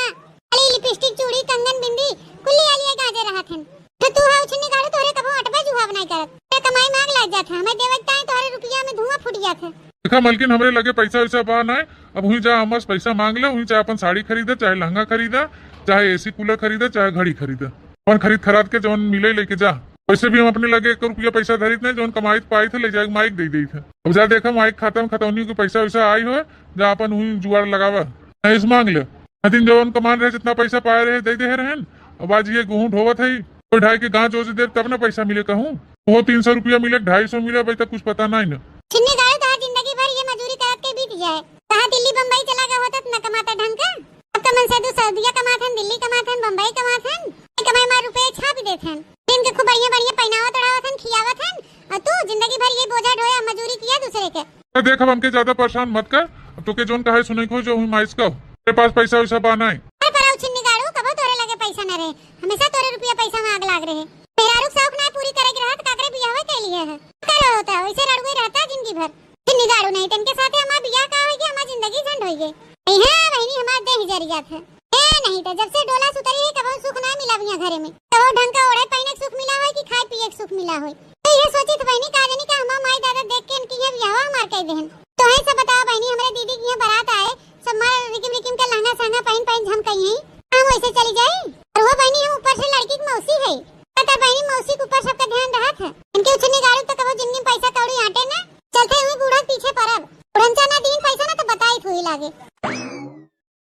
खाली लिपस्टिक, चूड़ी, कंगन, बिंदी, कुल लिया लिया गाजे रहत हन। तो तू हाउ छिन्नी गाड़ू, तोहरे कबो अटबे जुहाब नाई करत। तेरे कमाई में आग लाग जात है, हमें देवे के ताई तोहरे रुपया में धुआं फूट जात है। देखा मलकिन, हमरे लगे पैसा वैसा बा नाय, अब हुई जा हमसे पैसा मांग ले, हुई चाहे अपन साड़ी खरीदे, चाहे लहंगा खरीदे, चाहे एसी कूलर खरीदे, चाहे घड़ी खरीदे, अपन खरीद खराद के जौन मिले लेके जा। वैसे भी हम अपने लगे एक रुपया पैसा धरित नहीं, जौन कमाइत पाइत है ले जाके माइक दे देइत है। अब जा देखा माइक खाता में खतौनी के पैसा वैसा आई हो, जा अपन हुई जुगाड़ लगावा, नहीं से मांग ले। हथिन जवन कमान रहे, जितना पैसा पाए रहे, दे दे रहन। अब आज ये गेहूं ढोवत है, कोई ढाई के गांच ओच दे, तब ना पैसा मिले कहूं। वो तीन सौ रुपया मिले, ढाई सौ मिले, अभी तक कुछ पता नहीं ना। छिन्नी गाड़ू, तहार जिंदगी भर ये मजूरी करत के बीत जाए। कहाँ दिल्ली बम्बई चला गया होता, ना कमाता ढंग का। अब तो मन से दू सऊदिया कमात हन, दिल्ली कमात हन, बम्बई कमात हन। ये कमाई मार रुपये छाप देत हन। दिन के खूब बढ़िया बढ़िया पहनावत ओढ़ावत हन, खियावत हन। और तू जिंदगी भर ये बोझा ढोया, मजूरी किया दूसरे के। ए, देख, अब हमके ज्यादा परेशान मत कर। अब तोके जौन कहे सुने को जो हुई माइस का, तेरे पास पैसा वैसा बा नाई। अरे पराऊ छिन्नी गाड़ू, कबो तोरे लगे पैसा न रहे, हमेशा तोरे रुपया पैसा में आग लाग रहे। मेहरारू के शौक ना पूरी करे के रहत, काकरे बियाहवे के लिए है। का रहो होता, वैसे रड़ुए रहता जिंदगी भर। छिन्नी गाड़ू नहीं, तनके साथे हमार बियाह का होई कि हमार जिंदगी झंड होई गई। नहीं है बहिनी, हमार देह जर जात है। ए, नहीं तो जब से डोला सुतरी है, कबो सुख ना मिला बिया घरे में। कबो ढंग का ओढ़े पहिने के सुख मिला होई कि खाए पिए के सुख मिला होई। तो ये सोचित बहिनी, का जानी का हमार माई दादा देख के इनकी ये बियाहवा हमार कह देहन। तो है सब बताओ बहिनी, हमरे दीदी की यहाँ बारात आए, सब मार रिकिम रिकिम के लहंगा सहंगा पहिन पहिन झमकई हैं, हम वैसे चली जाई? और वो बहिनी, हम ऊपर से लड़की की मौसी है, पता बहिनी मौसी के ऊपर सबका ध्यान रहत है। इनके उछनी गाड़ू तो कबो जिंदगी में पैसा कौड़ी आटे ना, चलते हुई बूढ़ा के पीछे परब। उड़नचा ना दीन पैसा ना तो बताई थोड़ी लागे।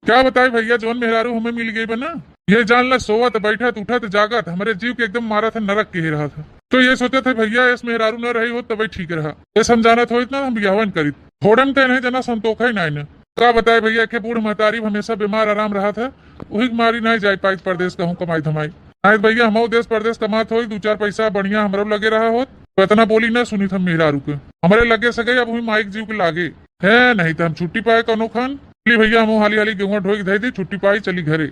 क्या बताई भइया, जौन मेहरारू हमें मिल गई बा ना, ये जान ला, सोवत, बैठत, उठत, जागत, हमरे जीव के एकदम मारत है, नरक के ही रहत है। तो ये सोचत है भइया, ऐस मेहरारू न रही होत तबे ठीक रहा। ऐस हम जानत होइत ना, हम बियाहवा न करित। थोड़न ते नहीं जना संतोख है ना इन्हें। का बताई भइया, के बूढ़ महतारी हमेशा बीमार आराम रहत है, वही के मारी नहीं जाई पाइत परदेस कहूँ कमाई धमाई। नहीं तो भइया, हमहू देस परदेस कमात होई, दू चार पैसा बढ़िया हमरो लगे रहा होत, तो इतना बोली ना सुनित हम मेहरारू के। हमरे लगे सगे अब हुई माई के जीव के लागे है, नहीं तो हम छुट्टी पाए कौनो खान। चली भइया, हमहू हाली हाली गेहुआ ढोई के धई दी, छुट्टी पाई, चली घरे।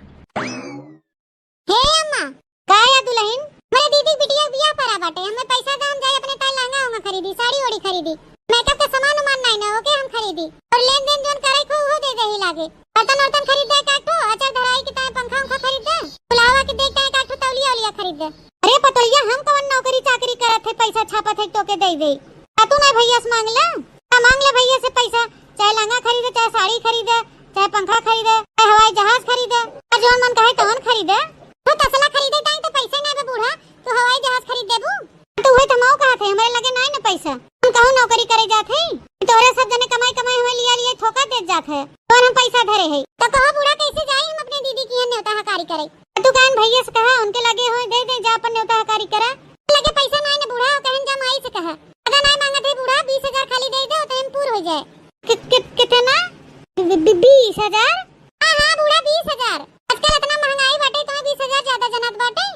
हे अम्मा, का या दुलहिन? हमरे दीदी बिटिया के बियाह परा बाटे, हमें पैसा दा, हम जाई अपने ताई लहंगा उहंगा खरीदी, साड़ी ओड़ी खरीदी, मेकअप के सामान उमान नाई ना, ओके हम खरीदी। और लेन देन जोन करे को उहो दे देही लागे। बर्तन वर्तन खरीद दे का ठो, अचार धराई के ताई पंखा उंखा खरीद दे, फुलावा के देख ताई का ठो तौलिया ओलिया खरीद दे। अरे पतोहिया, हम कवन नौकरी चाकरी करत है, पैसा छापत है तोके दे दे? आ तू ना भइया से मांग ले, ना मांग ले भइया से पैसा, चाहे लहंगा खरीदे, चाहे साड़ी खरीदे, चाहे पंखा खरीदे, चाहे हवाई जहाज खरीदे, और जौन मन कहे तौन खरीदे। तू तसला खरीदे ताई तो पैसे ना बे बूढ़ा, तू हवाई जहाज खरीद देबू? तो उहे तो हमहू कहत है, हमरे लगे नाई न पैसा, हम कहूँ नौकरी करे जात है, तोहरे सब जने कमाई कमाई हमें लिया लिया थोका देत जात है, तोहर हम पैसा धरे है। तो कहो बूढ़ा, कैसे जाई हम अपने दीदी की यहाँ न्योता हकारी करे? तू कान भइया से कहा, उनके लगे होए दे दे, जा अपन न्योता हकारी करा। लगे पैसा नाई न बूढ़ा, कहन जा माई से कहा। ज्यादा नाई मांगत है बूढ़ा, बीस हजार खाली दे दे, तो हम पूर हो जाए। कि-, कि-, कितना? बी-, बी-, बीस हजार? हाँ, हाँ बूढ़ा, बीस हजार। आजकल इतना महंगाई बाटे, तो बीस हजार ज्यादा जनात बाटे।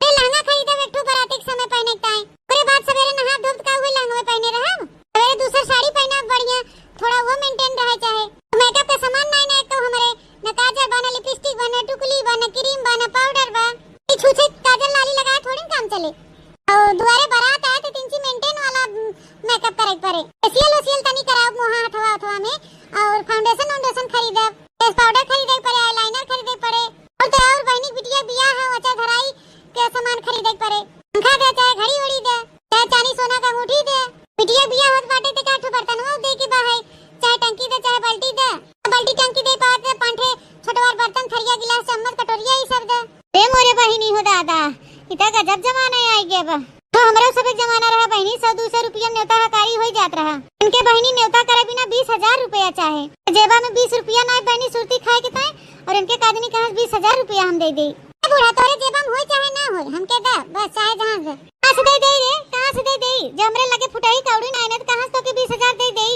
ते लहंगा खरीदब एक ठो बराती के समय पहने के ताई। ओकरे बाद सवेरे नहा धोब का उहे लहंगवे पहने रहब। सवेरे दूसर साड़ी पहनब बढ़िया, थोड़ा वो maintain रहे चाहे। मेकअप के सामान नाई ना एक तो हमरे, न काजल बा, न लिपस्टिक बा, न टुकली बा, न क्रीम बा, न पाउडर बा। ई छुछे काजल लाली लगाए थोड़ी न काम चले। और दुआरे बारात आए तो तिनची maintain वाला, उम, मेकअप करे के पड़े। फेशियल वेशियल तनी कराब मुहा हथवा हथवा में, और फाउंडेशन वाउंडेशन खरीदब, फेस पाउडर खरीदे के पड़े, eyeliner खरीदे के पड़े, और तो और बहनी बिटिया बियाह है, ओचा धराई के सामान खरीदे के पड़े, पंखा दे, चाहे घड़ी उड़ी दे, चाहे चांदी सोना का अंगूठी दे। बिटिया बियाह होत बाटे तो का ठो बर्तनवा दे के बा है, चाहे टंकी दे, चाहे बाल्टी दे, बाल्टी टंकी दे पावत है, पांठे छोटवार बर्तन, थरिया, गिलास, चम्मच, कटोरिया, ई सब दे। ए मोरे बहिनी हो दादा, ई त गजब जमाना आई गया बा। तो हमरो सब एक जमाना रहा बहिनी, सौ दू सौ रुपया न्योता हकारी होई जात रहा। इनके बहिनी न्योता करे बिना बीस हजार रुपया चाहे। जेबा में बीस रुपया ना बहिनी, सुरती खाए के ताई, और इनके काजनी कहाँ से बीस हजार रुपया हम दे दे। ए बूढ़ा, तोरे जेबा में होई चाहे ना होई, हमके दे, बस चाहे जहाँ से। कहाँ से दे दे रे, कहाँ से दे दे? जब हमरे लगे फुटही कौड़ी ना आइने, तो कहाँ से तोके बीस हजार दे दे?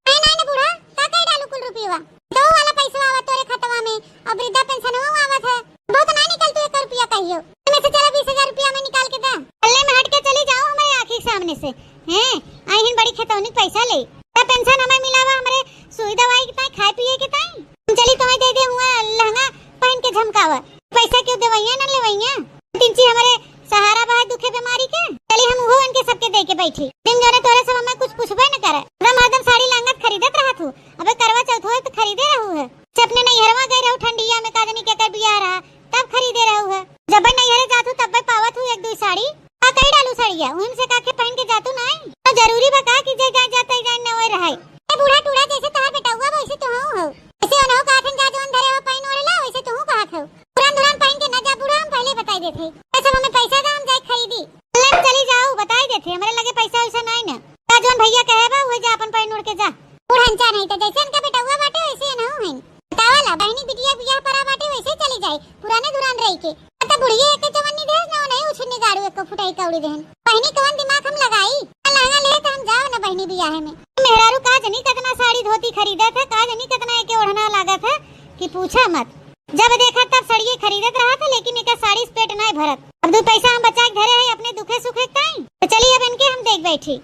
नहीं, नहीं ना बूढ़ा, का कह डालू कुल रुपया? दो वाला पैसा आवा तोरे खतवा में, और वृद्धा पेंशनवा आवत है। बहुत ना निकल तू एक रुपया कहियो। एमे से चला बीस हजार रुपया में निकाल के दा। गल्ले में हट के चली जाओ हमारे आँखी के सामने से। हैं, आई हिन बड़ी खेतौनी पैसा ले। त पेंशन हमें मिलावा हमरे सुई दवाई के ताई, खाए पिए के ताई। हम चली तुम्हें दे दे हुआ लहंगा पहन के झमकावा। पैसा क्यों देवैया न लेवैया? तिनची हमरे सहारा बा दुखे बीमारी के। चली हम उहो इनके सबके दे के बैठी। दिन जोरे तोरे सब हमें कुछ पूछबे न करे। एकदम हरदम साड़ी लहंगा खरीदत रहत हूँ। अबे करवा चौथ होए तो खरीदे रहू है। से अपने नैहरवा गए रहू ठंडिया में, काजनी के कर बियाह रहा, तब खरीदे रहू है। जब नैहरे जात हूँ तब पावत हूँ एक दुई साड़ी। का कई डालू साड़िया, उहिम से काके पहन के जातू नाई। तो जरूरी बा का कि जे जाए जाते जाए न ओए रहाई। ए बूढ़ा टूढ़ा जैसे तोहार बेटउआ बा वैसे तोहू हो। ऐसे ओनहु का आखिन जा जौन धरे हो पहन ओढ़ला वैसे तोहू कहत हो। पुरान धुरान पहन के न जा बूढ़ा, हम पहले बताई देत हई। ए सब हमें पैसा दा, हम जाए खरीदी। चल चली जाओ, बताई देत हई, हमरे लगे पैसा वैसा नाई ना। का जौन भैया कहे बा उहे जा अपन पहन ओढ़ के जा। बुढ़नचा नहीं तो जैसे इनका बेटउआ बाटे वैसे इनहू हैं। बतावा ला, बहिनी बिटिया बियाह परा बाटे वैसे चली जाए, पुराने धुरान रही के। आ त बुढ़िया एक जवानी देस ना, नहीं उछिन्नी गाड़ू एको फुटाई कौड़ी देहन। बहिनी कवन दिमाग हम लगाई? ना लहंगा ले तो हम जाओ ना बहिनी बियाह में। मेहरारू का जनी कितना साड़ी धोती खरीदत है, का जनी कितना एके ओढ़ना लागत है कि पूछा मत। जब देखा तब साड़िये खरीदत रहा था, लेकिन एकर साड़ी से पेट नहीं भरत। अब दो पैसा हम बचा के धरे है अपने दुखे सुखे ताई, तो चली अब इनके हम देख बैठी।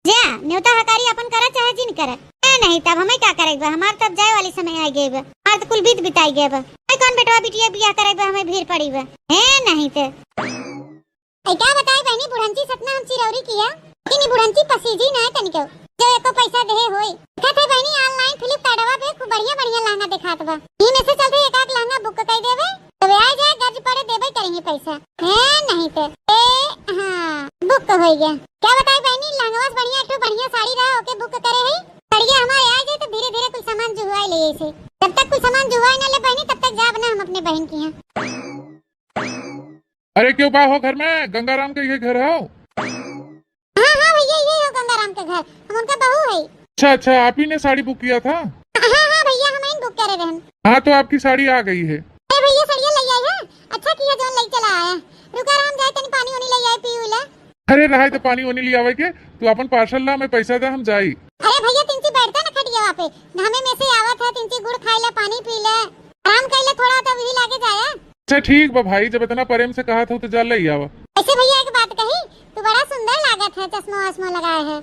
जा, न्योता हकारी अपन करा चाहे जिन करा। ए नहीं, तब हमें का करे बा? हमार तब जाए वाली समय आ गए बा। हमार तो कुल बीत बिताई गए बा। ए कौन बेटवा बिटिया बियाह करे बा, हमें भीड़ पड़ी बा। ए नहीं तो। ए का बताई बहनी, बुढ़ंची सतना हम चिरौरी किया। लेकिन ई बुढ़ंची पसीजी ना है तनिको। जो एको पैसा देहे होई। देखत है बहनी, online Flipkartवा पे खूब बढ़िया बढ़िया लहंगा देखात बा। ई में से चलते एक आध लहंगा book कर देवे। तो वे आ जाए, गर्ज पड़े देबे करेंगे पैसा। है नहीं तो। ए, हाँ, book हो गया। क्या बताई बहनी, लहंगवा से बढ़िया एक ठो बढ़िया साड़ी रहा, ओके book करे है। साड़िया हमारे आ जाए तो धीरे धीरे कुल सामान जुहवाई ले ऐसे। जब तक कुल सामान जुहवाई ना ले बहनी, तब तक जाब ना हम अपने बहन के यहाँ। अरे क्यों बा हो घर में? गंगाराम के ये घर हो? हाँ, हाँ भैया, ये हो गंगाराम के घर। हम उनका बहू है। अच्छा, अच्छा, आप ही ने साड़ी book किया था? हाँ, हाँ भैया, हम ही book करे रहन। हाँ, तो आपकी साड़ी आ गई है। अरे भैया, सड़िया लइ आई है? अच्छा किया जौन लइ चला आया। रुका, हम जाए तनी पानी वानी लइ आए, पी उला। अरे रहाई तो पानी वानी लियावे के, तू अपन पार्सल ला, मैं पैसा दे, हम जाई। अरे भैया, तिनची बैठता ना खटियावा पे, घामे में से आवत है, तिनची गुड़ खाइला, पानी पीला, आराम कइला थोड़ा, तब ही लागे जाया। अच्छा ठीक बा भाई, जब इतना प्रेम से कहा था तो जा ले आवा। वैसे भैया एक बात कही, तू बड़ा सुंदर लागत है चश्मा वश्मा लगाए है।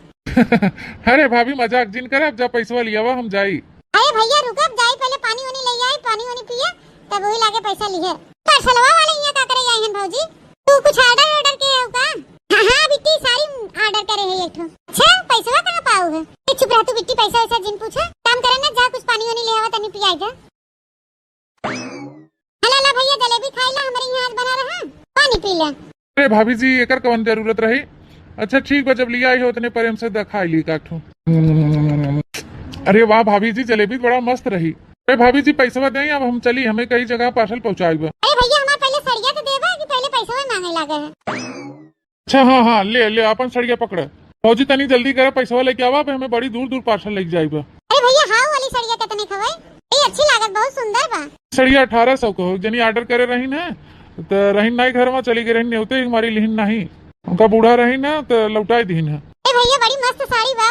अरे भाभी मजाक जिन कर, अब जा पैसवा लियावा, हम जाई। अरे भैया रुक, अब जाई, पहले पानी वानी ले आई, पानी वानी पिया, तब वही लागे पैसा लिहे। पार्सलवा वाले यहाँ का करे आई हन भौजी? तू कुछ ऑर्डर ऑर्डर के हो का? हाँ हाँ बिट्टी, साड़ी ऑर्डर करे है एक ठो। अच्छा, पैसवा कहाँ पाऊ है? ए, चुप रह तू बिट्टी, पैसा वैसा जिन पूछा, काम करे ना, जा कुछ पानी वानी ले आवा, तनी पियाई जा। हला ला भैया, जलेबी खाई ला, हमरे यहाँ आज बना रहा, पानी पी ला। अरे भाभी जी, एकर कौन जरूरत रही? अच्छा ठीक बा, जब लिया आई हो उतने प्रेम से द-, खाई ली काठू। अरे वाह भाभी जी, जलेबी बड़ा मस्त रही। अरे भाभी जी, पैसवा दें, अब हम चली, हमें कई जगह पार्सल पहुँचाई बा। अरे भैया, हमार पहले सड़िया तो देबा कि पहले पैसवा मांगे लागे है? अच्छा हाँ हाँ, ले ले अपन सड़िया पकड़। भौजी तनी जल्दी करा, पैसवा लेके आवा, अबे हमें बड़ी दूर दूर पार्सल लेके जाई बा। अरे भैया, हाउ वाली सड़िया कितने खवे? ये अच्छी लागत, बहुत सुंदर बा। सड़िया अठारह सौ को हो, जनी ऑर्डर करे रही ना, तो रही नाई घर में, चली गई रही नेवते, हमारी लिहिन नहीं, उनका बूढ़ा रही ना तो लौटाई दीन है। ए भैया, बड़ी मस्त साड़ी बा।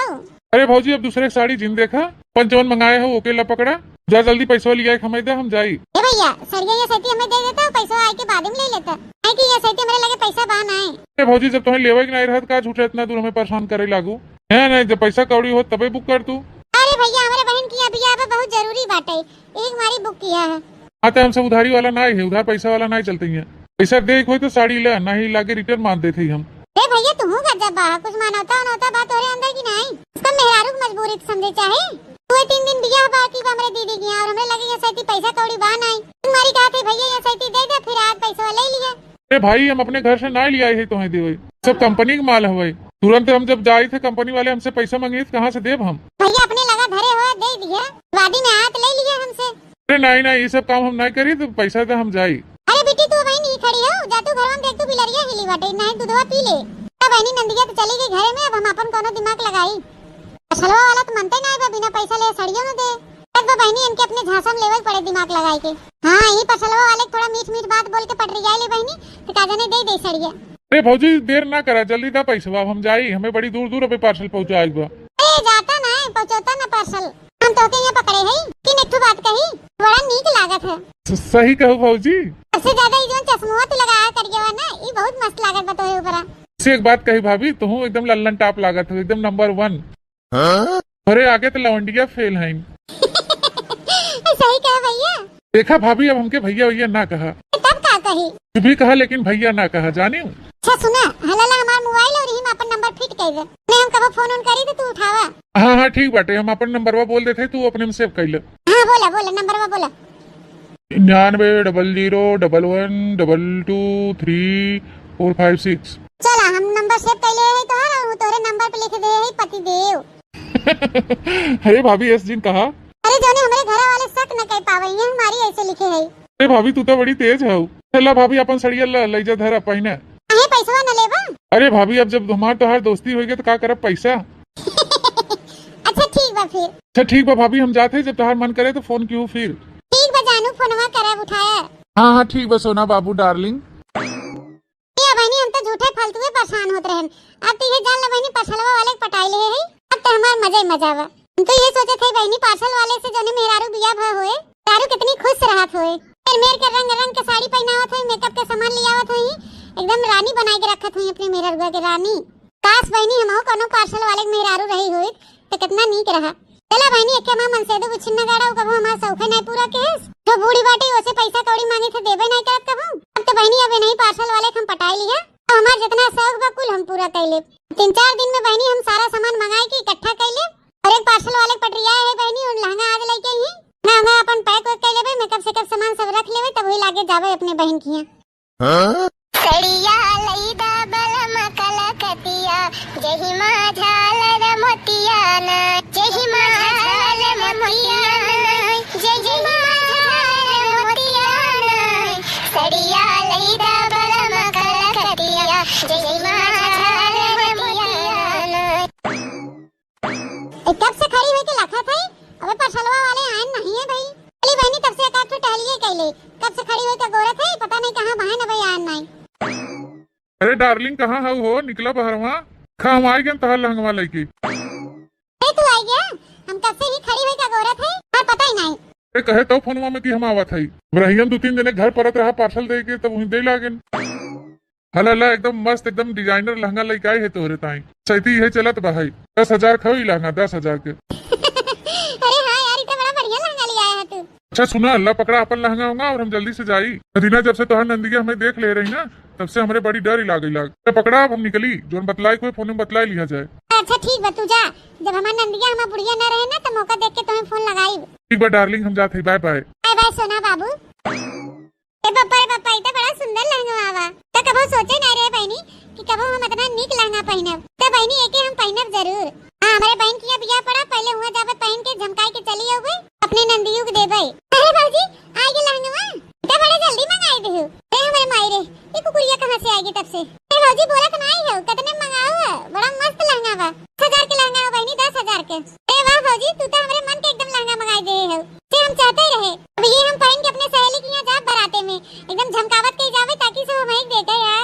अरे भौजी, अब दूसरे के साड़ी जिन देखा, अपन जवन मंगाए हो ओके ला पकड़ा, जा जल्दी पैसवा लिया के हमें दे, हम जाई। ए भैया, सड़िया ये सैती हमें दे देता, पैसा आए के बाद में ले लेता, नहीं कि ये सैती हमारे लगे पैसा बा ना है। अरे भौजी, जब तुम्हें लेवे के नहीं रहत, का झूठे इतना दूर हमें परेशान करे लागू? है नहीं, जब पैसा कौड़ी हो तबे बुक कर तू। अरे भैया, हमारे बहन की यहाँ बियाह बा, बहुत जरूरी बाटे, एक मारी बुक किया है। हाँ, तो हम सब उधारी वाला ना है, उधार पैसा वाला ना चलते हैं। पैसा दे कोई तो साड़ी ला, नहीं लागे रिटर्न मार देते ही हम। ए भैया, तू हूँ गजब बा, कुछ मानवता उनवता बा तोरे अंदर की नहीं? उसका मेहरारू की मजबूरी तो समझे चाहे। तू ये तीन दिन बियाह बाकी बा हमरे दीदी के यहाँ और हमरे लगे ये सैती पैसा कौड़ी बा नहीं। तुम्हारी कहा थे भैया, ये सैती दे दे, फिर आज पैसा ले लिया। अरे भाई, हम अपने घर से ना ले आए हैं तुम्हें देवे, सब कंपनी के माल हवे। तुरंत हम जब जाए थे, कंपनी वाले हमसे पैसा मांगे तो कहाँ से देब हम? भैया, अपने लगा धरे हो, दे दिया, वादी में हाथ ले लिया हमसे। अरे नहीं नहीं, ये सब काम हम नहीं करी, तो पैसा दे, हम जाई। अरे बेटी, तू वहीं नहीं खड़ी हो, जा तू घर में देख, तू बिलरिया हिली बाटे, नहीं दूधवा पी ले। अब बहनी नंदिया तो चली गई घरे में, अब हम अपन कोनो दिमाग लगाई। असलवा वाला तो मनते नहीं बा, बिना पैसा ले सड़ियो न दे। तब बा बहनी, इनके अपने झांसा में लेवे पड़े दिमाग लगाई के। हाँ, ये पसलवा वाले के थोड़ा मीठ मीठ बात बोल के पटरिया ले बहनी, तो का जाने दे दे सड़िया। अरे भौजी, देर ना करा, जल्दी दा पैसवा, हम जाई, हमें बड़ी दूर दूर अबे पार्सल पहुँचाए बा। अरे जाता ना है, पहुँचौता ना पार्सल, हम तोहके यहाँ पकड़े हई। किन एक ठो बात कही, बड़ा नीक लागत है। स-, सही कहू भौजी। सबसे ज्यादा ई जौन चश्मुआ तू लगाया करिया ना, ई बहुत मस्त लागत बा तोहरे ऊपरा। से एक बात कही भाभी, तुहू एकदम लल्लन टाप लागत हो, एकदम नंबर वन। हाँ? अरे आगे तो लवंडिया फेल हैं। सही कहा भैया। देखा भाभी, अब हमके भैया भैया ना कहा। तब का कही? तू भी कहा लेकिन भैया ना कहा, जानी हूँ। अच्छा सुना, हलाला हमार मोबाइल और यही में अपन नंबर फिट कर दे। नहीं हम कबो फोन उन करी तो तू उठावा। हाँ हाँ ठीक बाटे, हम अपन नंबरवा बोल देते, तू अपने में सेव कर ले। हाँ बोला बोला, नंबरवा बोला। निन्यानवे double zero double one double two three four five six। चला, हम नंबर सेव कर ले है तोहर, और तोहरे नंबर पे लिख दे है पति देव। अरे भाभी, एस जिन कहा? अरे जौने हमरे घर वाले शक न कर पावे, ये हमारी ऐसे लिखे है। अरे भाभी, तू तो बड़ी तेज है। चला भाभी, अपन सड़िया ला, ले जा धरा पहिने। अहे पैसवा न लेबा? अरे भाभी, अब जब हमार तोहार दोस्ती होइगे तो का करब पैसा? अच्छा ठीक बा फिर। अच्छा ठीक बा भाभी, हम जाते हैं, जब तोहार मन करे तो फोन किहू फिर। ठीक बा जानू, फोनवा करब उठाया। हाँ हाँ ठीक बा सोना बाबू डार्लिंग। ए बहनी, हम तो झूठे फालतुए परेशान होत रहन। अब तो ये जान लो बहनी, पार्सलवा वाले के पटाई ले है। अब तो हमार मजा ही मजा बा। हम तो ये सोचे थे बहनी, पार्सल वाले से जौने मेहरारू बिया भा होए, मेहरारू कितनी खुश रहत होए। मेर मेर के रंग रंग के साड़ी पहनावत होई, मेकअप के सामान ले आवत होई, एकदम रानी बनाए के रखत होई अपने मेहरारुआ के रानी। काश बहनी, हमहू कोनो पार्सल वाले के मेहरारू रही होई तो कितना नीक रहा। चला बहनी, एके हमार मनसेदू बुछिन्ना गाड़ा, उ कबहू हमार शौखे नहीं पूरा केहेस। जो बूढ़ी बाटी, ओसे पैसा कौड़ी मांगे थे, देबे नहीं करत कबहू। अब तो बहनी, अब नहीं पार्सल वाले के हम पटाई लिया, अब हमार जितना शौक बा कुल हम पूरा कर लेब। तीन चार दिन में बहनी हम सारा सामान मंगाई के इकट्ठा कर लेब और एक पार्सल वाले के पटरिया है बहनी, उन लहंगा आज लेके ही ना, हम अपन पैक वैक कर लेबे, मेकअप सेकअप सामान सब रख लेबे, तब वही लागे जाबे अपने बहन के यहाँ। हाँ? सड़िया लईदा बलम कलकतिया, जहिमा झालर मोतिया ना, जहिमा झालर मोतिया ना, जहिमा झालर मोतिया ना। सड़िया लईदा बलम कलकतिया, जहिमा झालर मोतिया ना। ए, कब से खड़ी होके लखत है, अबे पार्सलवा वाले आए नहीं है भाई। चली बहनी, तब से चलिए कहले, कब से खड़ी होई का गोरत है, पता नहीं कहाँ बहन अबे आन नहीं। अरे डार्लिंग, कहाँ हऊ हो? निकला बहरवा। खा, हम आइ गए तोहार लहंगवा लइके। ए, तू आइ गया? हम कब से ही खड़ी होई का गोरत है, और पता ही नहीं। ए, कहे तो फोनवा में कि हम आवत हई। रहियन दू तीन जने घर परत रहा पार्सल दे के, तब वहीं दे लागेन। हला ला, एकदम मस्त, एकदम डिजाइनर लहंगा लइके आए है तोहरे ताई। सैती इहे चलत बा है। दस हजार खाऊ ई लहंगा, दस हजार के। अरे हाँ यार, ई तो बड़ा बढ़िया लहंगा ले आया है तू। अच्छा सुना, ला पकड़ा अपन लहंगा उंगा और हम जल्दी से जाई। मदीना, जब से तोहार नंदिया हमें देख ले रही ना, तब से हमरे बड़ी डर ही लागे लाग। तो पकड़ा, अब हम निकली, जोन बतलाई कोई फोन में बतलाई लिया जाए। अच्छा ठीक बा, तू जा, जब हमार नंदिया हमार बुढ़िया ना रहे ना, तो मौका देख के तुम्हें फोन लगाई। ठीक बा डार्लिंग, हम जात हई, बाय बाय। बाय बाय सोना बाबू। ए पप्पा रे पप्पा, ई तो बड़ा सुंदर लहंगा आवा। तो कबो सोचे नहीं रे बहनी कि कबो हम इतना नीक लहंगा पहनब। तो बहनी, एके हम पहनब जरूर। हाँ, हमारे बहन के यहाँ बियाह पड़ा, पहले हुआ जाबे पहन के झमकाई के चली आउबे, अपने नंदियों के देबे। अरे भौजी, आ गए लहंगवा? तो बड़ा जल्दी मंगाई देहु। ए हमारे माई रे, ये कुकुरिया कहाँ से आएगी तब से? ए भौजी, बोला तो नहीं हो, कितने मंगाओ है? बड़ा मस्त लहंगा बा। दस हजार के लहंगा हो बहनी, दस हजार के। ए वाह भौजी, तू तो हमारे मन के एकदम लहंगा मंगाई दे हो। से हम चाहते ही रहे। अब ये हम पहन के अपने सहेली के यहाँ जाब बराते में, एकदम झमकावत के जावे ताकि सब हमें देखे या।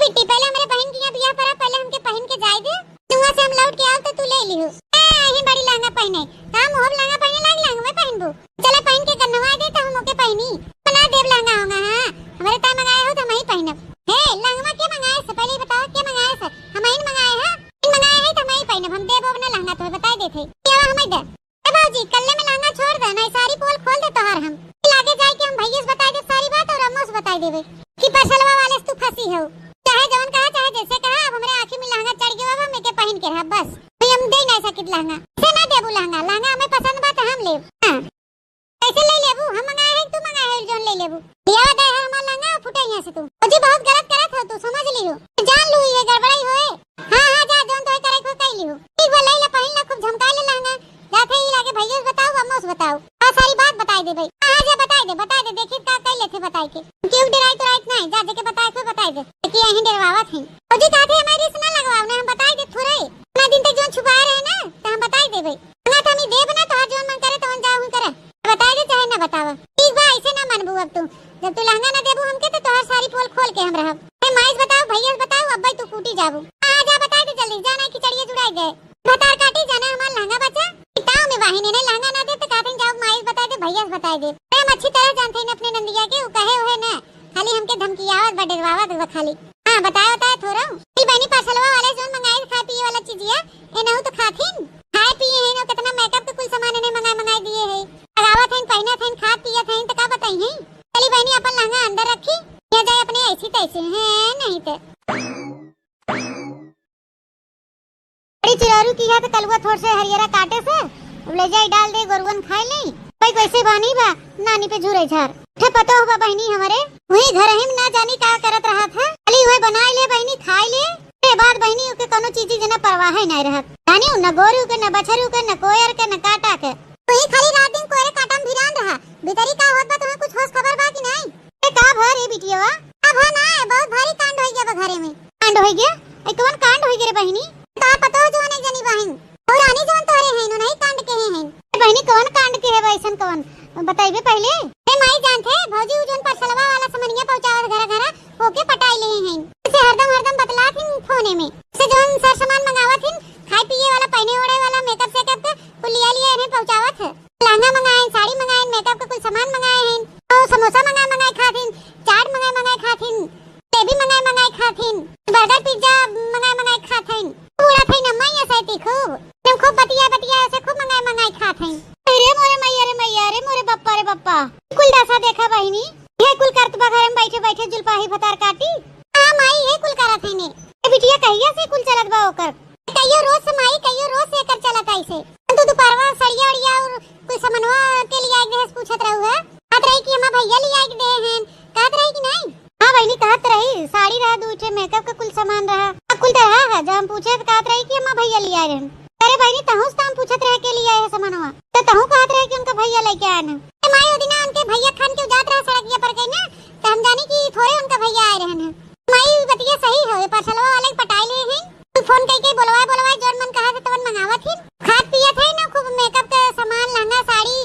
बिट्टी, पहले हमारे बहन के यहाँ बियाह पड़ा, पहले हमके पहन के जाए दे, वहाँ से हम लौट के आओ तो तू ले लिहो। ए, यही बड़ी लहंगा पहने, तो हम होब लहंगा पहने लाग लहंगा में पहनबू। चला पहन के गन्नवा दे तो हम ओके पहनी। बना देब लहंगा होगा, हाँ, हमारे ताई मंगाए हो तो हम ही पहनब। हे, लहंगा के मंगाए से पहले ही बताओ, के मंगाए से? हम ही मंगाए हैं, हम मंगाए हैं तो हम ही पहनब, हम देब ना लहंगा तो बताए देते। ये वाला हमें दे। ए भौजी, कल्ले में लहंगा छोड़ दे, नहीं साड़ी पोल खोल दे तोहार हम। फिर आगे जाए के हम भैया से बताई देब सारी बात और अम्मो से बताई देबे कि परसलवा वाले से तू फंसी हो। चाहे जवन कहा, चाहे जैसे कहा, अब हमरे आँखी में लहंगा चढ़ गया, अब हम एके पहन के रहब बस। भाई हम दे नहीं सकित लहंगा, से ना देबू लहंगा, लहंगा हमें पसंद बा तो हम लेब। हाँ। कैसे ले लेबू? हम मंगाए है, तू मंगाए है, जोन ले लेबू। दियावा दे है हमार लहंगा, फुटे यहाँ से तू। भौजी बहुत गलत करत हो तू, समझ लियो। जान लू ये गड़बड़ाई होए। हाँ, हाँ, जा, जोन तोहे करे को कह लियो। ठीक बा, ले ले, पहिन ले, खूब झमकाए ले लहंगा। जाते ही लागे भैया से बताओ, अम्मो से बताओ। हाँ, सारी बात बताई दे भाई। हाँ, हाँ, जा बताई दे, बताई दे, देखी का कह लेते बताई के। क्यों डराई तो रात नहीं, जा जेके बताए को बताई दे। कि यहीं डरवावत हैं। भौजी कहते हमारी से ना लगवाओ ना, हम बताई दे थोड़े। इतना दिन तक जोन छुपाए रहे ना, तो हम बताई दे भाई। ना तो हम ही देब ना, तोहार जोन मन करे तवन जाओ हम करे। बताई दे चाहे ना बतावा। ठीक बा, ऐसे ना मानबू अब तू। जब तू लहंगा ना देबू हमके, तो तोहार सारी पोल खोल के हम रहब। ए, माई से बताओ, भैया से बताओ, अब्बा तू कूटी जाबू। हाँ, जा बताई दे जल्दी, जाना कि चढ़िए जुड़ाई दे। भतार काटी जाना हमार लहंगा बचा। ताव में बाहिन ने लहंगा ना दे, तो कहते जाओ माई से बताई दे, भैया से बताई दे। हम अच्छी तरह जानते हैं अपने नंदिया के, वो कहे हुए ना, खाली हमके धमकियावत बा, डरवावत बा खाली। हाँ, बताए, बताए थोड़ा। ई बहनी पार्सलवा वाले जोन मंगाए खाए पिए वाला चीजिया, ए नहु तो खाथिन। खाए पिए हैं ना, कितना मेकअप के कुल सामान इन्हें मंगाए, मंगाए दिए हैं। लगावत हैं, पहनत हैं, खात पियत हैं, तो का बताई हैं? चली बहनी, अपन लहंगा अंदर रखी, या जाए अपने ऐसी तैसी हैं, नहीं तो। बड़ी चिरौरी की है तो कलुआ थोड़ से हरियरा काटे से, अब ले जाई डाल दे, गोरुअन खाए ले। कोई कैसे बानी बा, नानी पे झूरे झार। ठे पतो हुआ बहनी हमरे, वही घर ही में ना जानी का करत रहा था। खाली वह बनाए ले बहनी, खाए ले। के बाद बहनी ओके कोनो चीज जना परवाह ही नहीं रहत। जानी न गोरू के, न बछरू के, न कोयर के, न काटा के। वही खाली रात दिन कोयरे काटा में भिरान रहा। भीतरी का होत बा, तुम्हें कुछ होश खबर बा कि नहीं? ए, का भा रे बिटिया? का भा ना है, बहुत भारी कांड होई गया बा घरे में। कांड होई गया? ए, कौन कांड होई गया रे बहिनी? का पतो जो नहीं जानी बहिन। और रानी जवन तोहरे हैं, उन्हीं कांड के हैं। ए, बहिनी, कौन कांड के है वैसन कौन? बताइबे पहले। ए, माई जानत है, भौजी उ जवन परसलवा वाला समनिया पहुंचावत घरा घरा, ओके पटाई ले हैं। इसे हरदम हरदम बतलात हिन फोने में। से जवन सर सामान मंगावत हिन, खाए पिए वाला, पहने ओढ़े वाला, मेकअप सेकअप के, कुल लिया लिया इन्हें पहुंचावत है। लहंगा मंगाए, साड़ी मंगाए, मेकअप के कुल सामान मंगाए हैं। और समोसा मंगाए मंगाए खाथिन, चाट मंगाए मंगाए खाथिन, जलेबी मंगाए मंगाए खाथिन, बर्गर पिज्जा मंगाए मंगाए खाथिन। पूरा थे न मैया सैती खूब। तुम खूब बतिया बतिया से खूब मंगाए मंगाए खाथिन। अरे मोरे मैया रे मैया, रे मोरे बप्पा रे बप्पा। कुल दशा देखा बहिनी, ये कुल करत बा घर में बैठे बैठे जुलपाही भतार काटी। हाँ माई, ये कुल करत है ने। ए बिटिया, कहिया से कुल चलत बा ओकर? कहियो रोज से माई, कहियो रोज से एकर चलत ऐसे। तू दुपहरवा सड़िया उड़िया और कुल समनवा के लिए आए रहे, पूछत रहू है। कहत रही कि हमार भैया ले आए दे हैं। कहत रही कि नहीं? हाँ बहिनी, कहत रही, साड़ी रहा, दू ठे मेकअप के कुल सामान रहा। अब कुल तो रहा है, जब हम पूछे तो कहत रही कि हमार भैया ले आए रहे। अरे बहिनी, तहूँ से तो हम पूछत रहे के ले आए है सामानवा। तो तहूँ कहत रहे कि उनका भैया लेके आए हैं। ए माई, ओ दिना उनके भैया खान के जात रहा सड़किया पर गई ना, तो हम जानी कि थोड़े उनका भैया आए रहे हैं। माई, ई बतिया सही हवे, पार्सलवा वाले के पटाई ले हैं। तू फोन कइके बोलवाए, बोलवाए, जौन मन कहा से तवन मंगावत ही। खात पियत है ना, खूब मेकअप के सामान, लहंगा, साड़ी,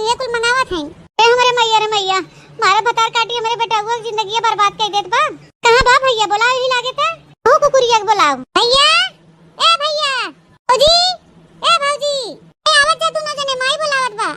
ये कुल मंगावत है। ए हमरे मैया रे भैया, मारे भतार काटी हमरे बेटउआ के जिंदगिया बर्बाद कइ देत बा। कहाँ बा भैया? बोलाओ, यही लागे त। तू कुकुरिया के बोलाओ। भैया, ए भैया, भौजी, ए भौजी, ए आवत जा, दुनो जने माई बोलावत बा।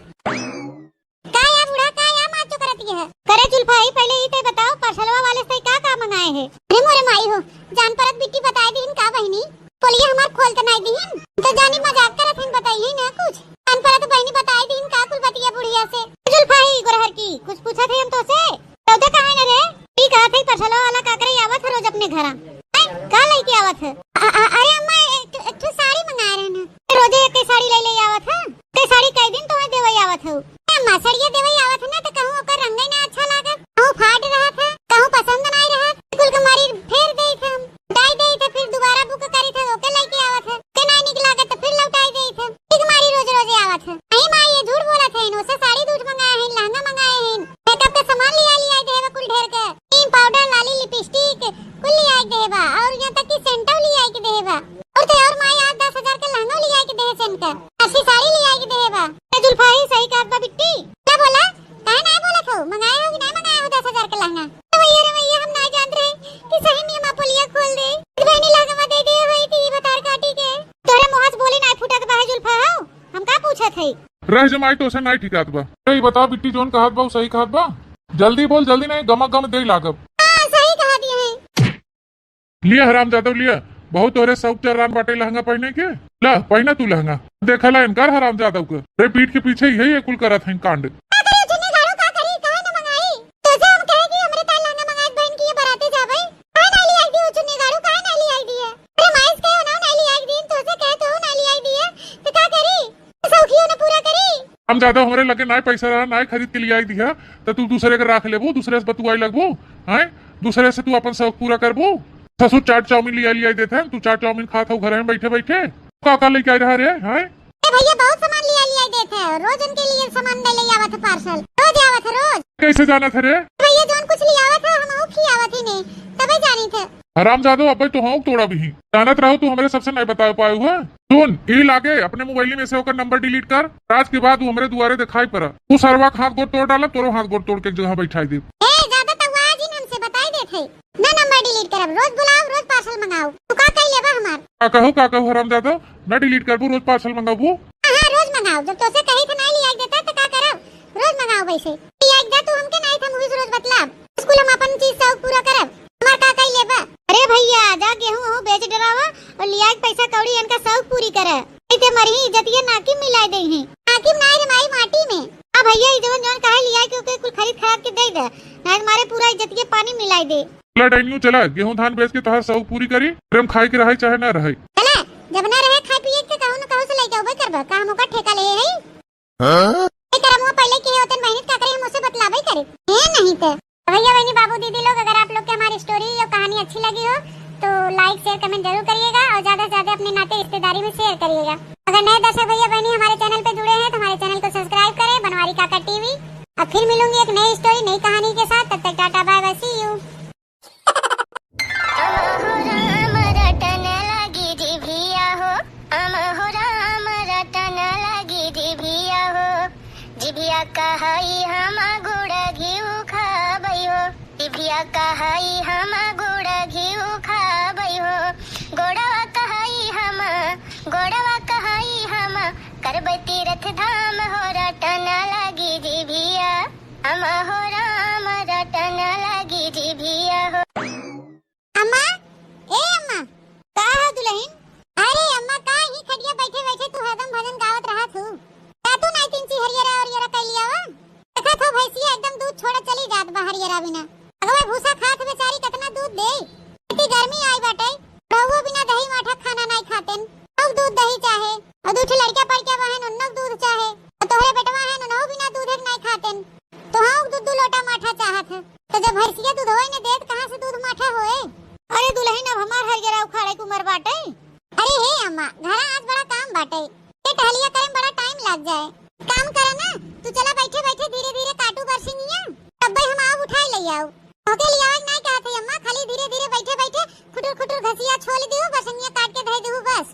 का या बूढ़ा, का या माचो करत ये है? करे जुल्फा, ई पहले ई तय बताओ, पार्सलवा वाले से का का मंगाए है? अरे मोरे माई हो, जान परत बिट्टी बताए दीन का बहिनी? पोलिया हमार खोल त नाई दीन, तो जानी मजाक करत हन, बताइए ना कुछ। जान परत बहिनी बताए दीन का कुल बतिया बुढ़िया से? जुल्फा ही गोरहर की, कुछ पूछत है हम तो से? तो दे कहाँ न रे? ई कहत है पार्सलवा वाला का करे आवत है रोज अपने घरा? हैं? का लेके आवत है? अ-, अ-, अरे अम्मा, एक ठो, एक ठो साड़ी मंगाए रहे ना। रोजे एक साड़ी ले ले आवत है। ते साड़ी कई दिन तोहे देवई आवत हऊ? ए अम्मा, सड़िया देवई आवत है ना, तो कहूँ ओकर रंगई ना अच्छा लागत, कहूँ फाट रहत है, कहूँ पसंद नाई रहत, कुल के मारी फेर देई थे हम, लौटाई देई थे, फिर दोबारा बुक करी थे, ओके लेके आवत है, के नाई निक लागत तो फिर लौटाई देई थे, ठीक मारी रोज रोज आवत है। नहीं माई, ये झूठ बोलत है, इनसे साड़ी दूठ मंगाए हैं, लहंगा मंगाए हैं, मेकअप का सामान लिया लिया देवे कुल ढेर के, क्रीम, पाउडर, लाली, लिपस्टिक, कुल लिया देवे बा, और यहाँ तक कि सेंटो लिया देवे बा। और तो और माई आज दस हजार के लहंगा लिया के देहे सेन का, अस्सी साड़ी लिया के देहे बा। ए जुल्फा ही सही कहत बा बिट्टी। का बोला? काहे ना बोलत हो? मंगाए हो कि ना मंगाए हो दस हजार के लहंगा? तो भैया रे भैया, हम ना जानत रहे कि सही में माँ पोलिया खोल दे। बहनी लहंगा दे दे होई थी भतार काटी के। तोरे मुँह से बोली ना फूटत बा है जुल्फा हो। हम का पूछत है? रह जमाई तो से ना ठिकात बा। ए, ई बता बिट्टी जोन कहत बा, उ सही कहत बा? जल्दी बोल, जल्दी नहीं गमा गम दे लागब। हाँ, सही कहा दिए हैं। लिया हरामजादव लिया, बहुत तोहरे शौक चर्रान बाटे लहंगा पहने के। ला पहना तू लहंगा। देखा ला इनकार हरामजादव के, रे पीठ के पीछे यही कुल करत हैं कांड। का करे चुन्नी गाड़ू का करी, काहे न मंगाई? तोसे हम कहे कि हमरे ताई लहंगा मंगाई बहन की ये बराते जावे। काहे ना लियाई दी वो चुन्नी गाड़ू, काहे ना लियाई दी है? अरे माइस कहे ना, ना लियाई दी, तोसे कहे तो ना लियाई दी है, तो का करी? शौकियो न पूरा करी। हम ज्यादा हमरे लगे नाय पैसा रहा, नाय खरीद के लियाई दिया, तो तू दूसरे के राख लेबू, दूसरे से बतुआई लगबू, हैं? दूसरे से तू अपन शौक पूरा करबू। ससुर चाट चाउमीन लिया लियाई देते हैं, तू चाट चाउमीन खात हो घर में बैठे बैठे। का का लेके आई रहा रे, हैं? ए भैया, बहुत सामान लिया लियाई देते हैं, रोज उनके लिए सामान ले ले आवत है पार्सल, रोज आवत है रोज। कैसे जानत है रे? भैया, जौन कुछ लियावत है हम खियावत ही नहीं, तबे जानी थे। हरामजादो, अबे तो हौंक तोड़ा भी। जानत रहो तू हमरे सबसे नहीं बताए पाए हुए। सुन, ई लागे अपने मोबाइल में से ओकर नंबर डिलीट कर। आज के बाद वो हमरे दुआरे दिखाई पड़ा। तू सरवा के हाथ गोड़ तोड़ डाला, तोरो हाथ गोड़ तोड़ के एक जगह बैठाई दे। ए, ज्यादा तगवा जिन हमसे बताई देत है। ना नंबर डिलीट करब, रोज बुलाओ, रोज पार्सल मंगाओ। तू का कही लेबा हमार? का कहू, का कहू हरामजादा, ना डिलीट करबू, रोज पार्सल मंगाबू। हाँ, हाँ, रोज मंगाओ। जब तोसे कही थे नहीं लिया देता तो का करब? रोज मंगाओ वैसे। लिया जा तू हमके नहीं था, मुझे रोज बतलाब। स्कूल हम अपन चीज शौक पूरा करब। हमार का कही लेबा? अरे भैया, जा गेहूं वहूं बेच डरावा और लिया के पैसा कौड़ी इनका शौक पूरी करे। नहीं ते मरही इज्जतिया नाकी में मिलाई देही। नाकी में नाई रे माई, माटी में। आ भैया, ई जवन जवन कहे लिया के ओके कुल खरीद खराब के दे दे, नहीं मारे पूरा इज्जतिया पानी मिलाई दे। चला डाइनियो चला, गेहूं धान बेच के तोहार शौक पूरी करी, प्रेम खाए के रहे चाहे ना रहे। चला, जब ना रहे खाए पिए के, कहूं न कहूं से लेके अबे करबा, काम ओकर ठेका ले है। हाँ? ए, तेरा मुंह पहले के होतन बहनी, का करे, हम उसे बतलावे करे। ए, नहीं तो। तो भैया, बहनी, बाबू, दीदी लोग, अगर आप लोग के हमारी स्टोरी या कहानी अच्छी लगी हो, तो लाइक, शेयर, कमेंट जरूर करिएगा और ज्यादा से ज्यादा अपने नाते रिश्तेदारी में शेयर करिएगा। अगर नए दर्शक भैया, बहनी, हमारे चैनल पे जुड़े हैं, तो हमारे चैनल को सब्सक्राइब करें, बनवारी काका टीवी। अब फिर मिलूंगी एक नई स्टोरी, नई कहानी के साथ। तब तक टाटा, बाय बाय, सी यू। अमहो राम रटन लागी जिभिया हो, अमहो राम रटन लागी जिभिया हो। जिभिया कहई हम गुड़ घिउ खाबै हो, जिभिया कहई हम गुड़ घिउ खाबै हो। गोड़वा कहई हम, गोड़वा कहई हम, करबै तीरथ धाम हो। रटन लागी जिभिया, अमहो राम रटन लागी जिभिया हो। अम्मा, ए अम्मा। का हो दुलहिन? अरे अम्मा, का ही खटिया बैठे बैठे तू हरदम भजन गावत रहत हू? का तू नाई तीन ची हरियरा और यरा कैलिया वा? देखत हो भैंसिया एकदम दूध छोड़े चली जात बा हरियरा बिना। अगवा भूसा खात बेचारी कितना दूध दे। इतनी गर्मी आई बाटे, रहुओ बिना दही माठा खाना नाई खातेन। खूब दूध दही चाहे। और दू ठे लड़का पड़ के बहन उन्नो दूध चाहे। और तोहरे बेटवा है उन्नो बिना दूध एक नाई खातेन। तो हाँ, दू दू लोटा माठा चाहत है। तो जब भैंसिया दूध होए न देत, कहाँ से दूध माठा होए? अरे दुलहिन, अब हमार हरियरा उखाड़े के उमर बाटे। अरे हे अम्मा, घरा आज बड़ा काम बाटे। ये टहलिया करे में बड़ा टाइम लाग जाए। काम करे ना, तू चला बैठे बैठे धीरे धीरे काटू बरसिंगिया, तब्बे हम आऊ उठाए ले आऊ। ओके लियावे के नाई कहत है अम्मा, खाली धीरे धीरे बैठे बैठे खुटुर खुटुर घसिया छोल दिहू, बरसिंगिया काट के धे दिहू बस।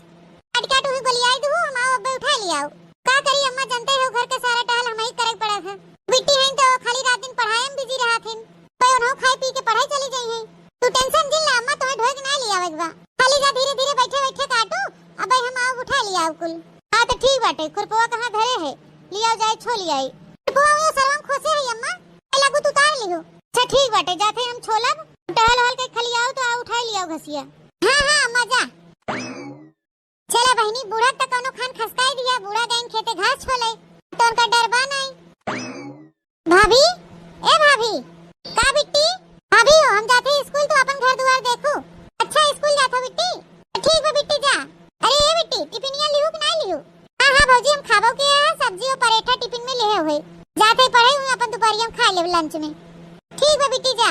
काट काट उही गोलियाई दिहू, हम आऊ अब्बे उठाए ले आऊ। का करी अम्मा, जानते हो घर के सारा टहल हमही करे के पड़त है। बिट्टी हैं तो खाली रात दिन पढ़ आवे के बा। खाली जा धीरे धीरे बैठे बैठे काटू, अबे हम आउ उठा लियाउ कुल। हाँ तो ठीक बाटे, खुरपवा कहाँ धरे है, लियाउ जाए छो लियाई। खुरपवा वो सरवा में खोसे है अम्मा, ए लगू तू उतार लिहू। अच्छा ठीक बाटे, जाते हम छोलब, टहल हल के खाली आउ तो आउ उठा लियाउ घसिया। हाँ हाँ अम्मा जा। चला बहिनी, बूढ़ा त कौनो खान खसकाई दिया, बूढ़ा गइन खेते घास छोले, तो उनका डर बा नहीं। भाभी, ए भाभी। का बिट्टी? भाभी हो, हम जाते स्कूल, तू अपन घर दुआर देखू। अच्छा, स्कूल जात हो बिट्टी? ठीक बा बिट्टी, जा। अरे ए बिट्टी, टिफिनिया लिहू कि ना लिहू? हाँ हाँ भौजी, हम खाबो के है, सब्जी और परेठा टिफिन में लेहे हुए। जाते पढ़े हुए अपन दोपहरिया में खा लेब लंच में। ठीक बा बिट्टी, जा।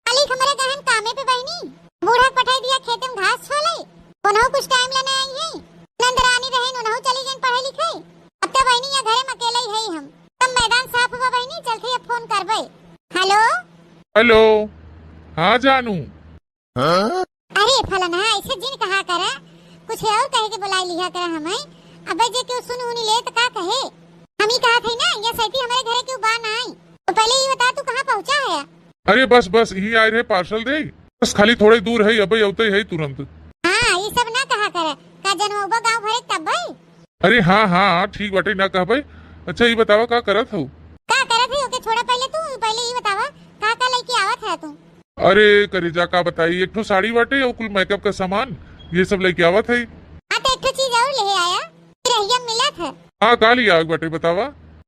मालिक हमरे गहन कामे पे बहिनी, बूढ़ा के पठाई दिया खेते में घास छोले, उन्हों कुछ टाइम लेने आई है, नंदरानी रहे उन्हों चली गई पढ़े लिखे, अब तो बहिनी या घरे में अकेले ही है हम, तब मैदान साफ हुआ बहिनी, चलते अब फोन करबे। हेलो। हेलो। हाँ जानू। अरे फलना, ऐसे जिन कहा करा, कुछ और कहे के बुलाई लिहा करा हमें। अबे जे केहू सुन उनी ले त का कहे? हम ही कहा थे ना, ये सैती हमारे घरे केहू बा नाई। तो पहले ये बता, तू कहाँ पहुँचा है? अरे बस बस, यहीं आए रहे पार्सल दे, बस खाली थोड़े दूर है, अबे अवते है तुरंत। हाँ, ये सब ना कहा करा, का जनवा गाँव भरे तब भाई। अरे हाँ हाँ, ठीक बाटे, ना कहबे। अच्छा, ई बतावा, का करत हऊ? का करत है, ओके छोड़ा पहले तू, पहले ई बतावा, का का लेके आवत है तू? अरे करेजा, का बताई, एक ठो साड़ी बाटे और कुल मेकअप का सामान, ये सब लेके आवत है। हाँ, तो एक ठो चीज और ले आया, रहिया मिलत है। हाँ, का लिया आग बाटे, बतावा।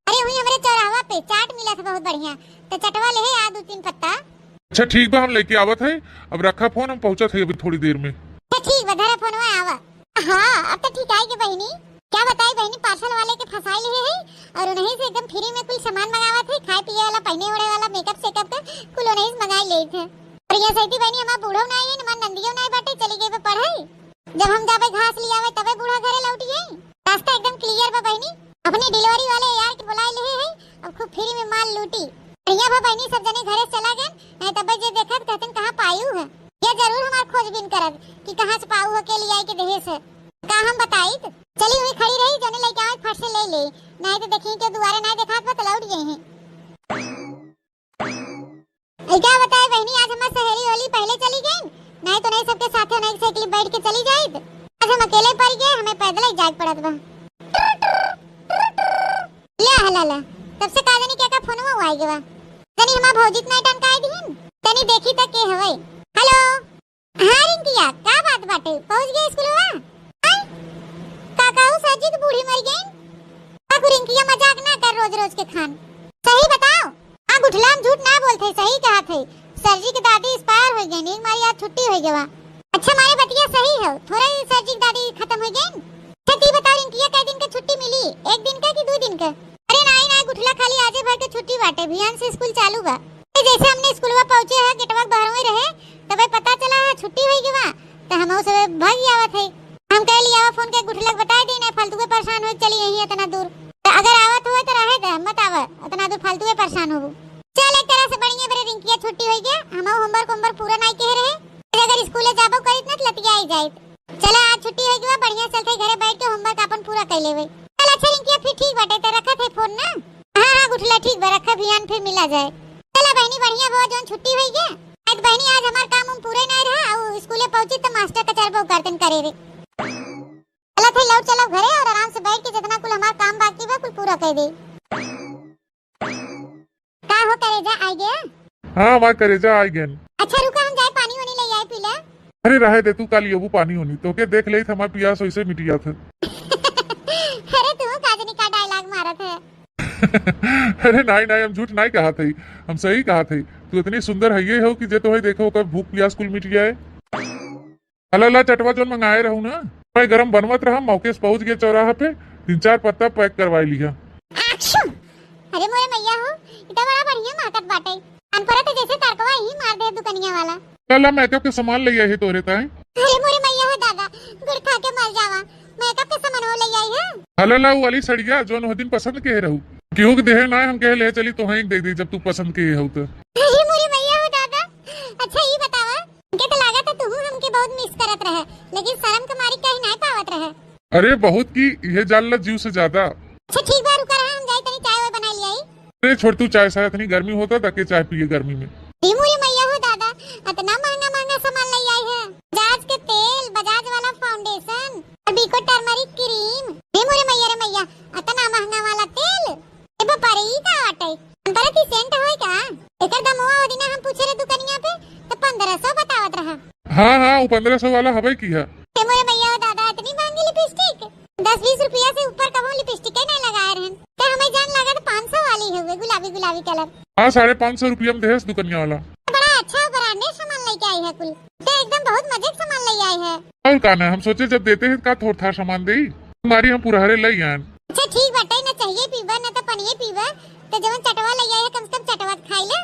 अरे, वही हमरे चौराहा पे चाट मिलत है बहुत बढ़िया, तो चटवा ले आ दो तीन पत्ता। अच्छा, ठीक बा, हम लेके आवत है। अब रखा फोन, हम पहुँचत है अभी थोड़ी देर में। अच्छा, ठीक बा, धरा फोनवा, आवा। हाँ, अब तो ठीक आई के बहिनी। क्या बताई बहिनी, पार्सल वाले के फंसाई लिए है और उन्हीं से एकदम फ्री में कुल सामान मंगावत है, खाए पिए वाला, पहने ओढ़े वाला, मेकअप सेकअप का, कुल उन्हीं से मंगाई लेत है। और ये सैती बहिनी, हमार बूढ़ो ना आई है, हमार नंदियो ना आई बाटे, चली गई बा पढ़ाई। जब हम जाबे घास लियावे, तबे बूढ़ा घरे लौटी है। रास्ता एकदम क्लियर बा बहिनी। अपनी डिलीवरी वाले यार के बुलाई ले है, अब खूब फ्री में माल लूटी। बढ़िया बा बहिनी, सब जने घरे चला गए, नहीं तबे जे देखत कहतन कहाँ पायू है। ये जरूर हमार खोजबीन करत कि कहाँ से पाऊ हो, के लियाई के देहे से। का हम बताई त? चली हुई खड़ी रही, जने लेके आवे फट से ले ले, नहीं तो देखी के दुआरे नहीं देखात बा त लौट गई है। ऐ का बताई बहिनी, आज हमार सहेली होली पहले चली गई, नहीं तो नहीं सबके साथे नहीं साइकिल बैठ के चली जाइत। आज हम अकेले पड़ गए, हमें पैदल ही जाए पड़त बा। ले हला ला, तब से का जानी क्या का फोनवा हुआ गवा। तनी हमार भौजी त नहीं टनकाई दीन, तनी देखी त के हवे। हेलो। हाँ रिंकिया, का बात बाटे? पहुँच गए स्कूलवा? आय? का कहू सर जी के बूढ़ी मर गई? काकू रिंकिया मजाक ना कर रोज रोज के खान। सही बताओ। हाँ गुठला, हम झूठ ना बोलत है, सही कहत है। सर जी के दादी एक्सपायर हो गई, एक मारी आज छुट्टी हो गवा। अच्छा मारे बतिया सही है, थोड़ा ही सर जी के दादी खत्म हो गई। अच्छा ती बताओ रिंकिया, कै दिन के छुट्टी मिली? एक दिन के कि दो दिन के? अरे नाई नाई गुठला, खाली आजे भर के छुट्टी बाटे, बिहान से स्कूल चालू बा। ए, जैसे हमने स्कूलवा पहुँचे है, गेटवा के बाहर में रहे, तबे पता चला है छुट्टी होई गवा, त हमहू सब भाग आवत है। हम कह लिया फोन के गुठला के बताई दी, नहीं फालतू के परेशान हो चली यहीं इतना दूर। त अगर आवत हुए त रहे दे, मत आवे, इतना दूर फालतू के परेशान होबू। चल एक तरह से बढ़िया बरे रिंकिया छुट्टी होई गया, हमहू होमवर्क होमवर्क पूरा नहीं कहे रहे, अगर स्कूले जाबो करित न त लतिया आई जाइत। चला, आज छुट्टी होई गवा, बढ़िया चलते घरे बैठ के होमवर्क आपन पूरा कर लेवे। चल अच्छा रिंकिया, फिर ठीक बाटे, त रखत है फोन ना। हाँ हाँ गुठला, ठीक बा, रखा, बिहान फिर मिला जाए। चला बहिनी, बढ़िया बा जोन छुट्टी होई गया। आज बहिनी, आज हमार काम उम पूरे नहीं रहा, अउ स्कूले पहुँची त मास्टर कचरबो करतन करे रे। चला थे लौट चला घरे और आराम से बैठ के जितना कुल हमार काम बाकी बा कुल पूरा कर दे। का हो करेजा, आ गया? हाँ, हमार करेजा आ गया। अच्छा रुका, हम जाए पानी वानी ले आए पीला। अरे रहे दे, तू काल योबू पानी होनी, तोके देख लेत हमार पियास वैसे मिट जात है। अरे तू का जनी का डायलॉग मारत है? अरे नाई नाई, हम झूठ नाई कहा थे, हम सही कहा थे। तू इतनी सुंदर है ये हो कि जे तोहे देखो ओकर भूख पियास कुल मिट जाए। हला ला चटवा जोन मंगाए रहू ना, मैं गरम बनवत रहा, मौके से पहुंच गया चौराहा पे, तीन चार पत्ता पैक करवाई लिया। अच्छा, अरे मोरे मैया हो, ई त बड़ा बढ़िया महकत बाटे। अनपरा त जैसे तड़कवा ही मार दे दुकनिया वाला। ला ला मेकअप के सामान ले आई है तोरे ताए। अरे मोरे मैया हो दादा, गुड़ खा के मर जावा, मेकअप के सामान वो ले आई है। हला ला उ वाली सड़िया जोन वो दिन पसंद के रहू, केहू के देहे ना, हम कहे ले चली तोहे एक दे दी जब तू पसंद के हो तो। अरे मोरे मैया हो दादा, अच्छा ई बतावा, हमके तो लागत है तू हमके बहुत मिस करत रहे, लेकिन शर्म के मारी कहीं नहीं पावत रहे। अरे बहुत की, ये जान ला जीव से ज्यादा। अच्छा ठीक बा, रुका रहा, हम जाई तनी चाय वाय बना लियाई। अरे छोड़ तू, चाय साय इतनी गर्मी होता, दके चाय पिए गर्मी में। ई मोरे मैया हो दादा, इतना महंगा महंगा Chico turmeric cream। रे मोरे मैया रे मैया, अतना महंगा वाला तेल। ए बापा रे, ई का बाटे? अंतरा की सेंट होय का? एकर दमवा ओ दिना हम पूछे रहे दुकनिया पे, त पन्द्रह सौ बतावत रहा। हाँ, हाँ, उ पन्द्रह सौ वाला हवे की है। ए मोरे मैया, ओ दादा, इतनी महंगी लिपस्टिक? दस बीस रुपया से ऊपर कबो लिपस्टिक ही नहीं लगाए रहन। ते हमें जान लागत पाँच सौ वाली हवे, गुलाबी गुलाबी कलर। हाँ, साढ़े पाँच सौ रुपया में देहस दुकनिया वाला। बड़ा अच्छा ब्रांडेड सामान लेके आई है कुल। ते एकदम बहुत मजे के सामान ले आई है। और का ना, हम सोचे जब देते हैं का थोड़ थार सामान देई, तुम्हारी हम पुरहरे ले आन। अच्छा ठीक बाटे, ना चाहिए पीबा ना तो पनिये पीबा, तो जवन चटवा ले आई है कम से कम चटवा तो खाई ले।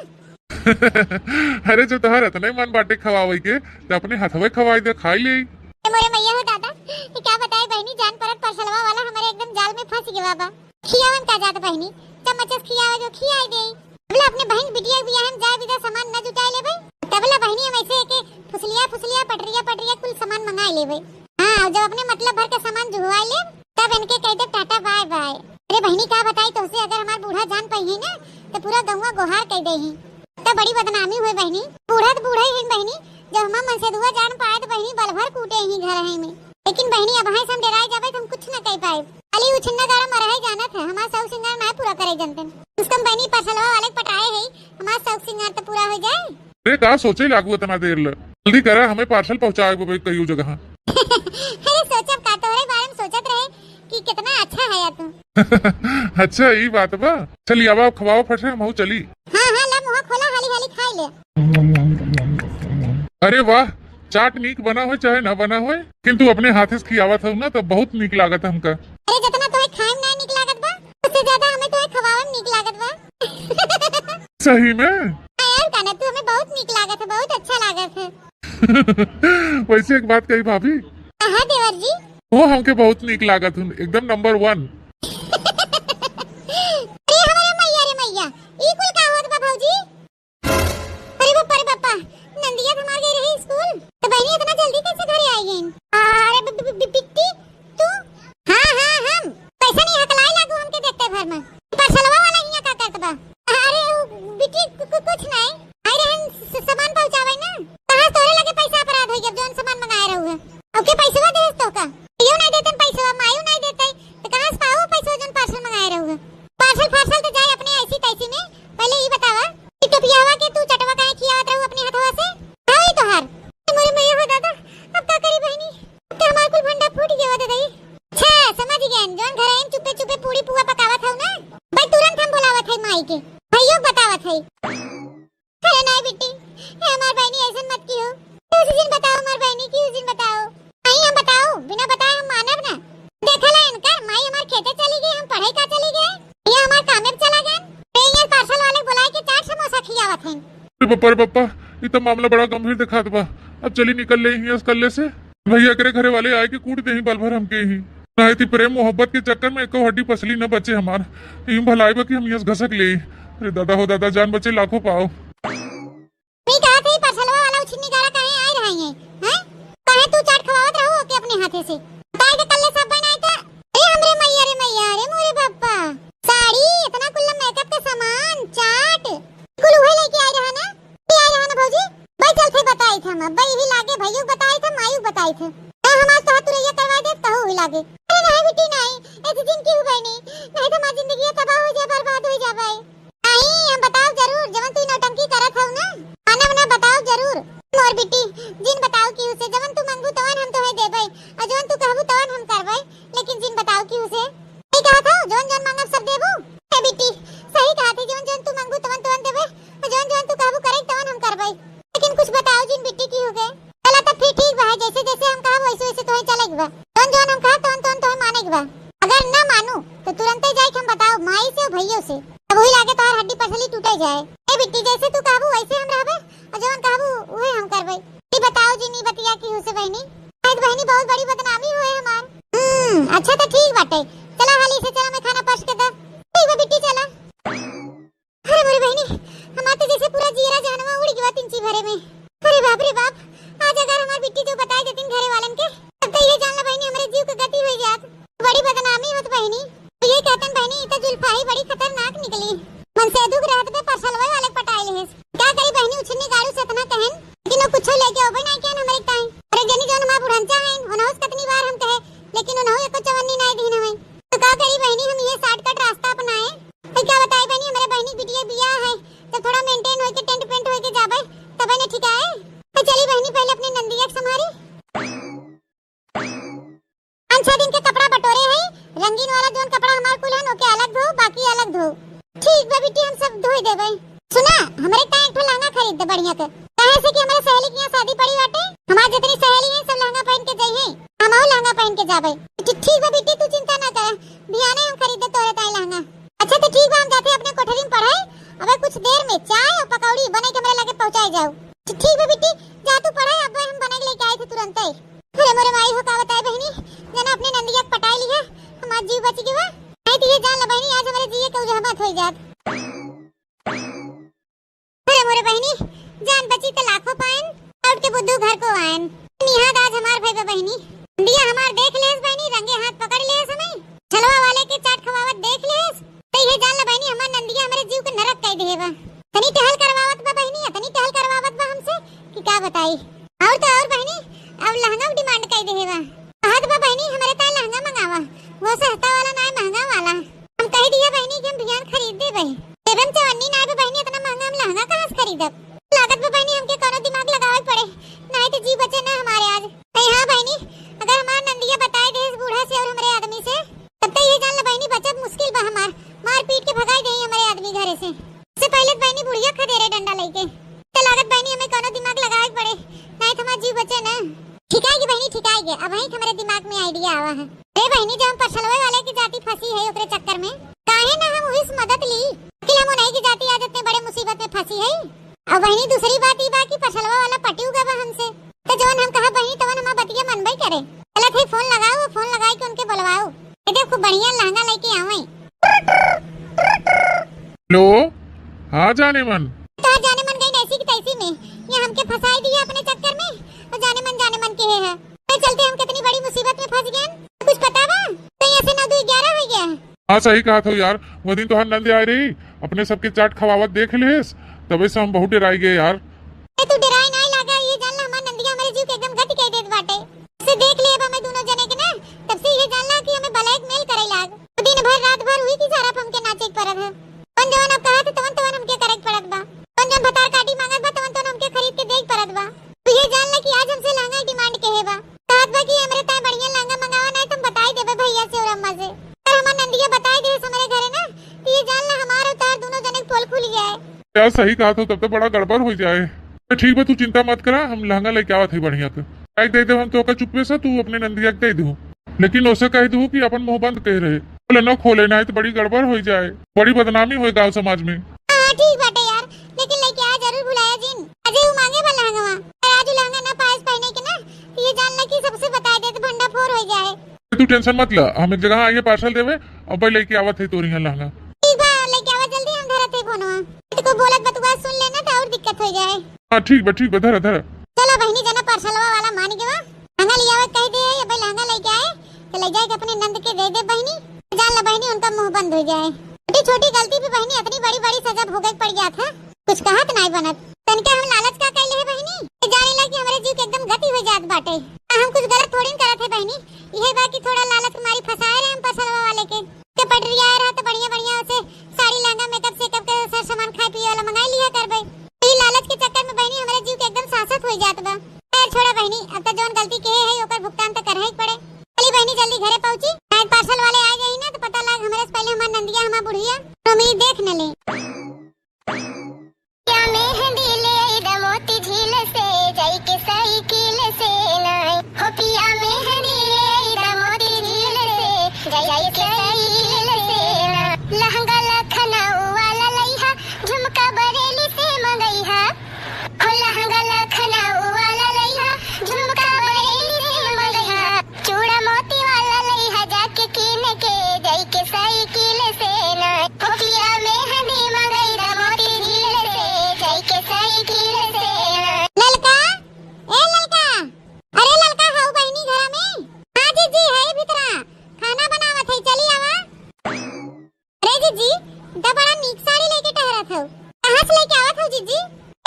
अरे जो तोहार इतना ही मन बाटे खवावे के, तो अपने हथवे खवाई दे, खाई ले। ए मोरे मैया हो दादा, ये क्या बताए बहनी, जान परत परसलवा वाला हमारे एकदम जाल में फंस गया बा। खियावन का जात बहनी, चम्मच से खियावे जो खियाई देई। तबला अपने बहन बिटिया के बियाह में जाए बिदा सामान न जुटाए लेबे, तबला बहनी हम ऐसे एके फुसलिया फुसलिया पटरिया पटरिया कुल सामान मंगाए लेबे। हाँ, और जब अपने मतलब भर का सामान जुहवाए लेब, तब इनके कह दे टाटा बाय बाय। अरे बहनी का बताई तोहसे, अगर हमार बूढ़ा जान पाई है ना, तो पूरा गौवा गोहार कह दे ही। तब बड़ी बदनामी हुए बहनी। बूढ़ा तो बूढ़ा ही है बहनी, जब हमार मनसेधुआ जान पाए तो बहनी बल भर कूटे ही घर है में। लेकिन बहनी अब है से हम डराए जाबे तो हम कुछ न कह पाए। खाली उ छिन्ना गाड़ा मरहे जानत है, हमार शौक सिंगार ना पूरा करे जनतन। उसकम बहनी परसलवा वाले के पटाए है, हमार शौक सिंगार तो पूरा हो जाए। अरे का सोचे लागू इतना देर ले? जल्दी करा, हमें पार्सल पहुँचाए बबे कई जगह। अरे सोचब का, तोहरे बारे में सोचत रहे कि कितना अच्छा है तू। अच्छा, ई बात बा। चली आवा, खवाओ फट से, हम चली। हाँ, हाँ, ला मुँह खोला, हाली हाली खाई ले। अरे वाह, चाट नीक बना होए चाहे ना बना होए, किंतु अपने हाथे से खियावत हऊ ना, तो बहुत नीक लागत है हमका। अरे, जितना तोहे खाए में ना नीक लागत बा, उससे ज्यादा हमें तोहे खवावे में नीक लागत बा। सही में? हाँ यार, कान्हा, तू हमें बहुत नीक लागत है, बहुत अच्छा लागत है। वैसे एक बात कही भाभी। हाँ देवर जी। वो हमके बहुत नीक लागत हूँ, एकदम नंबर वन। अरे हमारे मैया रे मैया, ई कुल का होत बा भौजी? अरे बापा रे बापा, नंदिया तो हमार गई रही स्कूल, तो बहनी इतना जल्दी कैसे घरे आई गईन? अरे बि-, बि-, बि-, बिट्टी, तू? हाँ, हाँ, हम। कैसे नहीं हकलाए लागू हमके देखते भर में? परसलवा वाला हियाँ का करत बा? अरे उ बिट्टी कु-, कु-, कुछ नहीं। आई रहन स-, सामान पहुँचावे ना। कहाँ तोरे लगे पैसा अपराध होई, जब जौन सामान मंगाए रहू है। ओके पैसवा देहस तोहका? यो नहीं देतन पैसवा, मायू नहीं देते, तो कहाँ से पाऊ पैसवा जौन पार्सल मंगाए रहू है? पार्सल फार्सल तो जाए अपने ऐसी तैसी में, पहले ई बतावा कि टोपियावा के तू चटवा काहे खियावत रहू अपने हथवा से? हाँ, ई तोहार। मोरे मैया हो दादा, अब का करी बहिनी? अब तो हमार कुल भंडा फूट गया दादा ई। अच्छा, समझ गए, जौन घर आइन चुपे चुपे पूड़ी पुआ पकावत हऊ ना, भाई तुरंत हम बुलावत है माई के, भैया के बतावत है। अरे नहीं बिट्टी, हे हमार बहिनी ऐसन मत कियो, तू उसी दिन बताओ हमार बहिनी की उसी दिन बताओ। नहीं हम बताओ, बिना बताए हम मानब ना। देखला इनकर, माई हमार खेते चली गई, हम पढ़ाई का चली गए, ये हमार कामे पे चला गए। ते ये पार्सल वाले बुलाए के चाट समोसा खियावत हैं। अरे पप्पा, रे पप्पा, ये तो मामला बड़ा गंभीर दिखात बा। अब चली निकल ले हियां से कल्ले से। भैया एकरे घरे वाले आए के कूट देही बल भर हमके ही। नहीं तो प्रेम मोहब्बत के चक्कर में एको हड्डी पसली न बचे हमार। ई भलाई बा कि हम हियां से घसक ले। अरे दादा हो दादा, जान बचे लाखों पाओ। मी कहा थे, परसलवा वाला उछिन्नी गाड़ा काहे आए रहा है, हैं? काहे तू चाट खवावत रहो ओके अपने हाथे से? बताए के कल्ले सब बहन आए तो, ए हमरे मैया रे मैया, रे मोरे बापा, साड़ी, इतना कुल्ला मेकअप के सामान, चाट, कुल उहे लेके आए रहा ना? के आए रहा ना भौजी? भाई चल थे बताई थे हम, भाई ही लागे, भैया बताई थे, मायू बताई थे। ना हमार तो हाथ तुरैया करवाई दे, तहु ही लागे। अरे नहीं बिट्टी नहीं, ऐसी जिंदगी हो गई नहीं, नहीं तो हमारी जिंदगी तबाह हो जाए, बर्बाद हो जाए भाई। नहीं, हम बताओ जरूर, जवन तू नौटंकी करत हऊ ना, खाना वाना बताओ जरूर। मोर बिट्टी, जिन बताओ केहू से, जवन तू मंगबू तवन हम तोहे देबै, और जवन तू कहबू तवन हम करबै, लेकिन जिन बताओ केहू से। सही कहा था, जवन जवन मांगब सब देबू। ए बिट्टी, सही कहा थे, जवन जवन तू मंगबू तवन तवन देबै, और जवन जवन तू कहबू करे तवन हम करबै, लेकिन कुछ बताओ जिन बिट्टी केहू के। चला तब फिर ठीक बा, जैसे जैसे हम कहब वैसे वैसे तोहे चले के बा। जौन जौन हम कहब तौन तौन तोहे माने के बा। अगर ना मानू तो तुरंते जाए के हम बताओ माई से और भैया से, तब वही लागे तोहर हड्डी पसली टूटे जाए। ए बिट्टी, जैसे तू कहबू वैसे हम रहबे और जौन कहबू उहे हम करबे। ई बताओ जी नी बतिया केहू से बहनी, नहीं तो बहनी बहुत बड़ी बदनामी होए हमार। हम्म, अच्छा तो ठीक बाटे, चला हाली से चला मैं खाना परोस के दे। ठीक बा बिट्टी चला। अरे मोरे बहिनी, हमार तो जैसे पूरा जियरा जानवा उड़ गवा तिनची भरे में। अरे बाप रे बाप, आज अगर हमार बिट्टी जो बताए देतिन घरे वालन के, तब तो ये जान ला बहिनी हमरे जीव के गति हो जात। बड़ी बदनामी होत बहिनी। तो ये कहतन बहिनी, ई तो जुल्फाही बड़ी खतरनाक निकली। मनसेधु के रहत पे परसलवे वाले के पटाई लेहेस। का करी बहिनी, उछिन्नी गाड़ू से इतना कहन, लेकिन वो कुछो लेके ओबे नहीं कहन हमरे ताई। अरे जनी जौन हमार बुढ़ंचा है, उनहु से कतनी बार हम कहे, लेकिन हमरे बहिनी बिटिया बियाह है, तो थोड़ा maintain होइके, tent पेंट होइके जाबे, तबे न ठीक आए। तो चली बहिनी, पहले अपने नंदिया के संभारी। पाँच छह दिन के कपड़ा बटोरे है, रंगीन वाला जौन कपड़ा हमार कुल हन, ओके अलग धो, बाकी अलग धो। ठीक बा बिट्टी, हम सब धोई देबे। सुना, हमरे का एक ठो लहंगा खरीद दे बढ़िया के, काहे से कि हमरे सहेली के यहाँ शादी पड़ी बाटे, हमार जितनी सहेली है सब लहंगा पहन के जइहे, हमहू लहंगा पहन के जाबे। ठी-, ठीक बा बिट्टी, तू चिंता ना कर, बिहाने हम खरीद दे तोरे ताई लहंगा। अच्छा तो ठीक बा, हम जाते अपने कोठरी में पढ़े, अबे कुछ देर में चाय और पकौड़ी बने के हमरे लगे पहुँचाए जाओ। ठी-, ठीक बा बिट्टी, जा तू पढ़े, अब हम बने के लेके आए थे तुरंते। अरे मोरे माई हो, का बताए बहिनी, जना अपने नंदिया के पटाई लिहा, हमार जीव बच गवा। नहीं तो ये जान ला बहिनी, आज हमरे जिए के उजहमत होई जात। अरे मोरे बहिनी, जान बची त लाखों पाएन, लौट के बुद्धू घर को आएन। निहाद आज हमार भई बा बहिनी, नंदिया हमार देख लेस बहिनी, रंगे हाथ पकड़ लेस हमें, छलवा वाले के चाट खवावत देख लेस। त ये जान ला बहिनी, हमार नंदिया हमरे जीव के नरक कई देहे बा। तनी टहल करवावत बा बहिनी, तनी टहल करवावत बा हमसे कि का बताई। और तो और बहिनी, अब लहंगा demand कई देहे बा। कहत बा बहिनी, हमरे ताई लहंगा मंगावा, वो सस्ता वाला नाय, महंगा वाला। हम कह दिया बहिनी कि हम बिहान खरीद देबे। देबे में चवन्नी नाय बा बहिनी, इतना महंगा हम लहंगा कहाँ से खरीदब? लागत बा बहिनी, हमके कौनो दिमाग लगावे के पड़े, नाय तो जी बचे ना हमारे आज। अरे हाँ बहिनी, अगर हमार नंदिया बताई देस बूढ़ा से और हमरे आदमी से, तब तो ये जान ला बहिनी, बचब मुश्किल बा हमार, मार पीट के भगाई देई हमरे आदमी घरे से। से पहले तो बहिनी बुढ़िया खदेरे डंडा लेके। तो लागत बहिनी हमें कौनो दिमाग लगावे के पड़े, नाय तो हमार जीव बचे ना। ठिकाएगी बहिनी, ठिकाएगी, अबहीं तो हमरे दिमाग में idea आवा है। अरे बहिनी, जो हम परसलवे वाले की जाति फंसी है ओकरे चक्कर में, काहे ना हम उहिस मदद ली, कि हम उन्हीं की जाति आज इतने बड़े मुसीबत में फंसी है। अब बहिनी दूसरी बात ई बा कि परसलवा वाला पटियो गवा हमसे, तो जवन हम कहा बहिनी तवन हमार बतिया मनबे करे। चलत है फोन लगाओ, फोन लगाई के उनके बुलवाओ। ए देखो बढ़िया लहंगा लेके आवे। हेलो, हाँ जाने मन। तो जाने मन गई ऐसी की तैसी में, ये हमके फंसाई दिया अपने चक्कर में, और जाने मन, जाने मन के है। तो चलते हम कितनी बड़ी मुसीबत में फंस गए, कुछ पता बा? तो यहाँ से नौ दो ग्यारह हो गया। हाँ सही कहत हो यार, वो दिन तोहार नंद आए रही, अपने सबके चाट खवावत देख लेस, तबे से हम बहुत डराई गए यार। ए, तू डेराए नाय लागा, ये जान ला हमार नंदिया हमरे जीव के एकदम गति कह देत बाटे। से देख ले अब हमें दोनों जने के ना, तब से ये जान ला कि हमें blackmail करे लाग। दिन भर रात भर हुई की सारा हमके नाचे के परत है। कौन जवन अब कहा थे तवन तवन हमके करे के परत बा। कौन जवन भतार काटी मांगत बा तवन तवन हमके खरीद के दे के परत बा। तू ये जान ला कि आज हमसे लहंगा demand के है बा। कहत बा कि हमरे ताई बढ़िया लहंगा मंगावा नाय तो हम बताई देबे भैया से और अम्मा से। अगर हमार नंदिया बताई दे हमरे घरे ना, तो ये जान ला हमार और तार दोनों जने के पोल खुल जाए। यार सही कहा तो, तब तो बड़ा गड़बड़ हो जाए। तो ठीक बा, तू चिंता मत करा, हम लहंगा लेके आवत है बढ़िया के। ताई दे दे हम तो ओका चुप्पे से, तू अपने नंदिया के दे दू, लेकिन ओसे कह दू कि अपन मुंह बंद कह रहे, बोले न खोले, नाय तो बड़ी गड़बड़ हो जाए, बड़ी बदनामी होए गांव समाज में। हाँ ठीक बाटे यार, लेकिन लेके आ जरूर भुलाया जिन। अजय उ मांगे बा लहंगवा, अगर आज उ लहंगा ना पाएस पहने के ना, तो ये जान ला कि सबसे बताई दे तो भंडा फोर हो जाए। तू tension मत ला, हम एक जगह आइए parcel देवे, अब भाई लेके आवत है तोरी यहाँ लहंगा। ठीक बा, लेके आवा जल्दी, हम धरत है फोनवा। तो को बोलत बतुआ सुन लेना तो और दिक्कत हो जाए। हाँ ठीक बा, ठीक बा, धरा धरा। चलो बहिनी, जना parcelवा वाला मान गवा, लहंगा ले आवे कह दे, अब भाई लहंगा लेके आए तो ले जाए के अपने नंद के दे दे बहिनी। जान ला बहिनी उनका मुंह बंद हो जाए। छोटी छोटी गलती भी बहिनी इतनी बड़ी बड़ी सजा भोगे के पड़ जात है। कुछ कहत नाय बनत। तनिका हम लालच का कैले है बहिनी? ये जाने ला कि हमरे जीव के एकदम गति हो जात बाटे। आ, हम कुछ गलत थोड़ी न करत है बहिनी। इहे बा कि थोड़ा लालच के मारी फंसाए रहे हम parcelवा वाले के। के पटरिया रहा तो बढ़िया बढ़िया उसे साड़ी लहंगा makeup सेकअप के सर सामान खाए पिए वाला मंगाई लिया करबे। तो ये लालच के चक्कर में बहिनी हमरे जीव के एकदम सांसत हो जात बा। खैर छोड़ा बहिनी, अब तो जौन गलती के है ओकर भुगतान तो करही के पड़े। चली बहिनी जल्दी घरे पहुंची, नाय parcel वाले आ जाई ना तो पता लाग हमरे से पहले हमार नंदिया हमार बुढ़िया तो मेरी देख न ले। पिया मेहंदी ले आई दा मोती झील से, जाई के साइकिल से ना। हो पिया मेहंदी ले आई दा मोती झील से, जाई के साइकिल से ना। लहंगा लखनऊ वाला लइहा, झुमका बरेली से मंगइहा। हो लहंगा लखनऊ वाला लइहा, झुमका बरेली से मंगइहा। चूड़ा मोती वाला लइहा जाके कीन के, जाई के साइकिल से ना। हो पिया मेहंदी मंगई दा मोती झील से, जाई के साइकिल से ना। ललका, ए ललका, अरे ललका हऊ बहिनी घरा में? हाँ जीजी है भीतरा, खाना बनावत है, चली आवा। अरे जीजी, त बड़ा नीक साड़ी लेके टहरत हऊ। कहाँ से लेके आवत हऊ जीजी?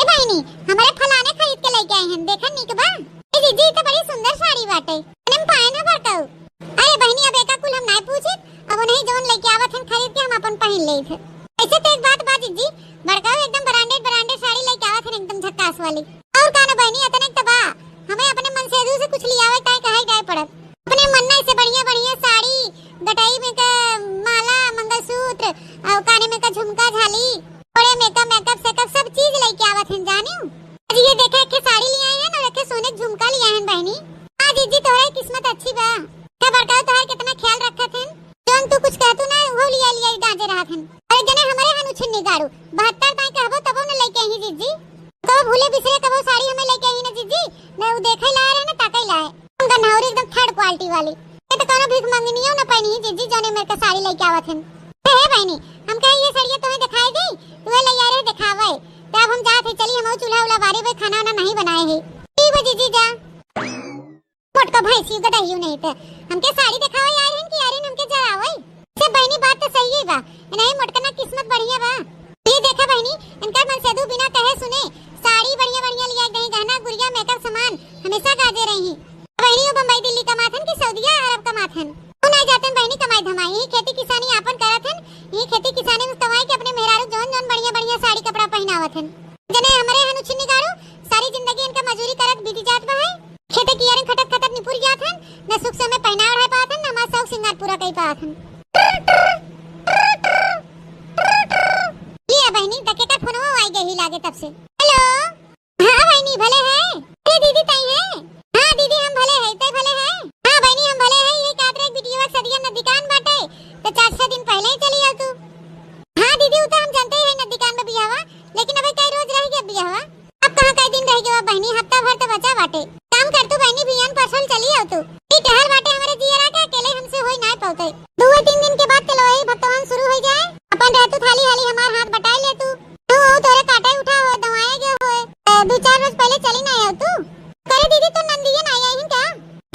ए बहिनी, हमरे फलाने खरीद के लेके आई हन, देखा नीक बा। ए जीजी, ई त बड़ी सुंदर साड़ी बाटे। एने में पाए ना बरकाऊ। अरे बहिनी, अब एका कुल हम नाय पूछित, अब उन्हीं जौन लेके आवत हन खरीद के हम अपन पहिन लेत है। ऐसे तो एक बात बा जिज्जी, बड़काऊ एकदम branded, branded साड़ी लइके आवत हन, एकदम झक्कास वाली। और का न बहिनी, अतने त बा, हमें अपने मनसेदू से कुछ लियावे ताई कहाई जाए पड़त। अपने मन ना ऐसे बढ़िया बढ़िया साड़ी, गटई में का माला, मंगलसूत्र, और काने में का झुमका, झाली, बड़े में का makeup सेकअप सब चीज लइके आवत हन जानियो। आज ये देखा एक ठे साड़ी लियाए हन और एक ठे सोने के झुमका लियाए हन बहिनी। हाँ जिज्जी, तोहरे किस्मत अच्छी बा। का बड़काऊ तोहार कितना ख्याल रखत हन। जौन तू कुछ कहतू ना, उहो लिया लिया गाजे रहत हन। अरे जने हमरे हन उछिन्नी गारू, बहत्तर ताई कहबो तबो न लइके अइहीं जिज्जी। कबो भूले बिसरे कबो साड़ी हमें लइके अइहीं ना जिज्जी, न उ देखे लाए रहे ना ताके लाए। हम गन्हौरी एकदम third quality वाली। ये तो कौनो भीख मंगनियो न पइनी जिज्जी, जौने मेर का साड़ी लइके आवत हन। हे, हे बहिनी, हम कहे ये सड़िया तोहे देखाई दे, तू ले आ रहे देखावे। त अब हम जात ही, चली हम चूल्हा उल्हा बारी भाई, खाना वाना नहीं बनाए है। ठीक बा जिज्जी, जा। मोटका भैंसी गदहियो नहीं थे। हमके साड़ी देखावे आए रहन कि आए रहन हमके जरावे? से बहिनी बात तो सही है बा। नहीं मोटका ना किस्मत बढ़िया बा। ये देखा बहिनी, इनकर मनसेदू बिना कहे सुने साड़ी बढ़िया बढ़िया लिया दही, गहना गुरिया makeup सामान हमेशा गाजे रही। बहिनी वो बम्बई दिल्ली कमाथन कि सऊदिया अरब कमाथन? वो नहीं जातन बहिनी कमाई धमाई, यही खेती किसानी आपन करत हन, यही खेती किसानी में कमाई के अपने मेहरारू जौन जौन बढ़िया बढ़िया साड़ी कपड़ा पहनावत हन। जने हमरे हन उछिन्नी गारू, सारी जिंदगी इनका मजूरी करत बीती जात बा है। खेते कियारे खटत खटत निपुर जात हन, न सुख से हमें पहना ओढ़ाए पावत हन, न हमार शौक सिंगार पूरा कई पावत हन। लिया बहिनी, तके का फोनवा आई गई लागे तब से। हेलो, हाँ बहिनी, भले है? अरे दीदी, तई है? हाँ दीदी, हम भले है, तई भले है? हाँ बहिनी, हम भले है, ये कहत रहे बिटिया के सदिया नदिकान बाटे, तो चार छह दिन पहले ही चली आओ तू। हाँ दीदी, वो तो हम जानते ही है नदिकान में बियाहवा, लेकिन अबे कई रोज रह गया बियाहवा। अब कहाँ कई दिन रह गया बहिनी, हफ्ता भर तो बचा बाटे। काम कर तू बहिनी, बिहान परसों चली आओ तू। ई टहल बाटे हमरे जियरा के, अकेले हमसे होई नाय पावते। दुए तीन दिन के बाद के लोई भक्तवान शुरू हो जाए, अपन रहतू थाली हाली हमार हाथ बटाई ले तू। तू तोरे काटे उठा हो, दवाए गए होए। ए, दू चार रोज पहले चली ना आओ तू। करे दीदी, तो नंदिया ना आई हिन का?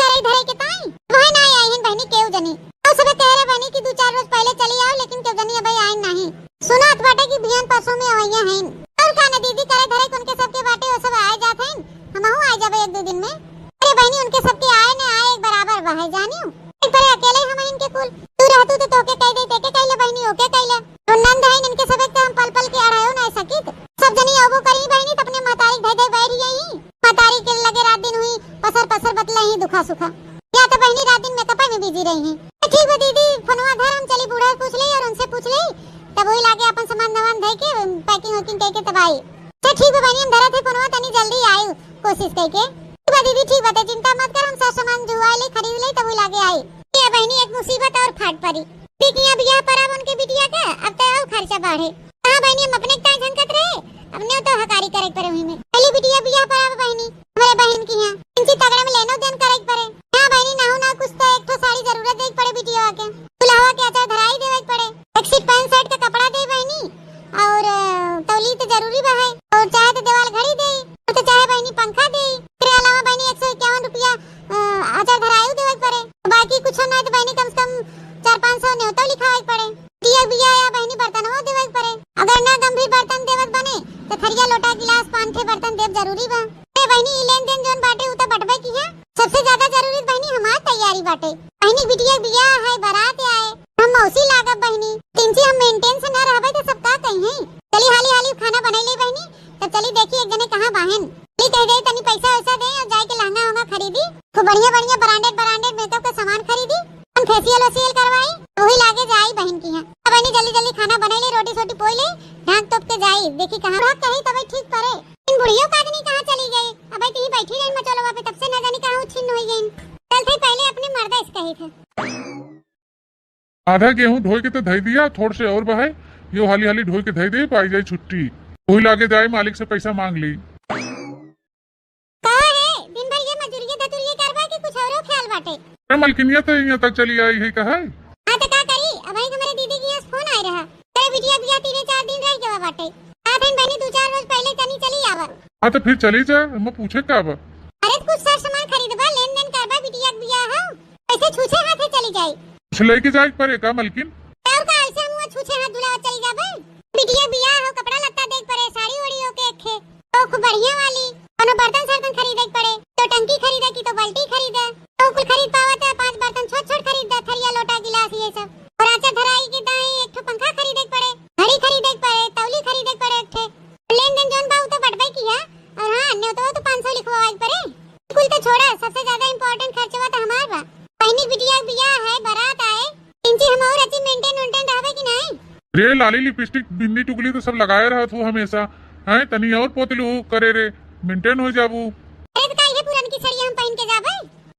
करे धरे के ताई? वह ना आई हिन बहिनी, केहू जनी। और सबे कह रहे बहिनी कि दू चार रोज पहले चली आओ, लेकिन केहू जनी अबे आइन नहीं। सुनात बाटे कि बिहान परसों में अवैया हैं। और का न दीदी, करे धरे के उनके सबके बाटे, वो सब आए जात हैं, हमहू आए जाबे एक दो दिन में। अरे बहिनी, उनके सबके आए न आए एक बराबर बा है, जानियो। एक बारे अकेले हम इनके कुल, तू रहतू तो तोके कह दे, तेके कह ले बहिनी, ओके कह ले। तो नंद है इनके सब एक तो हम पल पल के अड़ायो ना सकित। सब जनी अबो करी बहिनी, तो अपने महतारी धै धै बैठ गई ही। महतारी के लगे रात दिन हुई पसर पसर बतले ही दुखा सुखा। या तो बहिनी रात दिन मेकअप में बिजी रही हैं। तो ठीक बा दीदी, फोनवा धर, हम चली बूढ़ा से पूछ ले और उनसे पूछ ले, तब वही लागे अपन सामान दमान धै के पैकिंग वैकिंग करके तब आई। तो ठीक बा बहिनी, हम धरत है फोनवा, तनी जल्दी आई कोशिश करके। ठीक बा दीदी, ठीक बा, ते चिंता मत कर, हम सब सामान जुआ ले खरीद ले तब वही लागे आई। ये बहिनी एक मुसीबत और फाट पड़ी। देख यहाँ बियाह पर अब उनके बिटिया का अब तो और खर्चा बढ़े। हाँ बहिनी, हम अपने ताई झंकत रहे, अपने तो हकारी करे के परे हुई में। पहली बिटिया बियाह पर आवे बहिनी, हमरे बहिन की यहाँ। इनसे तगड़ा में लेनो देन करे के परे। हाँ बहिनी, ना हो ना कुछ तो एक ठो साड़ी जरूरत दे के परे बिटिया के। दुल्हवा के अचार धराई देवे के परे। एक सेट पैंट शर्ट का कपड़ा दे बहिनी, और, अ, तौली तो जरूरी बा है, और चाहे तो देवाल घड़ी दे, और तो चाहे बहिनी पंखा दे। एकरे अलावा बहिनी एक सौ इक्यावन रुपया, अ, अचार धराई देवे के परे। बाकी कुछ ना तो बहिनी कम से कम चार पाँच सौ न्योता लिखावे के परे। बिटिया बियाह या बहिनी बर्तनवा देवे के परे। अगर ना गंभीर बर्तन देवत बने, तो थरिया लोटा गिलास पाँच ठे बर्तन देव जरूरी बा। अरे बहिनी, ई लेन देन जौन बाटे, उ तो बटबे की है। सबसे ज्यादा जरूरी बहिनी हमार तैयारी बाटे। बहिनी बिटिया बियाह है, बारात आए, हम मौसी लागब बहिनी। तिनची हम मेंटेन से ना रहबे तो सब का कही हैं। चली हाली हाली खाना बनाई ले बहिनी, तब चली देखी एक जने कहाँ बाहेन। ली कह दे तनी पैसा वैसा दे और जाए के लहंगा वहंगा खरीदी, खूब बढ़िया बढ़िया ब्रांडेड ब्रांडेड मेकअप का सामान खरीदी। हम फेशियल वेशियल करवाई, वही लागे जाई बहिन की यहाँ। अब बहिनी जल्दी जल्दी खाना बनाई ले, रोटी सोटी पोई ले, ढाक तोप के जाई, देखी कहाँ। बुढ़ा कही तबे ठीक परे। इन बुढ़ियों का आदमी कहाँ चली गई? अब भाई कहीं बैठी रही मचोलवा पे, तब से न जानी कहाँ उछिन्न हो गई। चल थे पहले अपने मर्दा से कही थे। आधा गेहूं ढोई के तो धई दिया, थोड़ से और बहाए, यो हाली हाली ढोई के धई दे, पाई जाई छुट्टी। वही लागे जाए मालिक से पैसा मांग ली। का है, दिन भर ये मजूरिये धतूरिये करबा कि कुछ औरो ख्याल बाटे? अरे मलकिनिया तो यहाँ तक चली आई है, कहा है? हाँ तो का करी, अब भाई हमारे दीदी के यहाँ से फोन आए रहा। अरे बिटिया बिया तीन चार दिन रह गवा बाटे। आ फिर बहनी दो चार रोज पहले तनी चली आवा। हाँ तो फिर चली जा, मैं पूछे का बा? अरे तो कुछ सर सामान खरीदबा, लेन देन करबा, बिटिया के बिया हो, ऐसे छूछे हाथे चली जाई। कुछ लेके जाए के परे का मलकिन? और का ऐसे हम छूछे हाथ दुलावा चली जाबे? बिटिया बिया हो, कपड़ा लत्ता देख परे, साड़ी ओड़ी हो के एक ठे, तो खूब बढ़िया वाली, कोनो बर्तन सर्तन खरीदे के पड़े, तो टंकी खरीदे की तो बाल्टी खरीदे, तो कुल खरीद पावत है, पांच बर्तन छोट छोट खरीद दे, थरिया लोटा गिलास ये सब, और आचा धराई के दाई एक ठो पंखा खरीदे के पड़े, घड़ी खरीदे के पड़े, तो रे लाली, लिपस्टिक, बिंदी, टुकली तो सब लगाए रहत हो हमेसा, हैं? तनी और पोत लू करे रे, मेंटेन हो जाबू। अरे तो का इहे पुरनकी सड़िया हम पहिन के जाबे?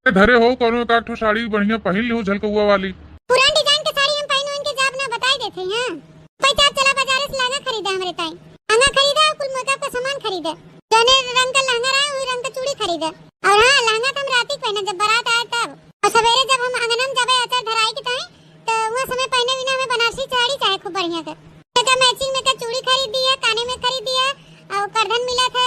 ए, धरे हो कौनो एक आध ठो साड़ी बढ़िया पहिन लिहू झलकौआ वाली। पुरान डिजाइन के साड़ी हम पहिन ओढ़ के जाब ना, बताई देत हई, हाँ। पैसा चला बाजारे से लहंगा खरीदे हमरे ताई। लहंगा खरीदे और कुल मेकअप का सामान खरीदे। जौने रंग का लहंगा रहे, वही रंग का चूड़ी खरीदे। और हाँ, लहंगा तो हम राती के पहिने, जब बारात आए तब। और सवेरे जब हम अंगना में जाबे अचर धराई के ताई, तो वह समय पहिने बिना हमें बनारसी साड़ी चाहे खूब बढ़िया के। एका मैचिंग में का चूड़ी खरीद दिया, काने में खरीद दिया, और करधन मिला था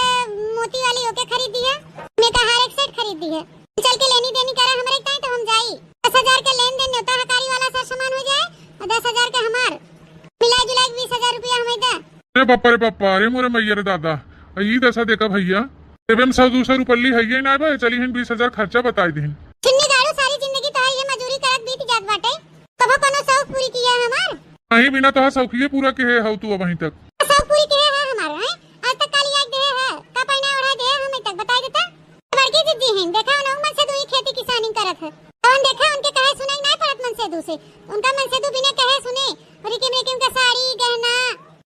मोती वाली, ओके खरीद दिया। में का हर एक सेट खरीद दिया। चल के लेनी देनी करा हमरे ताई तो हम जाई। दस हजार के लेन देन न्योता हकारी वाला सब सामान हो जाए और दस हजार के हमार। मिला जुला के बीस हजार रुपया हमें दे। अरे बापा रे बापा, अरे मोरे मैया रे दादा, आ ई दशा देखा भैया, देवे में सौ दो सौ रुपल्ली है ये ना बे, चली हिन बीस हजार खर्चा बताई दिहिन। छिन्नी गाड़ू, सारी जिंदगी तोहार ये मजूरी करत बीत जात बाटे, कबो कोनो शौक पूरी किया हमार? नहीं, बिना तोहार शौकिये पूरा के है हऊ तू अबहीं तक। शौक पूरी के है हमार, हैं? आज तक काली आग दे है, का पहिना ओढ़ा दे है हमें तक बताई देता? बड़की जिज्जी हैं, देखा उन्हों मन से दुई खेती किसानी करत है। कौन देखा उनके कहे सुने नहीं पड़त मन से दू से, उनका मन से दू बिना कहे सुने, रिकिम रिकिम का साड़ी, गहना,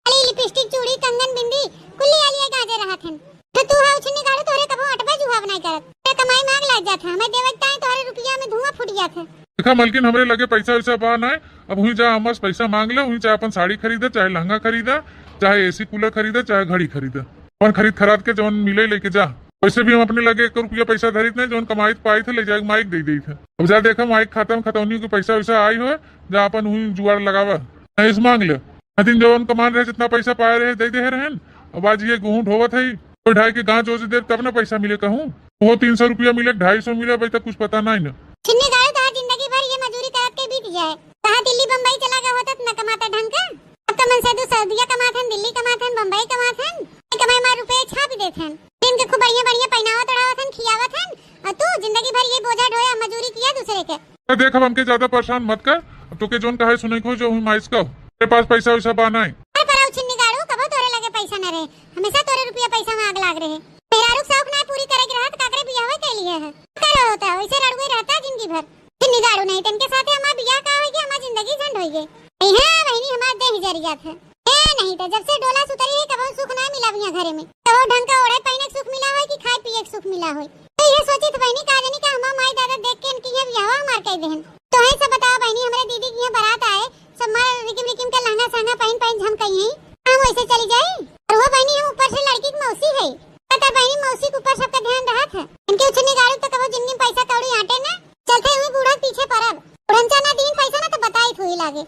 खाली लिपस्टिक, चूड़ी, कंगन, बिंदी, कुल्ली आलिया गाजे रहत हन। तो तू हा उछन्नी गाड़ू, तोहरे कबो अटबे जुहाब नाई करत। तेरे कमाई में आग लाग जात है, हमें देवे के ताई तोहरे रुपया में धुआं फूट जात है। देखा मलकिन, हमरे लगे पैसा वैसा बा नाई, अब हुई जा हमस पैसा मांग ले, हुई चाहे अपन साड़ी खरीदे, चाहे लहंगा खरीदे, चाहे एसी कूलर खरीदे, चाहे घड़ी खरीदे, अपन खरीद खराद के जौन मिले लेके जा। वैसे भी हम अपने लगे एक रुपया पैसा धरित नहीं, जौन कमाइत पाइत है ले जाके माइक दे देत है। अब जा देखा माइक खाता में खतौनी के पैसा वैसा आई हो, जा अपन हुई जुगाड़ लगावा, नहीं इस मांग ले। हथिन जवन कमान रहे, जितना पैसा पाए रहे, दे दे रहन। अब आज ये गेहूं ढोवत है, कोई ढाई के गांच ओज दे, तब ना पैसा मिले कहूं। वो तीन सौ रुपया मिले, ढाई सौ मिले, अभी तक कुछ पता नहीं ना। छिन्नी गाड़ू, तहार जिंदगी भर ये मजूरी करत के बीत जाए। कहाँ दिल्ली बम्बई चला गया होता, न कमाता ढंग का। अब तो मन से दू सऊदिया कमात हन, दिल्ली कमात हन, बम्बई कमात हन। ये कमाई मार रुपये छाप देत हन। दिन के खूब बढ़िया बढ़िया पहनावत ओढ़ावत हन, खियावत हन। और तू जिंदगी भर ये बोझा ढोया, मजूरी किया दूसरे के। ए, देख, अब हमके ज्यादा परेशान मत कर। अब तोके जौन कहे सुने को जो हुई माइस का। तेरे पास पैसा वैसा बा नाई। अरे पराऊ छिन्नी गाड़ू, कबो तोरे लगे पैसा न रहे, हमेशा तोरे रुपया पैसा में आग लाग रहे। मेहरारू के शौक ना पूरी करे के रहत, काकरे बियाह के लिए है। करो होता, वैसे रड़ुए रहता जिंदगी भर। छिन्नी गाड़ू नहीं, तनके साथे हमार बियाह का होई कि हमार जिंदगी झंड होई गई। नहीं है बहनी, हमार देह जर जात है। ए, नहीं तो जब से डोला सुतरी है, कबो सुख ना मिला बिया घरे में। कबो ढंग का ओढ़े पहिने के सुख मिला होई कि खाए पिए के सुख मिला होई। तो ये सोचित बहनी, का जानी का हमार माई दादा देख के इनकी ये बियाह हमार कह देहन। तो है सब बताओ बहनी, हमरे दीदी की यहाँ बारात आए, सब मार रिकिम रिकिम के लहंगा सहंगा पहन पहन झमकई हैं, हम वैसे चली जाई? और वो बहनी, हम ऊपर से लड़की की मौसी है, पता बहनी मौसी के ऊपर सबका ध्यान रहत है। इनके उछन्नी गाड़ू तो कबो जिंदगी में पैसा कौड़ी आटे ना, चलते हुई बूढ़ा के पीछे परब, उड़नचा ना दीन पैसा ना तो बताई थोड़ी लागे।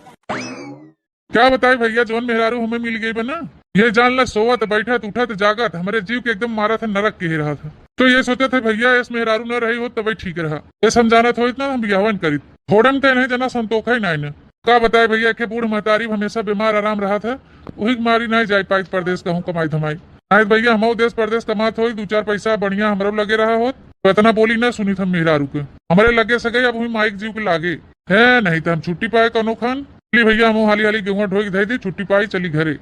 क्या बताई भैया, जौन मेहरारू हमें मिल गई बा ना, ये जान ला सोवत बैठत उठत जागत हमरे जीव के एकदम मारत है, नरक के ही रहत है। तो ये सोचत है भैया, इस मेहरारू न रही होत तबे ठीक रहा, इस हम जानत होइत ना हम बियाहवन करीत। थोड़न ते नहीं जना संतोख है नहीं न। का बताए भैया, के बूढ़ महतारी हमेशा बीमार आराम रहत है, वही के मारी नहीं जाए पाइत परदेश कहूँ कमाई धमाई। नहीं तो भैया हमहू देश परदेश कमात होई, दू चार पैसा बढ़िया हमरो लगे रहा होत, तो इतना बोली ना सुनित हम मेहरारू के। हमरे लगे सगे अब हुई माइक जीव के लागे है, नहीं तो हम छुट्टी पाए कौनो खान। ली भैया, हम हाली हाली गेहूं ढोई के धई दी, छुट्टी पाई, चली घरे।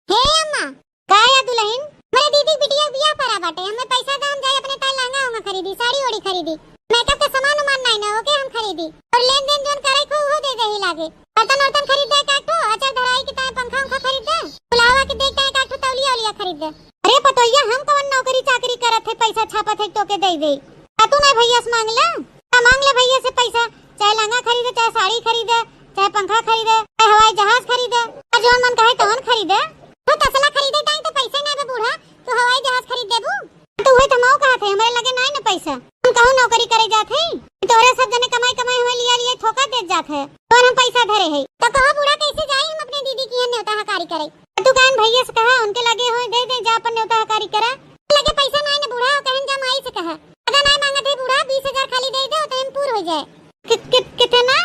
हे अम्मा, का या दुल्हन? हमरे दीदी बिटिया के बियाह पड़ा बाटे, हमें पैसा दे, हम जाई अपने ताई लहंगा उहंगा खरीदी, साड़ी ओड़ी खरीदी, मेकअप के सामान उमान नहीं ना, ओके हम खरीदी। और लेन देन जोन करे को वो दे दे ही लागे। बर्तन वर्तन खरीद दे का ठो, अचर धराई के ताई पंखा उंखा खरीद दे, बुलावा के देख ताई का ठो तौलिया उलिया खरीद दे। अरे पतोहिया, हम कौन नौकरी चाकरी करत है, पैसा छापत है तोके दे दे? आ तू ना भैया से मांग ले, ना मांग ले भैया से पैसा, चाहे लहंगा खरीदे, चाहे साड़ी खरीदे, चाहे पंखा खरीदे, चाहे हवाई जहाज खरीदे, और जौन मन कहे तौन खरीदे। तू तसला खरीदे ताई तो पैसे ना बे बूढ़ा, तू हवाई जहाज खरीद देबू? तू वही तो मऊ कहा थे, हमरे लगे नाई ना पैसा, हम कहूँ नौकरी करे जात है, तोहरे सब जने कमाई कमाई हमें लिया लिया थोका देत जात है, तो हम पैसा धरे है। तो कहो बूढ़ा कैसे जाई हम अपने दीदी की यहाँ न्योता हकारी करे? तू कान भैया से कहा, उनके लगे होए दे दे, जा अपन न्योता हकारी करा। लगे पैसा नाई ना बूढ़ा, कहन जा माई से कहा। ज्यादा नाई मांगत है बूढ़ा, बीस हजार खाली दे दे, तो हम पूर हो जाए। कि-, कि-, कितना?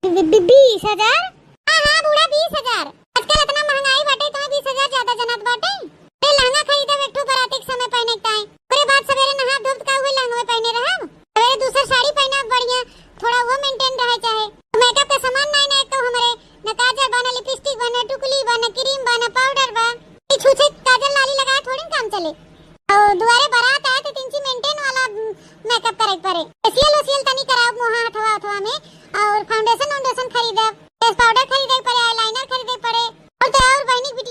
बी-, बी-, बीस हजार? हाँ, हाँ बूढ़ा, बीस हजार। आजकल इतना महंगाई बाटे, तो बीस हजार ज्यादा जनत बाटे। ते लहंगा खरीदब एक ठो बराती के समय पहने के ताई। ओकरे बाद सवेरे नहा धोब का उहे लहंगवे पहने रहब। सवेरे दूसर साड़ी पहनब बढ़िया, थोड़ा वो मेंटेन रहे चाहे। मेकअप के सामान नाई ना एको हमरे, न काजल बा, न लिपस्टिक बा, न टुकली बा, न क्रीम बा, न पाउडर बा। ई छुछे काजल लाली लगाए थोड़ी न काम चले। और दुआरे बारात आए तो तिनची मेंटेन वाला, उम, मेकअप करे के पड़े। फेशियल वेशियल तनी कराब मुहा हथवा हथवा में, और फाउंडेशन वाउंडेशन खरीदब, फेस पाउडर खरीदे के पड़े, eyeliner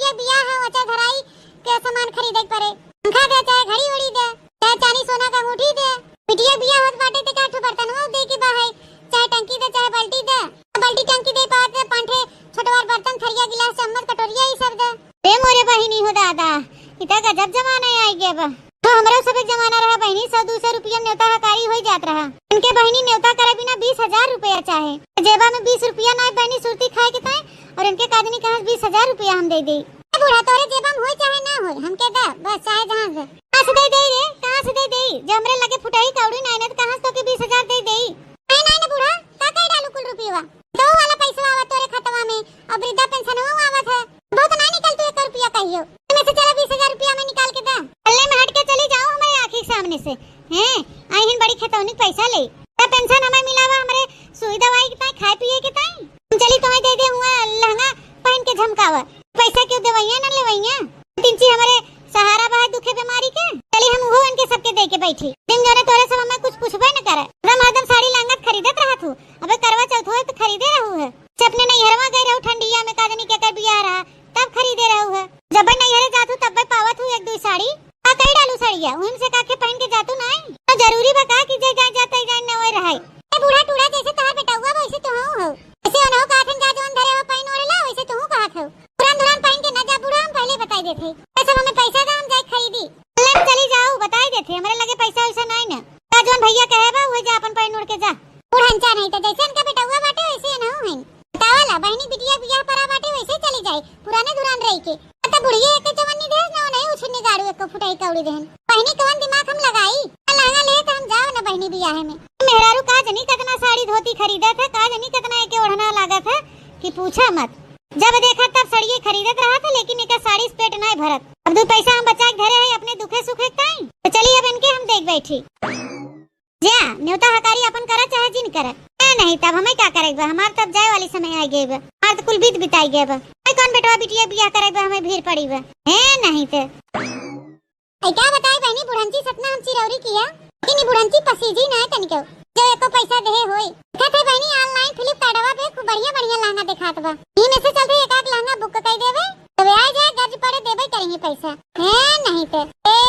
बिटिया बियाह है, ओचा धराई के सामान खरीदे के परे। पंखा दे, चाहे घड़ी उड़ी दे, चाहे चांदी सोना का अंगूठी दे। बिटिया बियाह होत बाटे त का ठो बर्तनवा दे के बा है, चाहे टंकी दे, चाहे बाल्टी दे। बाल्टी टंकी दे पावत त पांच ठे छोटवार बर्तन, थरिया, गिलास, चम्मच, कटोरिया, ई सब दे। ए मोरे बहिनी हो दादा, ई त गजब जमाना आई गया बा। तो हमरो सब एक जमाना रहा बहिनी, सौ दू सौ रुपया नेवता हकारी होई जात रहा। इनके बहिनी नेवता करे बिना बीस हजार रुपया चाहे। जेबा में बीस रुपया नाई बहिनी सुरती खाए के ताई, और इनके काजनी कहाँ से बीस हजार रुपया हम दे देई। ए बूढ़ा, तोरे जेबा में होई चाहे ना होई, हमके दे, बस चाहे जहाँ से। कहाँ से दे देई रे, कहाँ से दे देई? जब हमरे लगे फुटही कौड़ी नाई ना, तो कहाँ से तोके बीस हजार दे देई? नाई, नाई ना बूढ़ा, का कह डालू कुल रुपया? तो वाला पैसा आवत तोरे खतवा में, और वृद्धा पेंशनवा आवत है। बहुत ना निकल तू एक रुपया कहियो। इनमें से चला बीस हजार रुपया में निकाल के दा। गल्ले में हट के चली जाओ हमारे आँखी के सामने से। हैं? आई हिन बड़ी खेतौनी के पैसा ले। त पेंशन हमें मिलावा हमरे सुई दवाई के ताई, खाए पिए के ताई। हम चली तुम्हें दे दे हुआ लहंगा पहन के झमकावा। पैसा क्यों देवैया ना लेवैया? तिनची हमारे सहारा बा दुखे बीमारी के। चली हम उहो इनके सबके दे के बैठी। दिन जोरे तोरे सब हमें कुछ पूछबे न करे। हरदम हरदम साड़ी लहंगा खरीदत रहत हूँ। अबे करवा चौथ होए त खरीदे रहू है। से अपने नैहरवा गए रहू ठंडिया में, काजनी के कर बियाह रहा, तब खरीदे रहू है। जब नैहरे जात हूँ तब पावत हूँ एक दुई साड़ी। का कई डालू सड़िया, उहिम से काके पहन के जातू नाई। तो जरूरी बा का कि जे जाए जाते जाए न ओए रहाई। ए बूढ़ा टूढ़ा जैसे तोहार बेटउआ बा वैसे तोहू हो। जैसे ओनहु कहत हन जा जौन धरे हो पहिन ओढ़ ला वैसे तोहू कहत हो। पुरान धुरान पहिन के न जा बूढ़ा, हम पहले बताई देत हई। ए सब हमें पैसा दा, हम जाए खरीदी। ले चली जाओ, बताई देत हई, हमरे लगे पैसा वैसा नाई ना। का जौन भैया कहे बा उहे जा अपन पहिन ओढ़ के जा। बुढ़नचा नहीं तो जैसे इनका बेटउआ बाटे वैसे एनहू हईन। बतावा ला, बहिनी बिटिया बियाह परा बाटे वैसे चली जाई, पुराने धुरान रही के। आ त बुढ़िया एक चवन्नी देहस ना, नहीं उछन्नी गाड़ू एक फुटाई कौड़ी देहन। बहिनी कवन दिमाग हम लगाई? आ लहंगा ले त हम जाओ ना बहिनी बियाह में। मेहरारू का जनी कितना साड़ी धोती खरीदत है, का जनी कितना एके ओढ़ना लागत है कि पूछा मत। जब देखा तब सड़िये खरीदत रहा था, लेकिन एकर साड़ी से पेट नाय भरत। अब दू पैसा हम बचा के धरे है अपने दुखे सुखे के ताई, तो चली अब इनके हम देख बैठी। जा, न्योता हकारी अपन करा चाहे जिन करा। ए नहीं, तब हमें का करे बा? हमार तब जाए वाली समय आ गए बा। हमार तो कुल बीत बिताई गए बा। ए कौन बेटवा बिटिया बियाह करे बा, हमें भीड़ पड़ी बा। ए नहीं ते। ऐ का बताई बहनी, बुढ़ंची सतना हम चिरौरी किया, लेकिन ई बुढ़ंची पसीजी ना है तनिको, जो एको पैसा देहे होई। देखत है बहनी, online Flipkartवा पे खूब बढ़िया बढ़िया लहंगा देखात बा, ई में से चलते एक आध लहंगा book कर देवे, तो वे आ जाए, गर्ज पड़े देबे करेंगे पैसा। है नहीं तो, ए,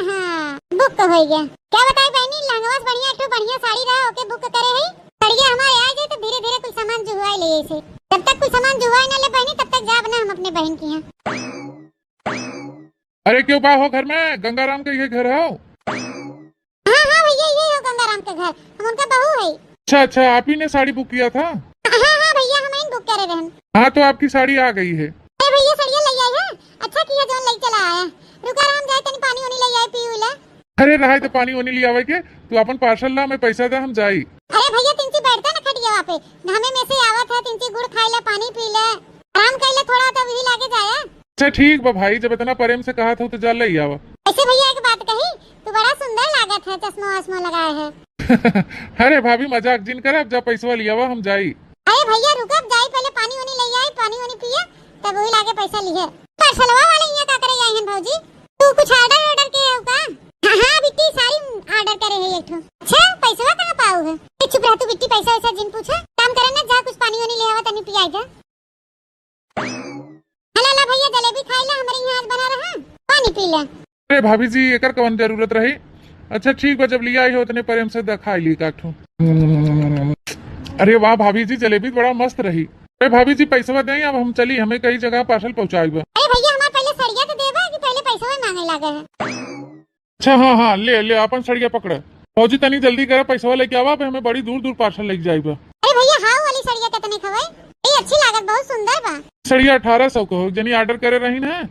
हाँ, book हो गया। क्या बताई बहनी, लहंगवा से बढ़िया एक ठो बढ़िया साड़ी रहा, ओके book करे है। सड़िया हमारे आ जाए तो धीरे धीरे कुछ सामान जुहवाई ले ऐसे। जब तक कुछ सामान जुहवाई ना ले बहनी, तब तक जाब ना हम अपने बहन के यहाँ। अरे क्यों बा हो घर में? गंगाराम के ये घर हो? हाँ, हाँ भैया, ये हो गंगाराम के घर, हम उनका बहू है। अच्छा, अच्छा, आप ही ने साड़ी book किया था? हाँ, हाँ भैया, हम ही book करे रहन। हाँ, तो आपकी साड़ी आ गई है। अरे भैया, सड़िया ले आई है? अच्छा किया जौन ले चला आया। रुका, हम जाए तनी पानी उनी ले आए, पी उला। अरे रहाई तो पानी उनी ले आवे के, तू अपन parcel ला, मैं पैसा दे, हम जाई। अरे भैया, तिनची बैठता ना खटिया पे, घामे में से आवत है, तिनची गुड़ खाई ले, पानी पी ले, आराम कर ले थोड़ा, तब ही लागे जाया। अच्छा ठीक बा भाई, जब इतना प्रेम से कहा था तो जा ले आवा। ऐसे भैया एक बात कही, तू बड़ा सुंदर लागत है चश्मा वश्मा लगाए है। अरे भाभी मजाक जिन करे, अब जा पैसवा लियावा, हम जाई। अरे भैया रुक, अब जाई पहले पानी उनी ले आई, पानी उनी पिए, तब वही लागे पैसा लिहे। parcelवा वाले यहाँ का करे आई हन भौजी? तू कुछ order order के हो का? हाँ, हाँ बिट्टी साड़ी order करे है एक ठो। अच्छा पैसवा कहाँ पाऊ है? ए, चुप रह तू बिट्टी, पैसा वैसा जिन पूछा, काम करे ना, जा कुछ पानी वानी ले आवा तनी पियाई जा। ला, ला भैया, जलेबी खाई ला, हमरे यहाँ आज बना रहा, पानी पी ले। अरे भाभी जी, एकर कवन जरूरत रही? अच्छा ठीक बा, जब लिया आई हो उतने प्रेम से द-, खाई ली काठू। अरे वाह भाभी जी, जलेबी बड़ा मस्त रही। अरे भाभी जी, पैसवा दें, अब हम चली, हमें कई जगह parcel पहुँचाई बा। अरे भैया, हमार पहले सड़िया तो देबा कि पहले पैसवा मांगे लागे है? अच्छा, हाँ, हाँ, ले, ले, अपन सड़िया पकड़े। भौजी, तनी जल्दी करे, पैसवा लेके आवा, अबे हमें बड़ी दूर, दूर parcel लेके जाइबा। अरे भैया, हाउ वाली सड़िया कितने खवे? ये अच्छी लागत, बहुत सुंदर बा। सड़िया अठारह सौ को, जनी order करे रही ना,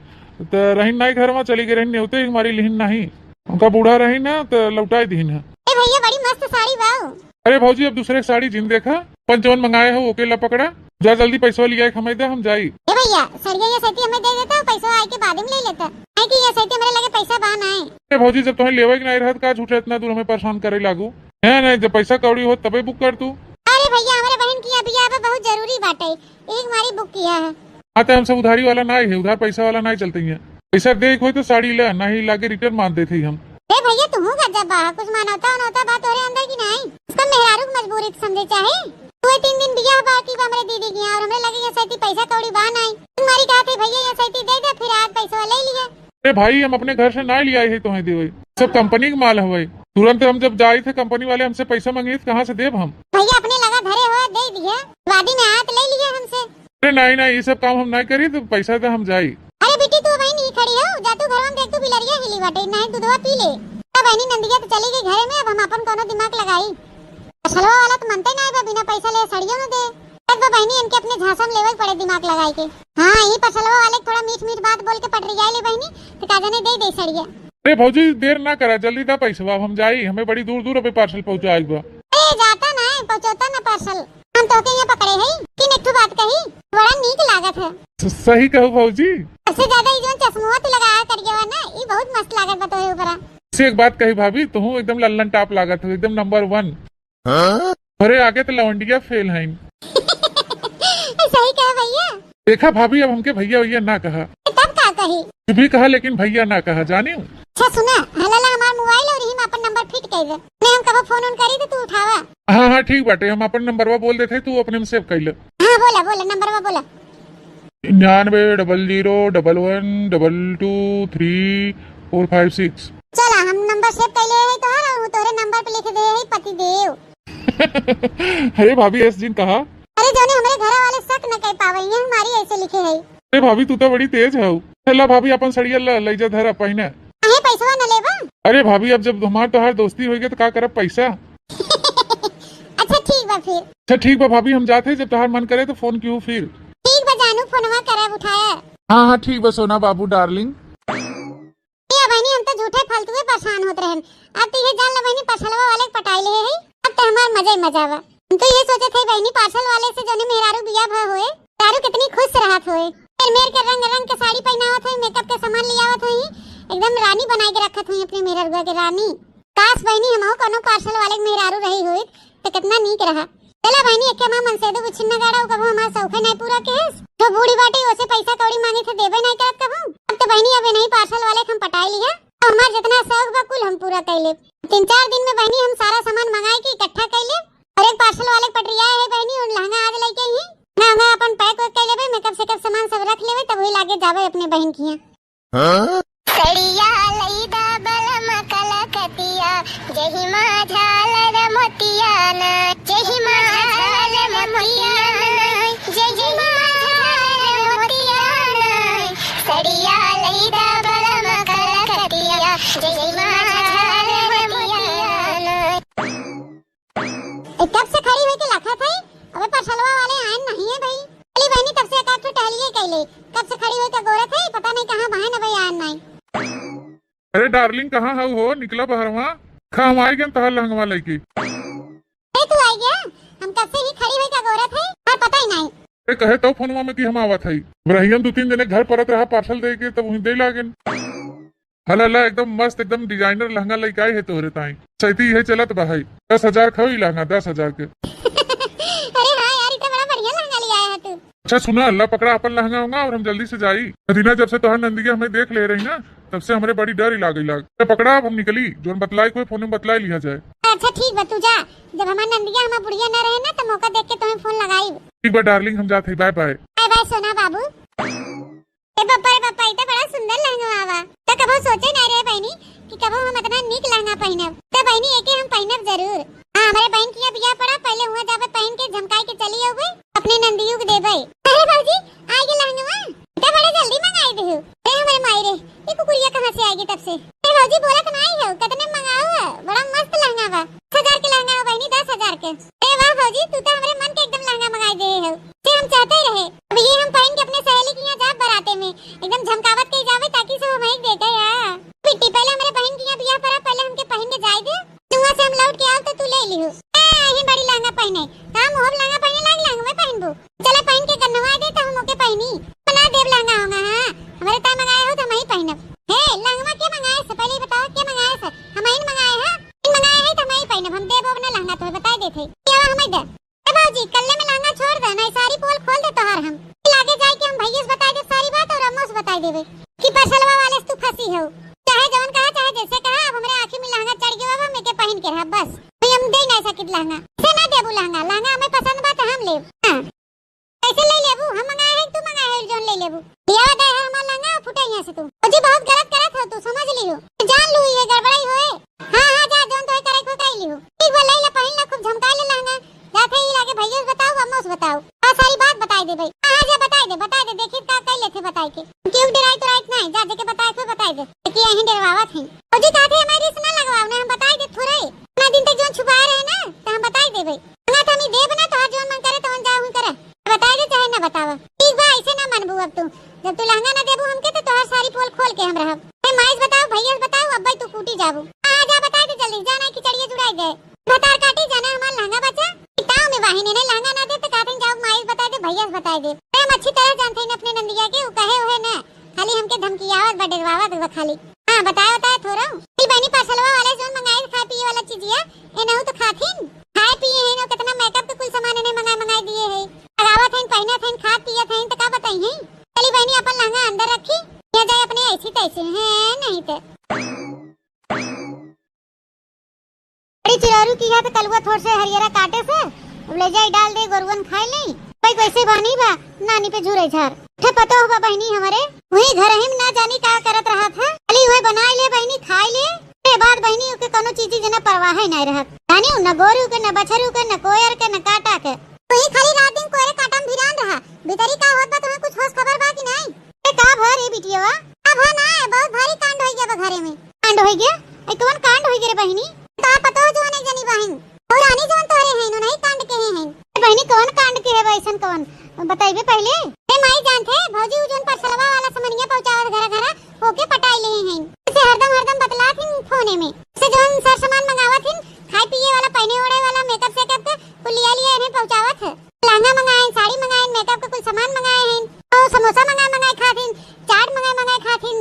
तो रही ना घर में, चली गई रही, नेवते ही हमारी लिहिन नहीं। उनका बूढ़ा रही ना, तो लौटाई दीन है। ए भैया, बड़ी मस्त साड़ी बा। अरे भौजी, अब दूसरे साड़ी जिन देखा, अपन जवन मंगाए हो, ओके ला पकड़ा। जा जल्दी पैसवा लिया, एक हमें दे, हम जाई। ए भैया, सड़िया ये सती हमें दे देता, पैसा आए के बाद में ले लेता। नहीं कि ये सती हमारे लगे पैसा बा ना है। ए भौजी, जब तुम्हें लेवे के नहीं रहत, का झूठे इतना दूर हमें परेशान करे लागू? है नहीं, जब पैसा कौड़ी हो तबे book कर तू। अरे भैया, हमारे बहन की यहाँ बियाह बा, बहुत जरूरी बाटे, एक मारी book किया है। हाँ, तो हम सब उधारी वाला ना है, उधार पैसा वाला ना चलते हैं। पैसा दे कोई तो साड़ी ले, नहीं लागे return मार देते ही हम। ए भैया, तुहू गजब बा, कुछ मानवता उनवता बा तोरे अंदर की नहीं? उसका मेहरारू की मजबूरी तो समझे चाहे। दुए तीन दिन बियाह बाकी बा हमरे दीदी के यहाँ, और हमरे लगे ये सैती पैसा कौड़ी बा नाई। तुम्हारी कहा थी भैया ये सैती दे दे, फिर आज पैसा ले लिया। अरे भाई, हम अपने घर से ना ले आए हैं तुम्हें देवे, सब कंपनी के माल हवे। तुरंत हम जब जाए थे कंपनी वाले हमसे पैसा मांगे तो कहाँ से देब हम? भैया अपने लगा धरे हो दे दिए, वादी में हाथ ले लिए हमसे। अरे नहीं नहीं, ये सब काम हम नहीं करी, तो पैसा दे हम जाई। अरे बेटी तू वहीं नहीं खड़ी हो, जा तू घर में देख तू बिलरिया हिली बाटे, नहीं दूधवा पी ले। अब बहनी नंदिया तो चली गई घरे में, अब हम अपन कोनो दिमाग लगाई। पछलवा वाला तो मनते नहीं बा, बिना पैसा ले सड़ियो न दे। तब बा बहनी इनके अपने झांसा में लेवल पड़े दिमाग लगाई के। हाँ, ये पछलवा वाले के थोड़ा मीठ मीठ बात बोल के पटरिया ले बहनी, तो का जाने दे दे सड़िया। अरे भौजी देर ना करा, जल्दी दा पैसवा, अब हम जाई, हमें बड़ी दूर दूर अबे पार्सल पहुँचाए बा। अरे जाता ना है, पहुँचौता ना पार्सल। हम तोहके यहाँ पकड़े हई, तीन एक ठो बात कही, बड़ा नीक लागत है। स-, सही कहू भौजी। सबसे ज्यादा ई जौन चश्मुआ तू लगाया करिया ना, ई बहुत मस्त लागत बा तोहे ऊपरा। से एक बात कही भाभी, तुहू एकदम लल्लन टाप लागत हो, एकदम नंबर वन। हाँ? अरे आगे तो लवंडिया फेल हैं। सही कहा भैया। देखा भाभी, अब हमके भैया भैया ना कहा। तब का कही? तू भी कहा लेकिन भैया ना कहा, जानी हूँ। अच्छा सुना, हलाला हमार मोबाइल और यही में अपन नंबर फिट कर दे। नहीं हम कबो फोन उन करी तो तू उठावा। हाँ हाँ ठीक बाटे, हम अपन नंबरवा बोल देते, तू अपने में सेव कर ले। हाँ बोला बोला, नंबरवा बोला। निन्यानवे डबल जीरो डबल वन डबल टू थ्री फोर फाइव सिक्स। चला हम नंबर सेव कर ले है तोहर, और तोहरे नंबर पे लिख दे है पति देव। अरे भाभी, एस जिन कहा? अरे जौने हमरे घर वाले शक न कर पावे, ये हमारी ऐसे लिखे है। अरे भाभी, तू तो बड़ी तेज हऊ। चला भाभी, अपन सड़िया ल-, लइजा धरा पहिने। अहे पैसवा न लेबा? अरे भाभी, अब जब हमार तोहार दोस्ती होइगे तो का करब पैसा? अच्छा ठीक बा फिर। अच्छा ठीक बा भाभी, हम जात है, जब तोहार मन करे तो फोन किहू फिर। ठीक बा जानू, फोनवा करब उठाया। हाँ हाँ ठीक बा सोना बाबू डार्लिंग। ए बहनी, हम तो झूठे फालतुए परेशान होत रहन। अब तो ये जान लो बहनी, पछलवा वाले के पटाई ले है। अब तो हमार मजा ही मजा बा। हम तो ये सोचे थे बहनी, पार्सल वाले से जौने मेहरारू बिया भा होए, मेहरारू कितनी खुश रहत होए। फिर मेर के रंग रंग के साड़ी पहनावत होई, मेकअप के सामान ले आवत होई, एकदम रानी बनाए के रखत होई अपने मेहरारुआ के रानी। काश बहनी, हमहू कोनो पार्सल वाले के मेहरारू रही होई तो कितना नीक रहा। चला बहनी, एके हमार मनसेदू बुछिन नगाड़ा, उ कबो हमार शौखे नहीं पूरा केहेस। जो बूढ़ी बाटी, ओसे पैसा कौड़ी मांगे थे, देबे नहीं करत कबो। अब तो बहनी, अब नहीं पार्सल वाले के हम पटाई लिया, तो हमार जितना शौक बा, कुल हम पूरा कर लेब। तीन चार दिन में बहनी, हम सारा सामान मंगाई के इकट्ठा कर लेब, और एक पार्सल वाले के पटरिया है बहनी, और लहंगा आज लेके ही ना, ना अपन पैक वैक कर लेबे, मेकअप सेकअप सामान सब रख लेबे, तब वही लागे जाबे अपने बहन के यहाँ। हाँ? सड़िया लइदा बलम कलकतिया, जहिमा झालर मोतिया ना, जहिमा झालर मोतिया ना, जहिमा झालर मोतिया ना। सड़िया लइदा बलम कलकतिया, जहिमा झालर मोतिया ना। ए, कब से खड़ी होके लखत है, अबे पार्सलवा वाले आयन नहीं है भाई। चली बहनी, तब से एक आध ठो टहलिए कैले, कब से खड़ी होके गोरत है, पता नहीं कहाँ बहन अबे आयन नहीं। अरे डार्लिंग, कहाँ हऊ हो? निकला बहरवा। खा, हम आई गन तहार लहंगवा लेके। ए, तू आई गया? हम कब से ही खड़ी होके गोरत है, और पता ही नहीं। ए, कहे तो फोनवा में कि हम आवत हई। रहियन दू तीन जने घर परत रहा पार्सल दे के, तब वहीं दे लागेन। हला ला, एकदम मस्त, एकदम डिजाइनर लहंगा लइके आए है तोहरे ताई। सैती इहे चलत बा है, दस हजार खाऊ ई लहंगा, दस हजार के। अरे हाँ यार, ई तो बड़ा बढ़िया लहंगा ले आया है तू। अच्छा सुना, ला पकड़ा अपन लहंगा उंगा और हम जल्दी से जाई। मदीना, जब से तोहार नंदिया हमें देख ले रही ना, तब से हमरे बड़ी डर ही लागे लाग। तो पकड़ा, अब हम निकली, जोन बतलाई कोई फोन में बतलाई लिया जाए। अच्छा ठीक बा, तू जा, जब हमार नंदिया हमार बुढ़िया ना रहे ना, तो मौका देख के तुम्हें फोन लगाई। ठीक बा डार्लिंग, हम जात हई, बाय बाय। बाय बाय सोना बाबू। ए पप्पा रे पप्पा, ई त बड़ा सुंदर लहंगा आवा। त कबो सोचे नहीं रहे बहनी कि कबो हम इतना नीक लहंगा पहनब। त बहनी, एके हम पहनब जरूर। हाँ, हमारे बहन के यहाँ बियाह पड़ा, पहले हुआ जाबे पहन के झमकाए के चली आवे, अपने नंदियों के देबे। अरे भौजी, आ गए लहंगवा। त बड़ा जल्दी मंगाई देहु। रे हमारे माई रे, ये कुकुरिया कहाँ से आएगी तब से? ए भौजी, बोला तो नहीं है, कितने मंगाओ है? बड़ा मस्त लहंगा बा। दस हजार के लहंगा हो बहनी, दस हजार के। ए वाह भौजी, तू तो हमारे मन के एकदम लहंगा मंगाई दे हो। से हम चाहते ही रहे। अब ये हम पहन के अपने सहेली के यहाँ जाब बराते में, एकदम झमकावत के जावे ताकि सब हमें देखे या। बिट्टी, पहले हमारे बहन के यहाँ बियाह पड़ा, पहले हमके पहन के जाए दे। तू वहाँ से हम लौट के आओ तो तू ले लिहो। ए, यही बड़ी लहंगा पहने। कहाँ मुहब लहंगा पहने लाग लहंगा में पहनबू। चला पहन के गन्नवा दे तो हम ओके पहनी। बना देव लहंगा होगा, हाँ। हमारे ताई मंगाए हो तो हम ही पहनब। हे, लहंगा के मंगाए से पहले ही बताओ के मंगाए से? हम ही मंगाए हैं। इन मंगाए है तो हम ही पहनब। हम देव अपना लहंगा तो बताए देते। क्या हम ही दे? ए भौजी, कल्ले में लहंगा छोड़ दे, नहीं सारी पोल खोल दे तोहार हम। लागे जाए कि हम भैया से बताए दे सारी बात और अम्मो से बताए देबे कि पसलवा वाले से तू फंसी हो। चाहे जवन कहा, चाहे जैसे कहा, अब हमरे आँखी में लहंगा चढ़ गया बा, हम एके पहन के रहब बस। भैया हम दे नाहीं सकित लहंगा। से ना देबू लहंगा, लहंगा हमें पसंद बा त हम लेब। हाँ। कैसे ले लेबू? हम मंगाए है कि तू मंगाए है जौन ले लेबू? लियावा दे है हमार लहंगा, फुटे यहाँ से तू। भौजी बहुत गलत करत हो तू, समझ लिहो। जान लू ये गड़बड़ाई होए। हाँ, हाँ, जा, जौन तोहे करे को कर लिहो। ठीक बा, ले ले, पहिन ला, खूब झमकाए ले लहंगा। जाते ही लागे भैया से बताओ, अम्मा से बताओ। हाँ, सारी बात बताई दे भाई। हाँ, हाँ, जा बताई दे, बताई दे, देखी का कर लेते बताई के। क्यों डराई तो रात नहीं, जा जेके बताए को बताई दे। कि यहीं डरवावत हैं। भौजी कहते हमारी रिस ना लगवाओ ना, हम बताई दे थोड़े। इतना दिन तक जौन छुपाए रहे ना, तो हम बताई दे भाई। ना तो हम ई देब ना, तोहार जौन मन करे तौन जा हुन करे। बताए दे चाहे ना बतावा। ठीक बा, ऐसे ना मनबू अब तू। जब तू लहंगा ना देबू हमके तो तोहार सारी पोल खोल के हम रहब। ए माई से बताओ, भैया से बताओ, अब्बा तू कूटी जाबू। हाँ, जा बताए दे जल्दी, जा ना खिचड़िया जुड़ाई दे। भतार काटी जाना हमार लहंगा बचा। ताव में बाहिनी ने लहंगा ना दे तो कहते जाओ माई से बताए दे, भैया से बताए दे। हम अच्छी तरह जानते हैं अपने नंदिया के, वो कहे हुए ना। खाली हमके धमकियावत बा, डरवावत बा खाली। हाँ, बताए, बताए थोड़ा। ई बहनी पार्सलवा वाले जौन मंगाए खाए पिए वाला चीजिया, ए नहु तो खाथिन। खाए पिए हैं ना, कितना मेकअप के कुल सामान इन्हें मंगाए, मंगाए दिए हैं। लगावत हैं, पहनत हैं, खात पियत हैं, तो का बताई हैं? चली बहनी अपन लहंगा अंदर रखी, या जाए अपने ऐसी तैसी हैं, नहीं तो। बड़ी चिरौरी किहा त कलुआ थोर से हरियरा काटे से, अब ले जाई डाल दे, गोरुअन खाए ले। भाई कैसे बानी बा, नानी पे झूरे झार। ठे पतो हो बा बहिनी हमरे, वही घर ही में ना जानी का करत रहत है। खाली वह बनाए ले बहिनी, खाए ले। के बाद बहिनी ओके कोनो चीज जना परवाह ही नहीं रहत। जानी न गोरू के, न बछरू के, न कोयर के, न काटा के। वही खाली रात दिन कोयरे काटा में भिरान रहा। भीतरी का होत बा, तुम्हें कुछ होश खबर बा कि नहीं? ए, का भा रे बिटियावा? का भा ना, बहुत भारी कांड होई गया बा घरे में। कांड होई गया? ए, कौन कांड होई गया रे बहिनी? का पतो जो नहीं जनी बहिन। और रानी जौन तोहरे हैं, उन्हीं कांड के ही हैं। ए बहिनी, कौन कांड के है बा, ऐसन कौन? बताइबे पहले। ए माई जानते, भौजी उ जौन परसलवा वाला समनिया पहुंचावत घरा घरा, ओके पटाई ले हैं। से हरदम, हरदम बतलात हिन फोने में। से जौन सर सामान मंगावत हिन, खाए पिए वाला, पहने ओढ़े वाला, मेकअप सेकअप के, कुल लिया लिया इन्हें पहुंचावत है। लहंगा मंगाए, साड़ी मंगाए, मेकअप के कुल सामान मंगाए हैं। और समोसा मंगाए, मंगाए खात हिन, चाट मंगाए, मंगाए खात हिन,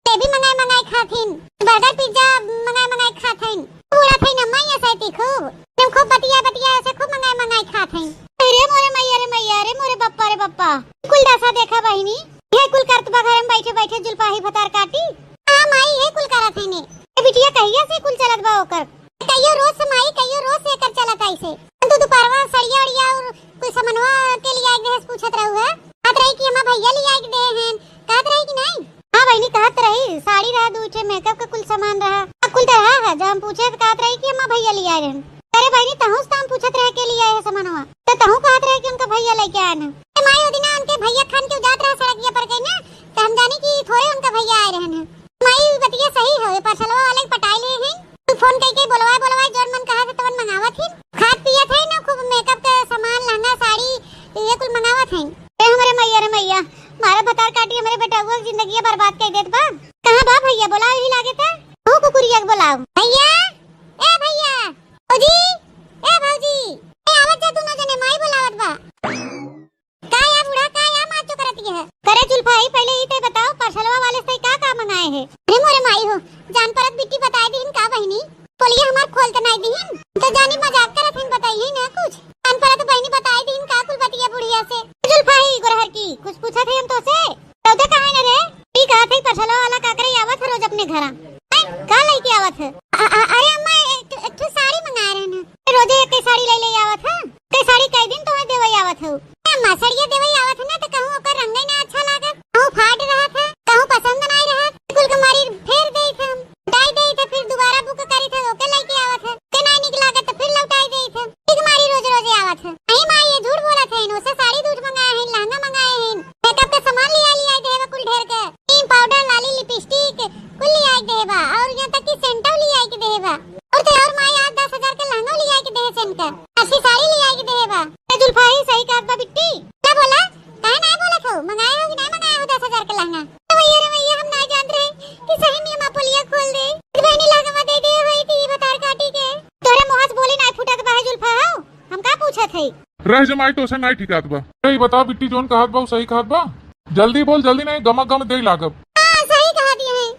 जलेबी मंगाए, मंगाए खात हिन, बर्गर पिज्जा मंगाए, मंगाए खात हिन। बूढ़ा थे न मैया सैती खूब, तुम खूब बतिया, बतिया से खूब मंगाए, मंगाए खात हिन। अरे मोरे मैया रे मैया, रे मोरे बप्पा रे बप्पा। कुल दशा देखा बहिनी, ये कुल करत बा घर में बैठे, बैठे जुल्फा ही भतार काटी। हाँ माई, ये कुल करत है ने। ए बिटिया, कहिया से कुल चलत बा ओकर? कहियो रोज से माई, कहियो रोज से एकर चलत ऐसे। तू दोपहरवा सड़िया उड़िया और कोई समनवा के लिए आए देहस पूछत रहू है। कहत रही कि हमार भैया लिए आए दे हैं। कहत रही कि नहीं? हाँ बहिनी, कहत रही, साड़ी रहा, दू ठे मेकअप के कुल सामान रहा। अब कुल तो रहा है, जब हम पूछे तो कहत रही कि हमार भैया लिए आए हैं। अरे बहिनी, तहूँ से तो हम पूछत रहे के लिए आए हैं समनवा। तो तहूँ कहत रहे कि उनका भैया लेके आए हैं। ए माई, ओ दिना उनके भैया खान के जात रहा सड़किया पर के ना, तो हम जानी कि थोड़े उनका भैया आए रहन हैं। माई, ई बतिया सही हो, ये पार्सलवा वाले के पटाई ले हैं। तू फोन कइके बोलवाए, बोलवाए, जौन मन कहा से तवन मंगावत हिन। खात पियत है ना, खूब मेकअप के सामान, लहंगा, साड़ी, ये कुल मंगावत हैं। ए हमरे मैया रे मैया, मारा भतार काटी हमरे बेटउआ के जिंदगिया बर्बाद कर देत बा। कहाँ बा भैया? बोलाओ, यही लागे था। हो कुकुरिया के बोलाओ। भैया, ए भैया, भौजी, ए भौजी, ए आवत जा, दोनों जने माई बोलावत बा। का या बूढ़ा, का या माँ चुकरती है? करे जुल्फा, ई पहले ई तय बताओ, पार्सलवा वाले से का का मंगाए है? अरे मोरे माई हो, जान परत बिट्टी बताए दीन का बहिनी? पोलिया हमार खोल त नाई दीन, तो जानी मजाक करत हन, बताई ही ना कुछ। जान परत बहिनी बताए दीन का कुल बतिया बुढ़िया से? जुल्फा ही गोरहर की, कुछ पूछत है हम तो से? तौदे कहाँ न रे? ई कहत है पार्सलवा वाला का करे आवत है रोज अपने घरा? हैं? का लेके आवत है? अ-, अ-, अरे अम्मा, एक, एक ठो साड़ी मंगाए रहे ना। रोजे एक साड़ी ले ले आवत है। ते साड़ी कई दिन तोहे देवई आवत हो? ए अम्मा, सड़िया देवई आवत है ना, तो कहूँ ओकर रंगे ना अच्छा लागत, कहूँ फाट रहत है, कहूँ पसंद नाई रहत, कुल के मारी फेर देई थे हम, डाई देई थे, फिर दोबारा बुक करी थे, ओके लेके आवत है, के नाई निक लागत तो फिर लौटाई देई थे, ठीक मारी रोज रोज आवत है। नहीं माँ, ये झूठ बोलत है, इनसे साड़ी दूठ मंगाए हैं, लहंगा मंगाए हैं, मेकअप के सामान लिया लिया देवे कुल ढेर के, क्रीम पाउडर, लाली, लिपस्टिक, कुल लिया देवे बा, और यहाँ तक कि सेंटो लिया देवे बा। और तो और माई आज दस हजार के लहंगा लिया के देहे सेन का, अस्सी साड़ी लिया के देहे बा। ए जुल्फा ही सही कहत बा बिट्टी। का बोला? काहे नाय बोलत हो? मंगाए हो कि नाय मंगाए हो दस हजार के लहंगा? तो भैया रे भैया, हम नाय जानत रहे कि सही में माँ पोलिया खोल दे। बहनी लहंगा दे दे होई थी भतार काटी के। तोरे मुँह से बोली नाय फूटत बा है जुल्फा हो। हम का पूछत है? रह जमाई तो से नाय ठिकात बा। ए बता बिट्टी जोन कहत बा उ सही कहत बा? जल्दी बोल, जल्दी नाय गमा गम दे लागब। हाँ, सही कहा दिए हैं।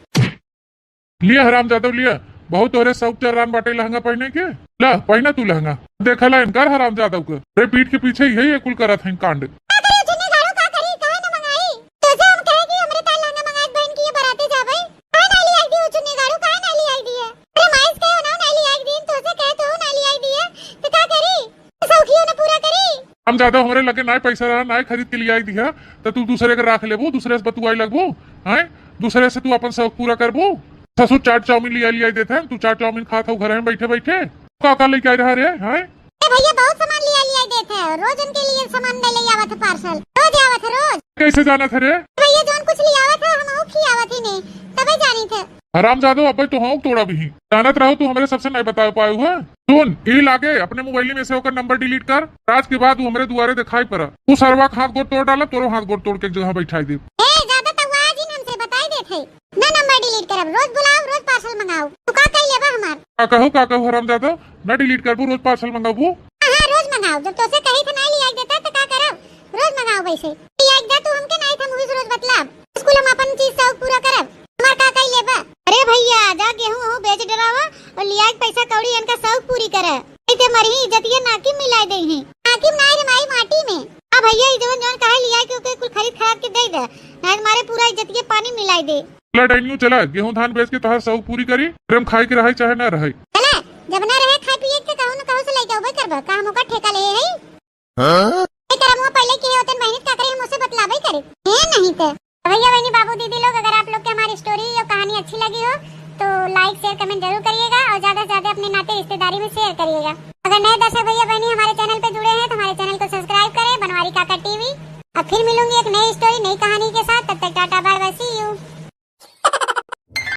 लिया हरामजादव लिया, बहुत तोहरे शौक चर्रान बाटे लहंगा पहने के। ला पहना तू लहंगा। देखा ला इनकार हरामजादव के, रे पीठ के पीछे यही कुल करत हैं कांड। का करे चुन्नी गाड़ू, का करी, काहे न मंगाई? तोसे हम कहे कि हमरे ताई लहंगा मंगाई बहन की ये बराते जाबे। काहे ना लियाई दी वो चुन्नी गाड़ू, काहे ना लियाई दी है? अरे माइस कहे ना, ना लियाई दी, तोसे कहे तो ना लियाई दी। ज्यादा हमरे लगे नाय पैसा रहा, नाय खरीद के लियाई दिहा, त तू दूसरे के राख लेबू, दूसरे से बतुआई लगबू, हैं? दूसरे से तू अपन शौक पूरा करबू। ससुर चाट चाउमीन लिया लियाई देत है, तू चाट चाउमीन खात हो घर में बैठे बैठे। का का लेके आई रहा रे, हैं? ए भैया, बहुत सामान लिया लियाई देत है, रोज उनके लिए सामान ले ले आवत है पार्सल, रोज आवत है रोज। कैसे जानत है रे? भैया, जौन कुछ लियावत है हम खियावत ही नहीं, तबे जानी थे। हरामजादो, अब्बे तो हौंक तोड़ा भी। जानत रहो तू हमरे सबसे नहीं बता पाए हुआ। सुन, ई लागे अपने मोबाइल में से ओकर नंबर डिलीट कर, आज के बाद वो हमरे दुआरे दिखाई पड़ा। तू सरवा के हाथ गोड़ तोड़ डाला, तोरो हाथ गोड़ तोड़ के एक जगह बैठाई दे। ए, ज्यादा तवा जिन हमसे बताई देत है। ना नंबर डिलीट करब, रोज बुलाओ, रोज पार्सल मंगाओ। तू का कई लेबा हमार? का कहू, का कहू हरामजादो, ना डिलीट करबू, रोज पार्सल मंगाबू। हाँ, हाँ, रोज मंगाओ, जब तोसे कही थे नहीं लिया देता तो का करब? रोज मंगाओ वैसे। लिया दे तू हमके, नहीं था मूवीज रोज बतलाब। स्कूल हम अपन चीज शौक पूरा करब। हमार का कई लेबा? अरे भैया, जा गेहूं वहूं बेच डरावा और लिया के पैसा कौड़ी इनका शौक पूरी करे। नहीं ते मरही इज्जतिया नाकी में मिलाए दे ही। नाकी में नाई रे माई, माटी में। हाँ भैया, ई जवन जवन कहे लिया के ओके कुल खरीद खराब के दे दे, नहीं मारे पूरा इज्जतिया पानी मिलाए दे। चला डाइनियो चला, गेहूं धान बेच के तोहार शौक पूरी करी, प्रेम खाए के रहे चाहे ना रहे। चला, जब ना रहे खाए पिए के, कहूं न कहूं से लेके अबे करबा, का हम ओकर ठेका ले है? हाँ? ए करमुआ पहले के होतन बहिनी, का करे हम उसे बतलाबे करे। ए नहीं ते। भैया बहनी बाबू दीदी लोग, अगर आप लोग के हमारी स्टोरी या कहानी अच्छी लगी हो तो लाइक शेयर कमेंट जरूर करिएगा और ज्यादा से ज्यादा अपने नाते रिश्तेदारी में शेयर करिएगा। अगर नए दर्शक भैया बहनी हमारे चैनल पे जुड़े हैं तो हमारे चैनल को सब्सक्राइब करें, बनवारी काका टीवी। अब फिर मिलूंगी एक नई स्टोरी, नई कहानी के साथ। तब तक टाटा बाय।